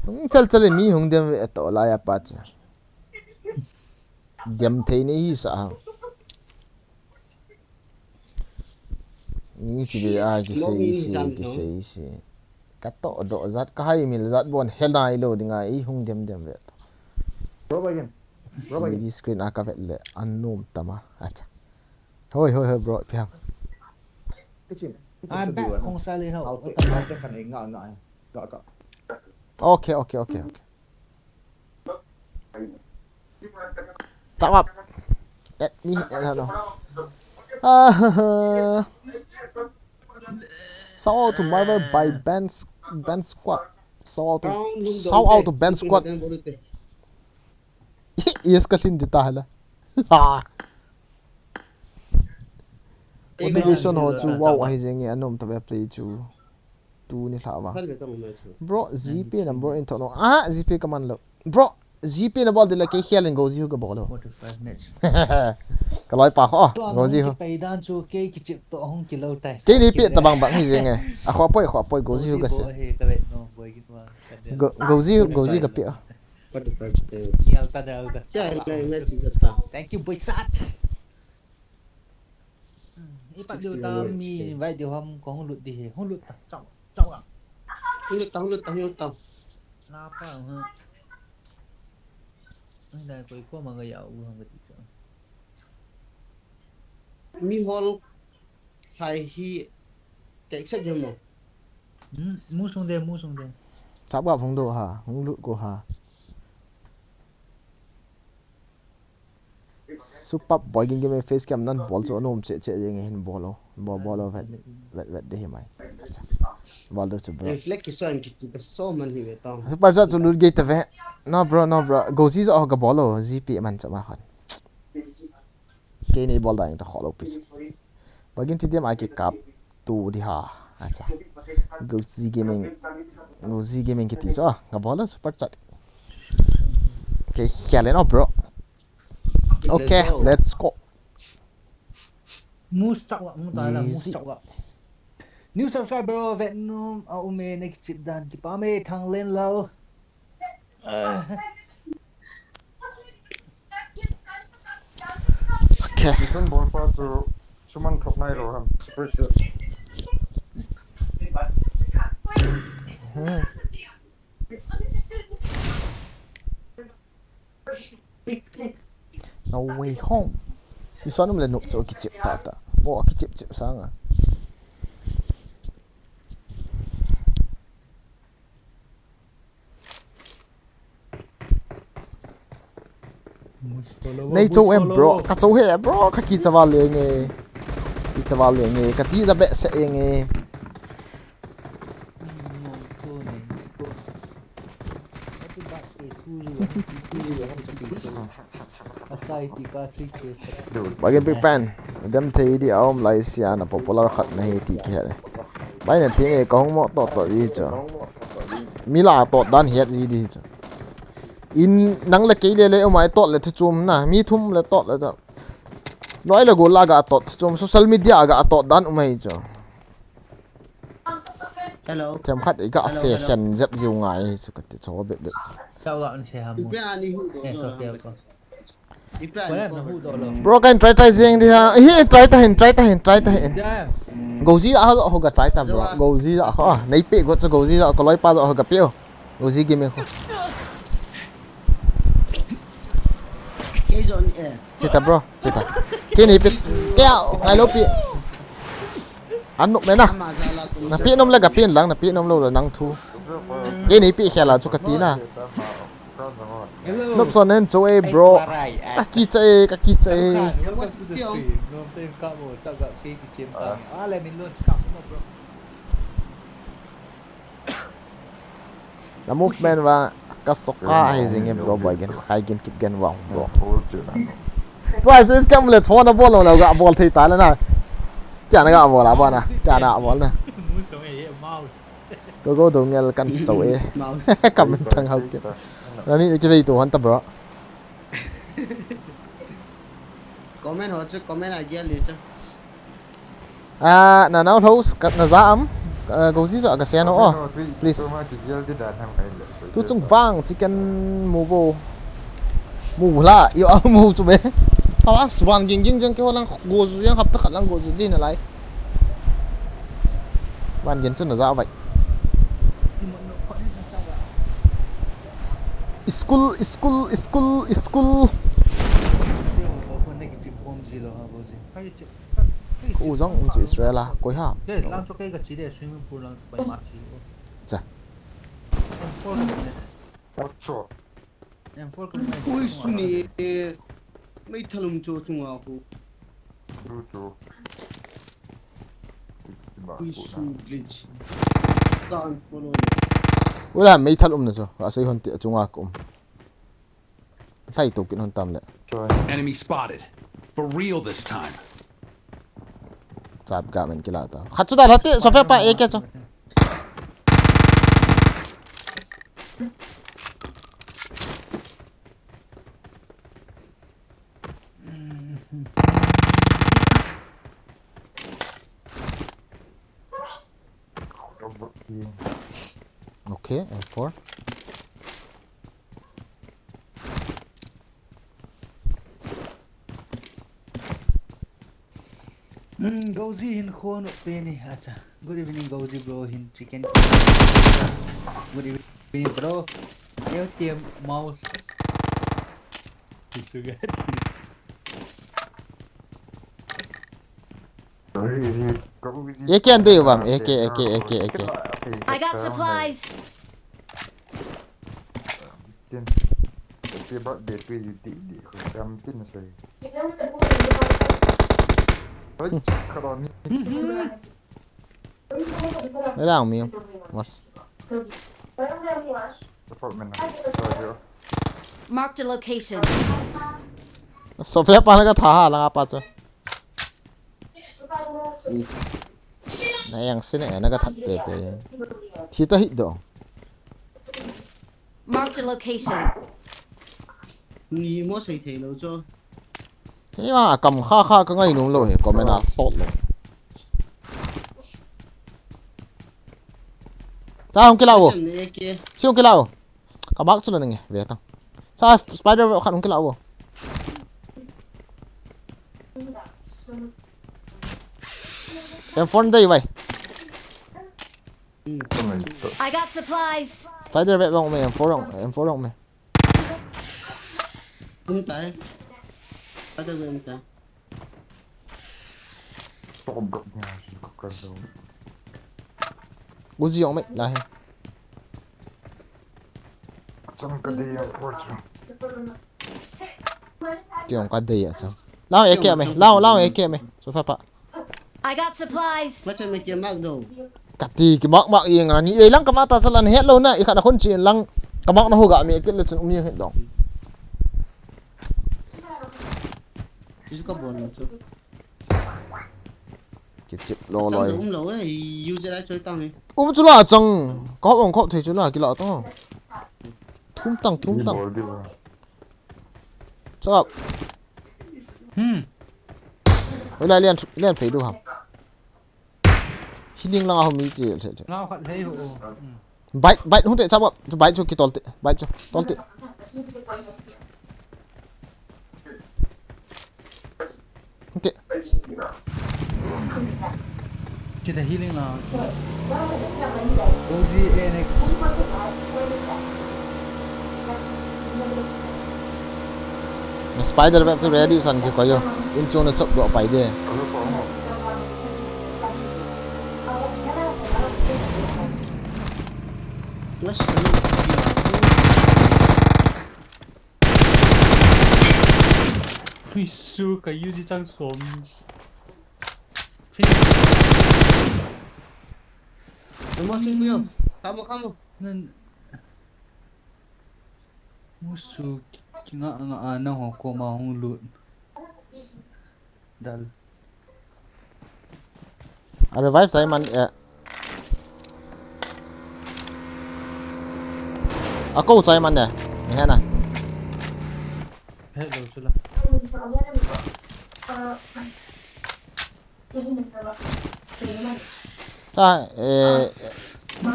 Hung chal chal mi hung dem ve to la ya pa cha. Dem thei ni hi sa. Mi ki ve a ki sei sei ki sei sei. Ka to do zat ka hai mil zat bon he nai lo ding a i hung dem dem ve to. Bro again. Bro again. T V screen a ka vet le an num tama. Acha. Hoi hoi hoi bro piam. Kitchen. I'm back, Hong Salin ho. I'll take, I'll take an nga nga. Nga nga. Okay okay okay okay. Tap up. Let me, I don't know. Ah, shout out to Marvel by Ben, Ben Squad. Shout out to, shout out to Ben Squad. Yes, ka thin di ta hala. Ha. Motivation ho chu wow ahi jeng e, anom ta ve play chu. Tu ni lha va. Bro, G P number in thono. Ah, G P ka man lo. Bro, G P na bol de la kei khel in Goji hu ka bol lo. Forty-five minutes. Ka loi pa kho, Goji hu. Pei dan chu kei kichip to hung kilo tai. Kei ni pe ta bang bang hi jeng e. A kho poi, kho poi Goji hu ka se. He ka vet no boy gin wa. Goji, Goji ka pe. What the fuck? Nial ta dal ta. Kya hai na, na chija tha. Thank you boy sat. Ipat diu ta mi invite diu ham ko hung lut di he. Hung lut ta. Chao. Chao la. Hung lut ta, hung lut ta, hung lut ta. Na pa ha. Ang dai koi ko ma ga ya u ham ga ti cha. Mi hol khai hi ka accept jam mo. Hmm, mu sung de, mu sung de. Chap ga phung do ha, hung lut ko ha. Super boy ging game face cam nan bol chu anom che che jeng hin bol lo. Bol bol lo vet vet vet de hi mai. Bol do chu bro. Reflect ki so em ki tu ka so man hi ve tong. Super chat chu lut gate ve. No bro, no bro. Goji jo ka bol lo. G P man cha ma khan. Kei ni bol da ing ta kholo pi. Bagin ti diam ai ki kap tu di ha. Acha. Goji Gaming. Goji Gaming kiti so. Ka bol lo super chat. Okay, kya le no bro. Okay, let's go. Mu sak la, mu ta la, mu Easy. Sak la. New subscriber vet nom a um e, next chip dan kipa me Thanglen Lal. Okay. Mission bol pa chu suman thok nai lo ham. Secret. Hmm. No way home. Mi son um le nup chu kichip ta ta. Mo kichip chip sanga. Nei cho em bro, ka cho he bro, ka kicha val le nge. Kicha val le nge, ka ti da be se nge. Again big fan. Dem thei di aum lai sia na popular khat na he ti ki he. Bai na ti nge ka hung mo to to i cho. Mi la to dan het ji di cho. In nang le kei le le o mai tot le thu chum na, mi thum le tot le ta. Noi le go la ga tot thu chum, social media ga tot dan umai cho. Hello. Them khat i ga se khen jep jiu ngai su ka ti cho bep bep. Chao la an se ham. Ipe ani hu do Eh, do so la. ke ko. Ipe Wala ani na hu hu do do lo. lo. Bro kan try try jeng di ha. Hi try ta hin, try ta hin, try ta hin. Jam. Goji a ho ga try ta bro. Goji a ho. Nei pe go cho Goji a ko loi pa ho ga pe o. Goji Gaming ho. Kei jo ni eh. Chita bro, chita. Kei nei pe. Kei a ngai lo pe. An nup me na. Ama ja la tu. Na pe nom le ga pe lang, na pe nom lo le nang thu. Kei nei pe khela chu ka ti na. Nup son nen cho e bro. Ka kicha e, ka kicha e. Welcome to the stream. Nom tem ka mo, chao ga ke ki chem ta. Ale min lon ka mo bro. Na movement va ka soka ahi jing e bro, boi gen, khai gen, kit gen vang bro. Tua face cam le chona bol lo ga bol thei ta le na. Tia na ga bol a ba na. Tia na bol na. Go go do ngel kan chau e. Mouse. Kam thang hau ke. Na ni ke vei tu han ta bro. Comment ho chu comment a gel le chu. Ah, na nau thos ka na ja am. Ah, go ji ja ka sen o. Please. Tu chung vang chicken mu bo. Mu la, yo a mu chu be. Hawa swan ging ging jeng ke ho lang go ju yang hap ta khat lang go ju di na lai. Wan gen chu na ja bai. School, school, school, school. Ko u jong um chu Israel a, koi ha? Cha. Ui, suni. Meithal um chu chunga khu. Ui, su glitch. Ka unfollow. Ula, meithal um na chu. Asei hon ti chunga ka um. Thlai to kin hon tam le. Enemy spotted. For real this time. Chap ga men kila ta. Khat chu da lhate, Sophia pa A K chu. Okay, M four. Hmm, Gozi hin khon pe ni, acha. Good evening, Gozi bro, hin chicken. Good evening, bro. L T M mouse. It's so good. A K an dei uvam, A K, A K, A K, A K. I got supplies. Tin. Ti bat de tu di di ko jam tin sai. Oi, karoni. Melang mi. Mas. Support men. Sorry. Marked a location. Sophia pa na ka tha ha lang apa chu. Na yang sine na ka that te te. Thi ta hi do. Marked a location. Ni mo sei thei lo cho. Hei ma kam kha kha ka ngai num lo he, comment a tot lo. Cha hung kila o. Cham ne ke. Si hung kila o. Ka mark chu la nge, ve tang. Cha spider web khat hung kila o. M four dei vai. I got supplies. Spider web bang me, M four bang, M four bang me. Tum tai. Spider web tai. Uzi jong mai la he. Chang ka dei a fortune. Kiong ka dei a chang. Lao A K mai, lao, lao A K mai. Sofa pa. I got supplies. Macha me ke mak do. Kati ki mak mak i nga ni vei lang ka mak ta chalan het lo na, i khat na khon chin lang ka mak na ho ga mi kit le chun um ni het dong. Chu ka bon chu. Kichip lo loi. Chang um lo e, user ai choi tang ni. Um chu la chang. Ka hop ong khop thei chu la ki la to. Thum tang, thum tang. Bol di ba. Chop. Hmm. Oi la lian, lian phei du ham. Healing lang a hom mi chi, chi, chi. Ngau khat lei ho. Hmm. Bike, bike hung te chapa, bike chu kitol te, bike chu, tol te. Hung te. Chi te healing lang. Uzi A N X. Na spider web chu ready san ki koyo. In chung na chop do pai de. Fisu ka uzi chang som. Finish. Kamu, kamu. Nan. Musu kinga nga ana ho ko ma hung lut. Dal. A revive sai man, eh. A ko sai man ne. Ni hena. Hello, sula. Ta, eh,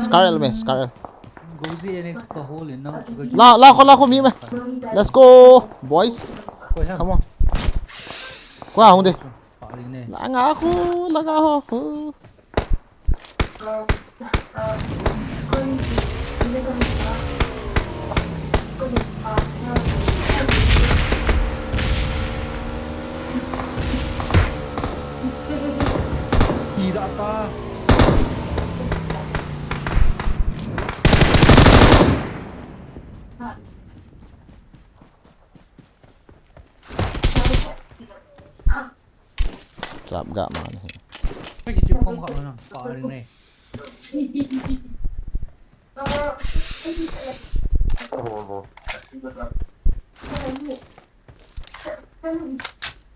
Scar L me, Scar L. Gozi N X pa hole na. La, la ko, la ko mi me. Let's go, boys. Koi ha. Come on. Koi ha, hunde. Pari ne. La nga ko, la nga ho. Tidak apa. Chap ga ma ni. Mai kichi kom kha na, pa ring ne.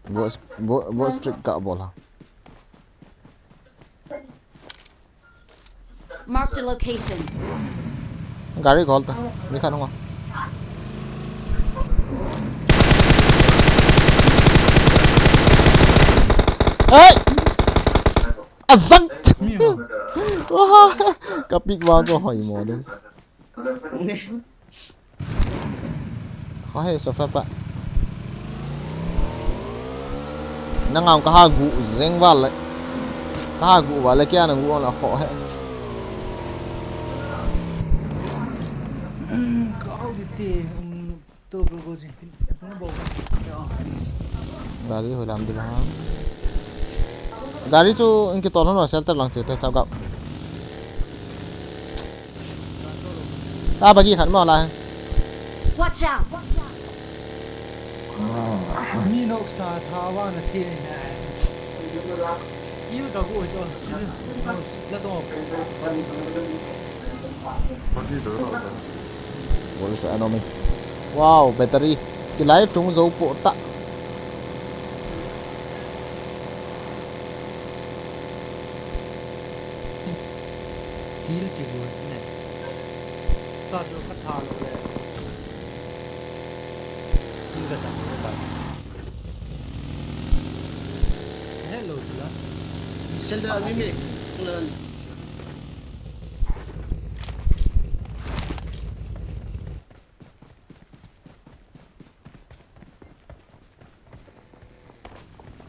Bo, bo, bo street ka bol ha. Marked a location. Gari call ta. Mi khan hung. Hey! Azang! Mi ma. Wah, kapit wa ko hoi mo de. Kho he sofa pa. Nangam ka ha gu jeng val le. Ka ha gu val le kya na gu on la kho he. Ka au di te, um, to bro go ji. Gari hoi lam di ba. Gari chu in ki tol hon shelter lang chu te chau gap. Ta bagi khat mo la. Watch out! Mi nok sa thawa na thi ne. Kiu ta gu to. La to. Bol sa ano mi. Wow, battery. Ki live tung zo po ta. Kill kigu ne. Sa jo ka tha lo le. Kill ka ta lo ba. Hello, sila. Sila, mi me.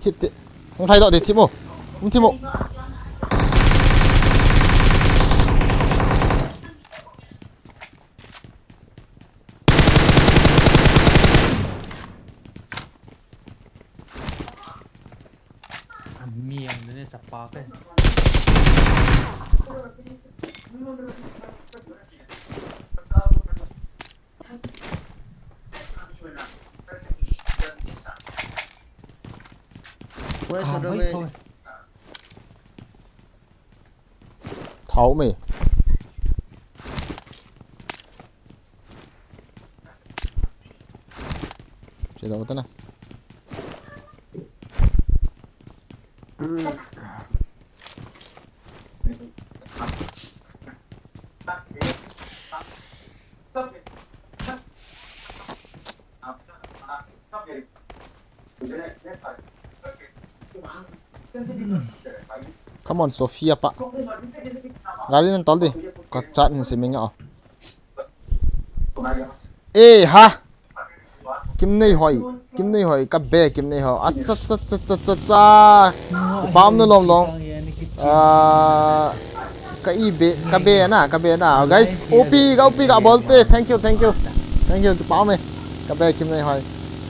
Thip te. Hung thai doh de, thip mo. Hung thip mo. Miang ne chapa ke. Where is the domain? Thao me. Che dong ta na. Come on, Sophia pa. Gari nan tol di. Ka chat hin si minga. Eh, ha. Kim Nei Hoi. Kim Nei Hoi. Ka be Kim Nei Hoi. Acha, cha, cha, cha, cha, cha. Pam na lom lom. Ah, ka i be, ka be na, ka be na. Guys, O P, ka O P ka bol te. Thank you, thank you. Thank you, kipah me. Ka be Kim Nei Hoi.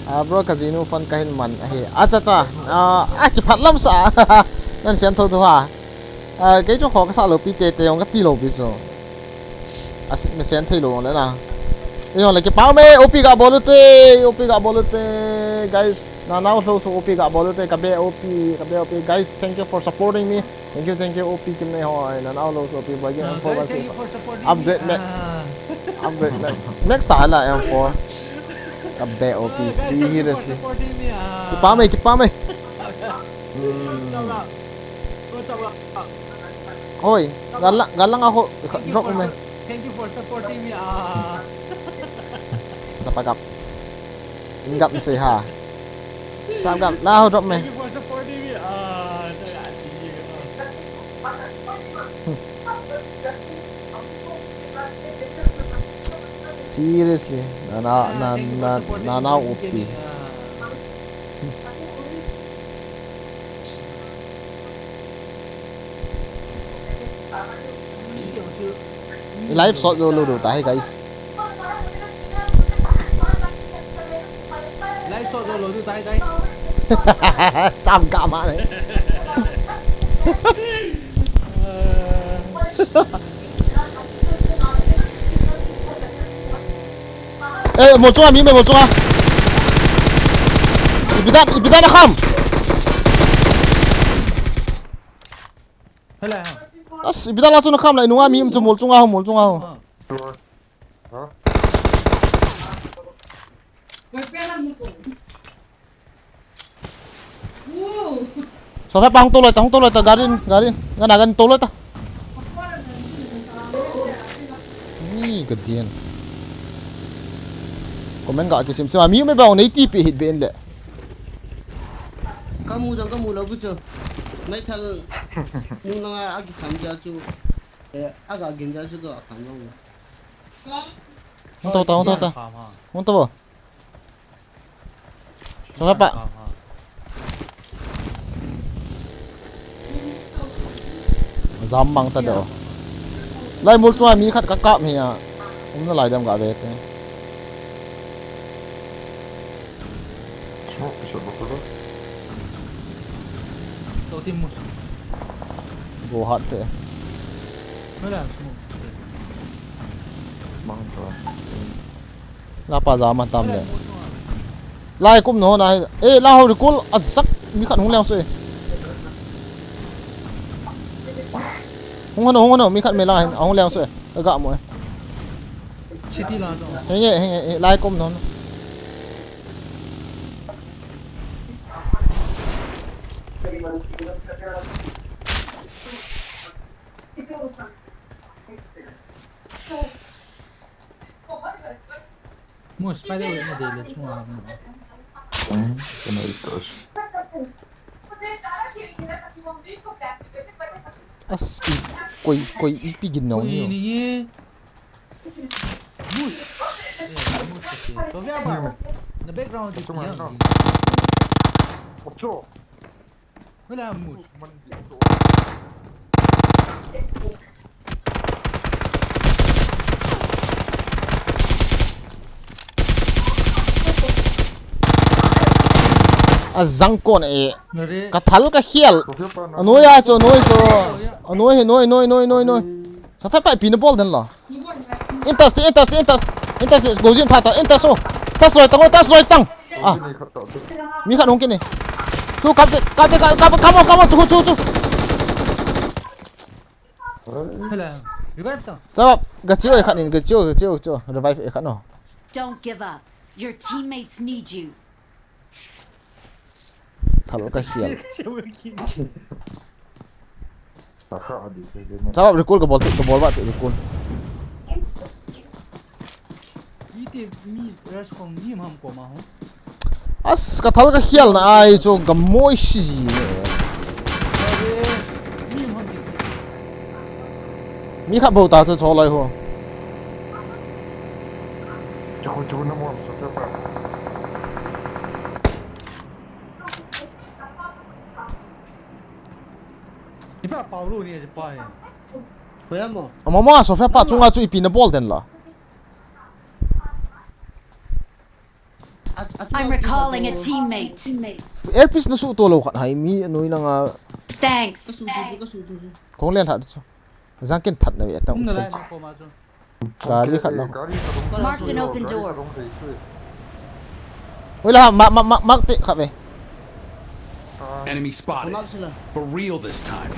Ah, bro, ka jinu phone ka hin man ahi. Acha, cha. Ah, ah, kiphat lam sa. Nan sian tho tho ha. Ah, kei chu kho ka sa lo pi te te jong ka ti lo pi chu. A si, na sian thei lo le na. Ei jong le kipah me, O P ka bol u te, O P ka bol u te, guys. Nanao Flow so O P ga bol te, ka be O P, ka be O P. Guys, thank you for supporting me. Thank you, thank you, O P Kimneihoi. Nanao Flow so O P, boy, game Uh, M four guys, one thank six. You For supporting Upgrade me. Max. Ah. Upgrade Max. Max ta la M four. Ka be O P, uh, guys, thank you for seriously. Supporting me. Ah. Kipa me, kipa me. Hmm. Go, Chawla. Go, Chawla. Oi, galang, galang ako. Thank you drop for me. Su-, thank you for supporting me. Ah. Sa pagap. Ingap ni ha. Samgap, laho drop me. Thank you for supporting me. Ah, seriously, na na na na na na upi. Live shot jo lo do ta hai, guys. Live shot jo lo do ta hai, guys. Tam ka ma le. Eh, mol chunga mi me, mol chunga. Ipi dan, ipi dan a kham. Hello. As, ipi dan la chu na kham la, inunga mi chu mol chunga ho, mol chunga ho. Ah. Huh? Sofa pa hung toloi ta, hung toloi ta, garin, garin, gana garin toloi ta. Ni ka dian. Comment ga kisim sim, mi me ba nei ti pe hit be in le. Kamu jang kamu lo bu chu. Mai thal nu na agi kham ja chu. Eh, aga gin ja chu do kham lo. Hung to ta, hung to ta. Hung to bo. Sofa pa. Jam mang ta do. Lai mol chunga mi khat ka kap hi a. Um na lai dam ga ve te. Smoke, smoke, smoke. Tau team mo. Go hard te. Wala, smoke. Mang to. La pa ja ma tam le. Lai kum no na. Eh, la ho recall a sak mi khat hung leng so e. Hung hano, hung hano, mi khat me la hin, hung leng so e. Ka ga mo e. City la to. Henge, henge, eh, lai kum no. Mo spider web mo de le chunga mo. Hmm, kena itos. As, i, koi, koi, ipi gin no ni. Ni. Mus. Eh, mus, okay. To vya ba. Na background di. Ocho. Wala mus. A jang kon e. Ka thal ka hial. A noi a chu, noi chu. A noi he, noi, noi, noi, noi, noi. Sa fa pa pi na bol den la. Intas te, intas te, intas. Intas te, go jin tha ta, intas o. Tas loi tang o, tas loi tang. Ah. Mi khat hung kini. Chu kap se, kap se, kap, kap, kap, kap, chu, chu, chu. Hello. Revive ta. Chawap, ga chiu e khat in, ga chiu, ga chiu, chiu. Revive e khat no. Don't give up. Your teammates need you. Thal ka hial. Chawap recall ka bol te, ka bol ba te recall. Iti mi rush kong ni ham ko ma ho. As ka thal ka hial na ai chu ka moi si ne. Are, ni ham ki. Mi khat bou ta chu cho lai ho. Chu chu na mo so ta. Ipa Paulo ni je pa he. Hoya mo. Ama ma so fa pa chunga chu ipi na bol den la. I'm recalling a teammate. Earpiece na su to lo khat hai mi anoi na nga. Thanks. Ka su tu, ka su tu. Kong len hat chu. Jang ken that na ve ta. Gari khat lo. Marked an open door. Hoila ham, ma, ma, ma, mark te kha ve. Enemy spotted. For real this time.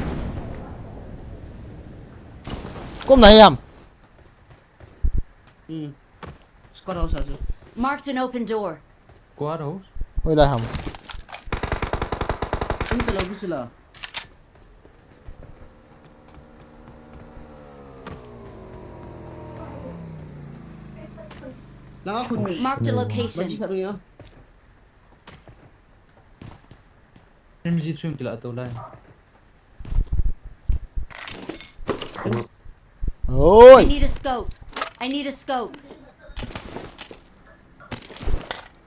Kum na hiam. Hmm. Squad house ase. Marked an open door. Squad house? Hoila ham. Kum ta lo bi sila. Langa khun. Marked a location. Bagi khat ngai. M G chung kila to lai. Oi. I need a scope. I need a scope.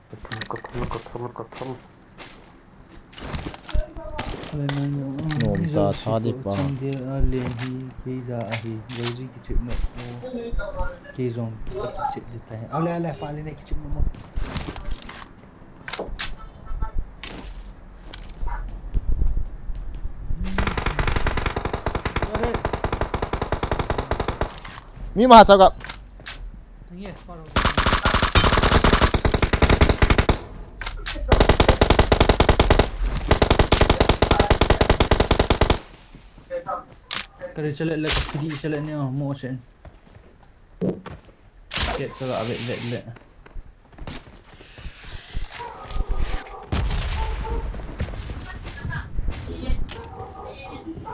Kathal, kathal, kathal, kathal. Nom ta tha di pa. Chang dia le hi, pizza ahi, Rosie kichip no. Kei jong kichip di ta. Ale, ale, pa le ne kichip no. Mi ma cha ga. Kari chale le, kari chale ni, oh, mo chen. Ket ka ga vet vet le.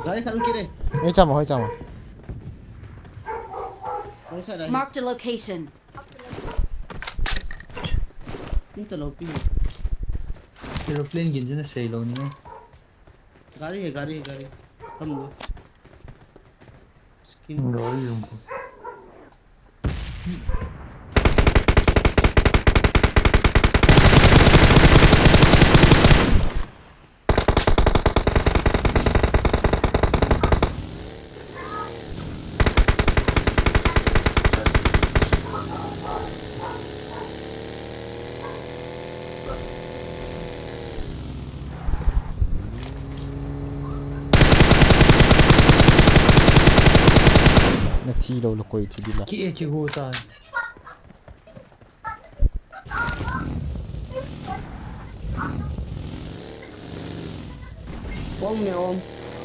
Gari khat um kit e. Hoi chama, hoi chama. Hoi sa dai. Marked a location. Hung ta lo pi. Aeroplane gin chu na sei lo ni. Gari hai, gari hai, gari. Kam lo. Skin. Gari jong ko. Na thi lo lo koi thi di la. Ki e ki ho ta. Om ne om.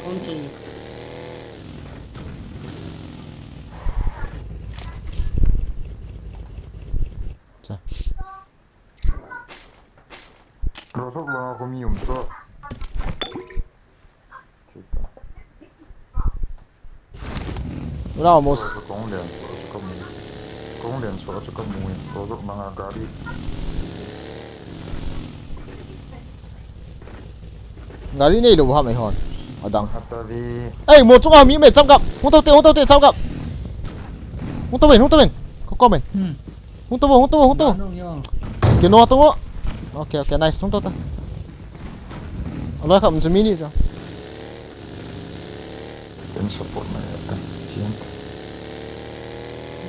Om ching. Cha. Rosok la ko mi um to. Wala almost. Kong lian so chu ka mu. Kong lian so chu ka mu. Rosok na nga gari. Gari nei lo ham ei hon. Adang. Hata vi. Ei, mo chunga mi me cham kap. Hung to te, hung to te cham kap. Hung to ven, hung to ven. Ko comment. Hmm. Hung to, hung to, hung to. Nung yo. Kino to ngo. Okay, okay, nice. Hung to ta. Aloi kham chu mi ni cha. Ken support na ya ta. Siam.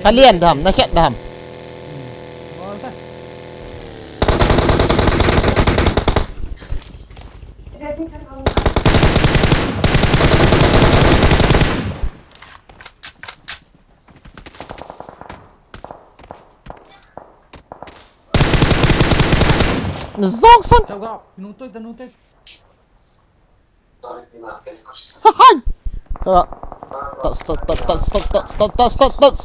Ka lian dam, na khet dam. Hmm. Bol ta. Zong san. Chau ga, nung toi ta, nung toi. Hai. Chau ga. Touch, touch, touch.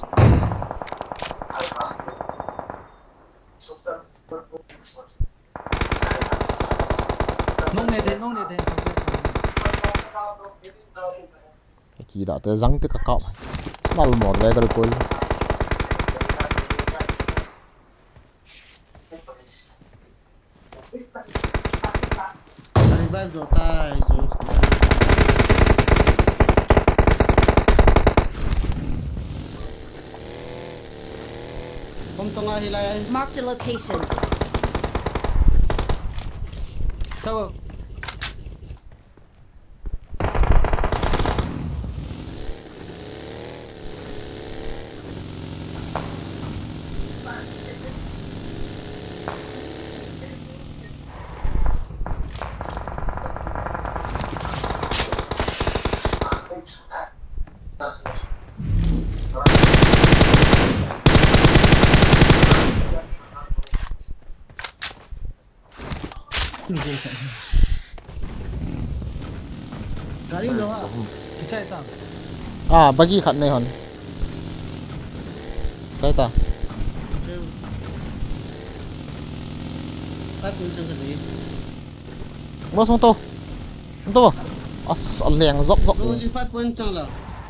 Nung ne de, nung ne de. Ki da te jang te ka kap. Mal mor ve ka koi. Revive jo tai jo. Kom tonga hilai. Marked a location. Tao. Gari lo ha. Kichai ta. Ah, buggy khat nei hon. Sai ta. Five point sang ka dei. Mo song to. Song to. As, a leng zop zop. Lo ji five point sang la.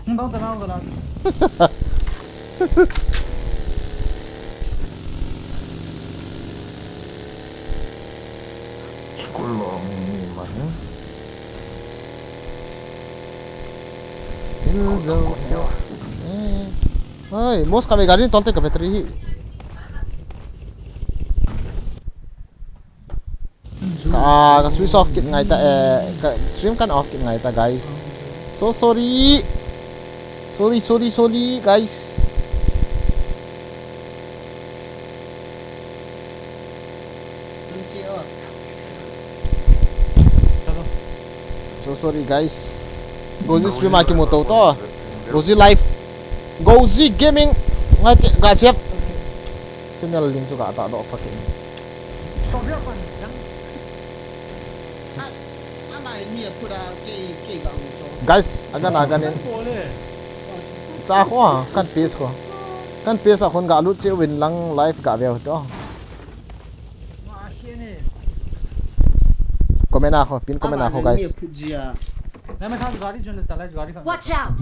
Bang ta na, bang ta na. School lo mi ma hin. Inzo. Eh. Oi, mos ka be gari tol te ka battery hi. Ka, ka switch off kit ngai ta, eh, ka stream kan off kit ngai ta, guys. So sorry. Sorry, sorry, sorry, guys. So sorry, guys. Gozi stream a kimu to to. Gozi live. Gozi gaming. Ngai te, ga siap. Channel link chu ga ta do pa ke. Guys, agan agan in. Cha kho, kan page kho. Kan page a khun ga lut cheh uvin lang live ga veu to. Comment a kho, pin comment a kho, guys. Watch out!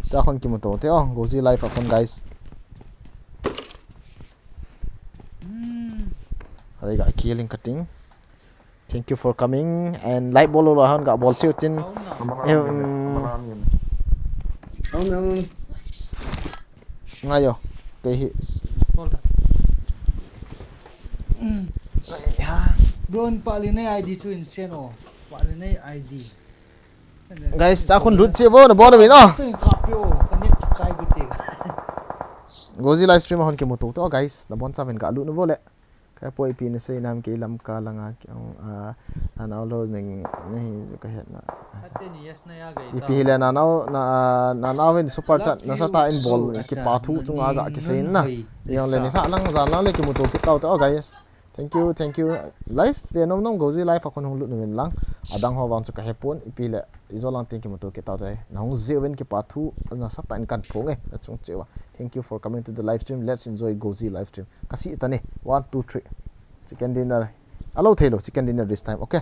Cha khun kimu to te o, Gozi live a khun, guys. Hari ga killing cutting. Thank you for coming and like bol lo hon ga bol cheu tin. Em, ngai yo. Kei hi. Don pa li nei I D chu insane o. Pa li nei I D. Guys, cha khun lut cheh vo na bol uvin o. Chu in kap yo. Ka net kichai gu te. Gozi live stream a hon kimu to to, guys. Na bon cha ven ga lut nu vo le. Ka poi pi na sei nam kei lam ka langa ki ong, a, na nau lo neng nei ju ka het na. Ipi hi le na nau, na, na nau in super chat na sa ta in bol kipa thu chunga ga kisei na. Yong le ni tha lang jan lang le kimu to kit tau te o, guys. Thank you, thank you. Live ve nom nom Gozi live a khun hung lut nu ven lang. Adang ho vang chu ka he pon, ipi le ijo lang tin kimu to kit tau te. Na hung jeh uvin kipa thu na sa ta in kan phong e, na chung cheh uva. Thank you for coming to the live stream. Let's enjoy Gozi live stream. Ka si ta ni. One, two, three. Chicken dinner. Alo thei lo, chicken dinner this time. Okay.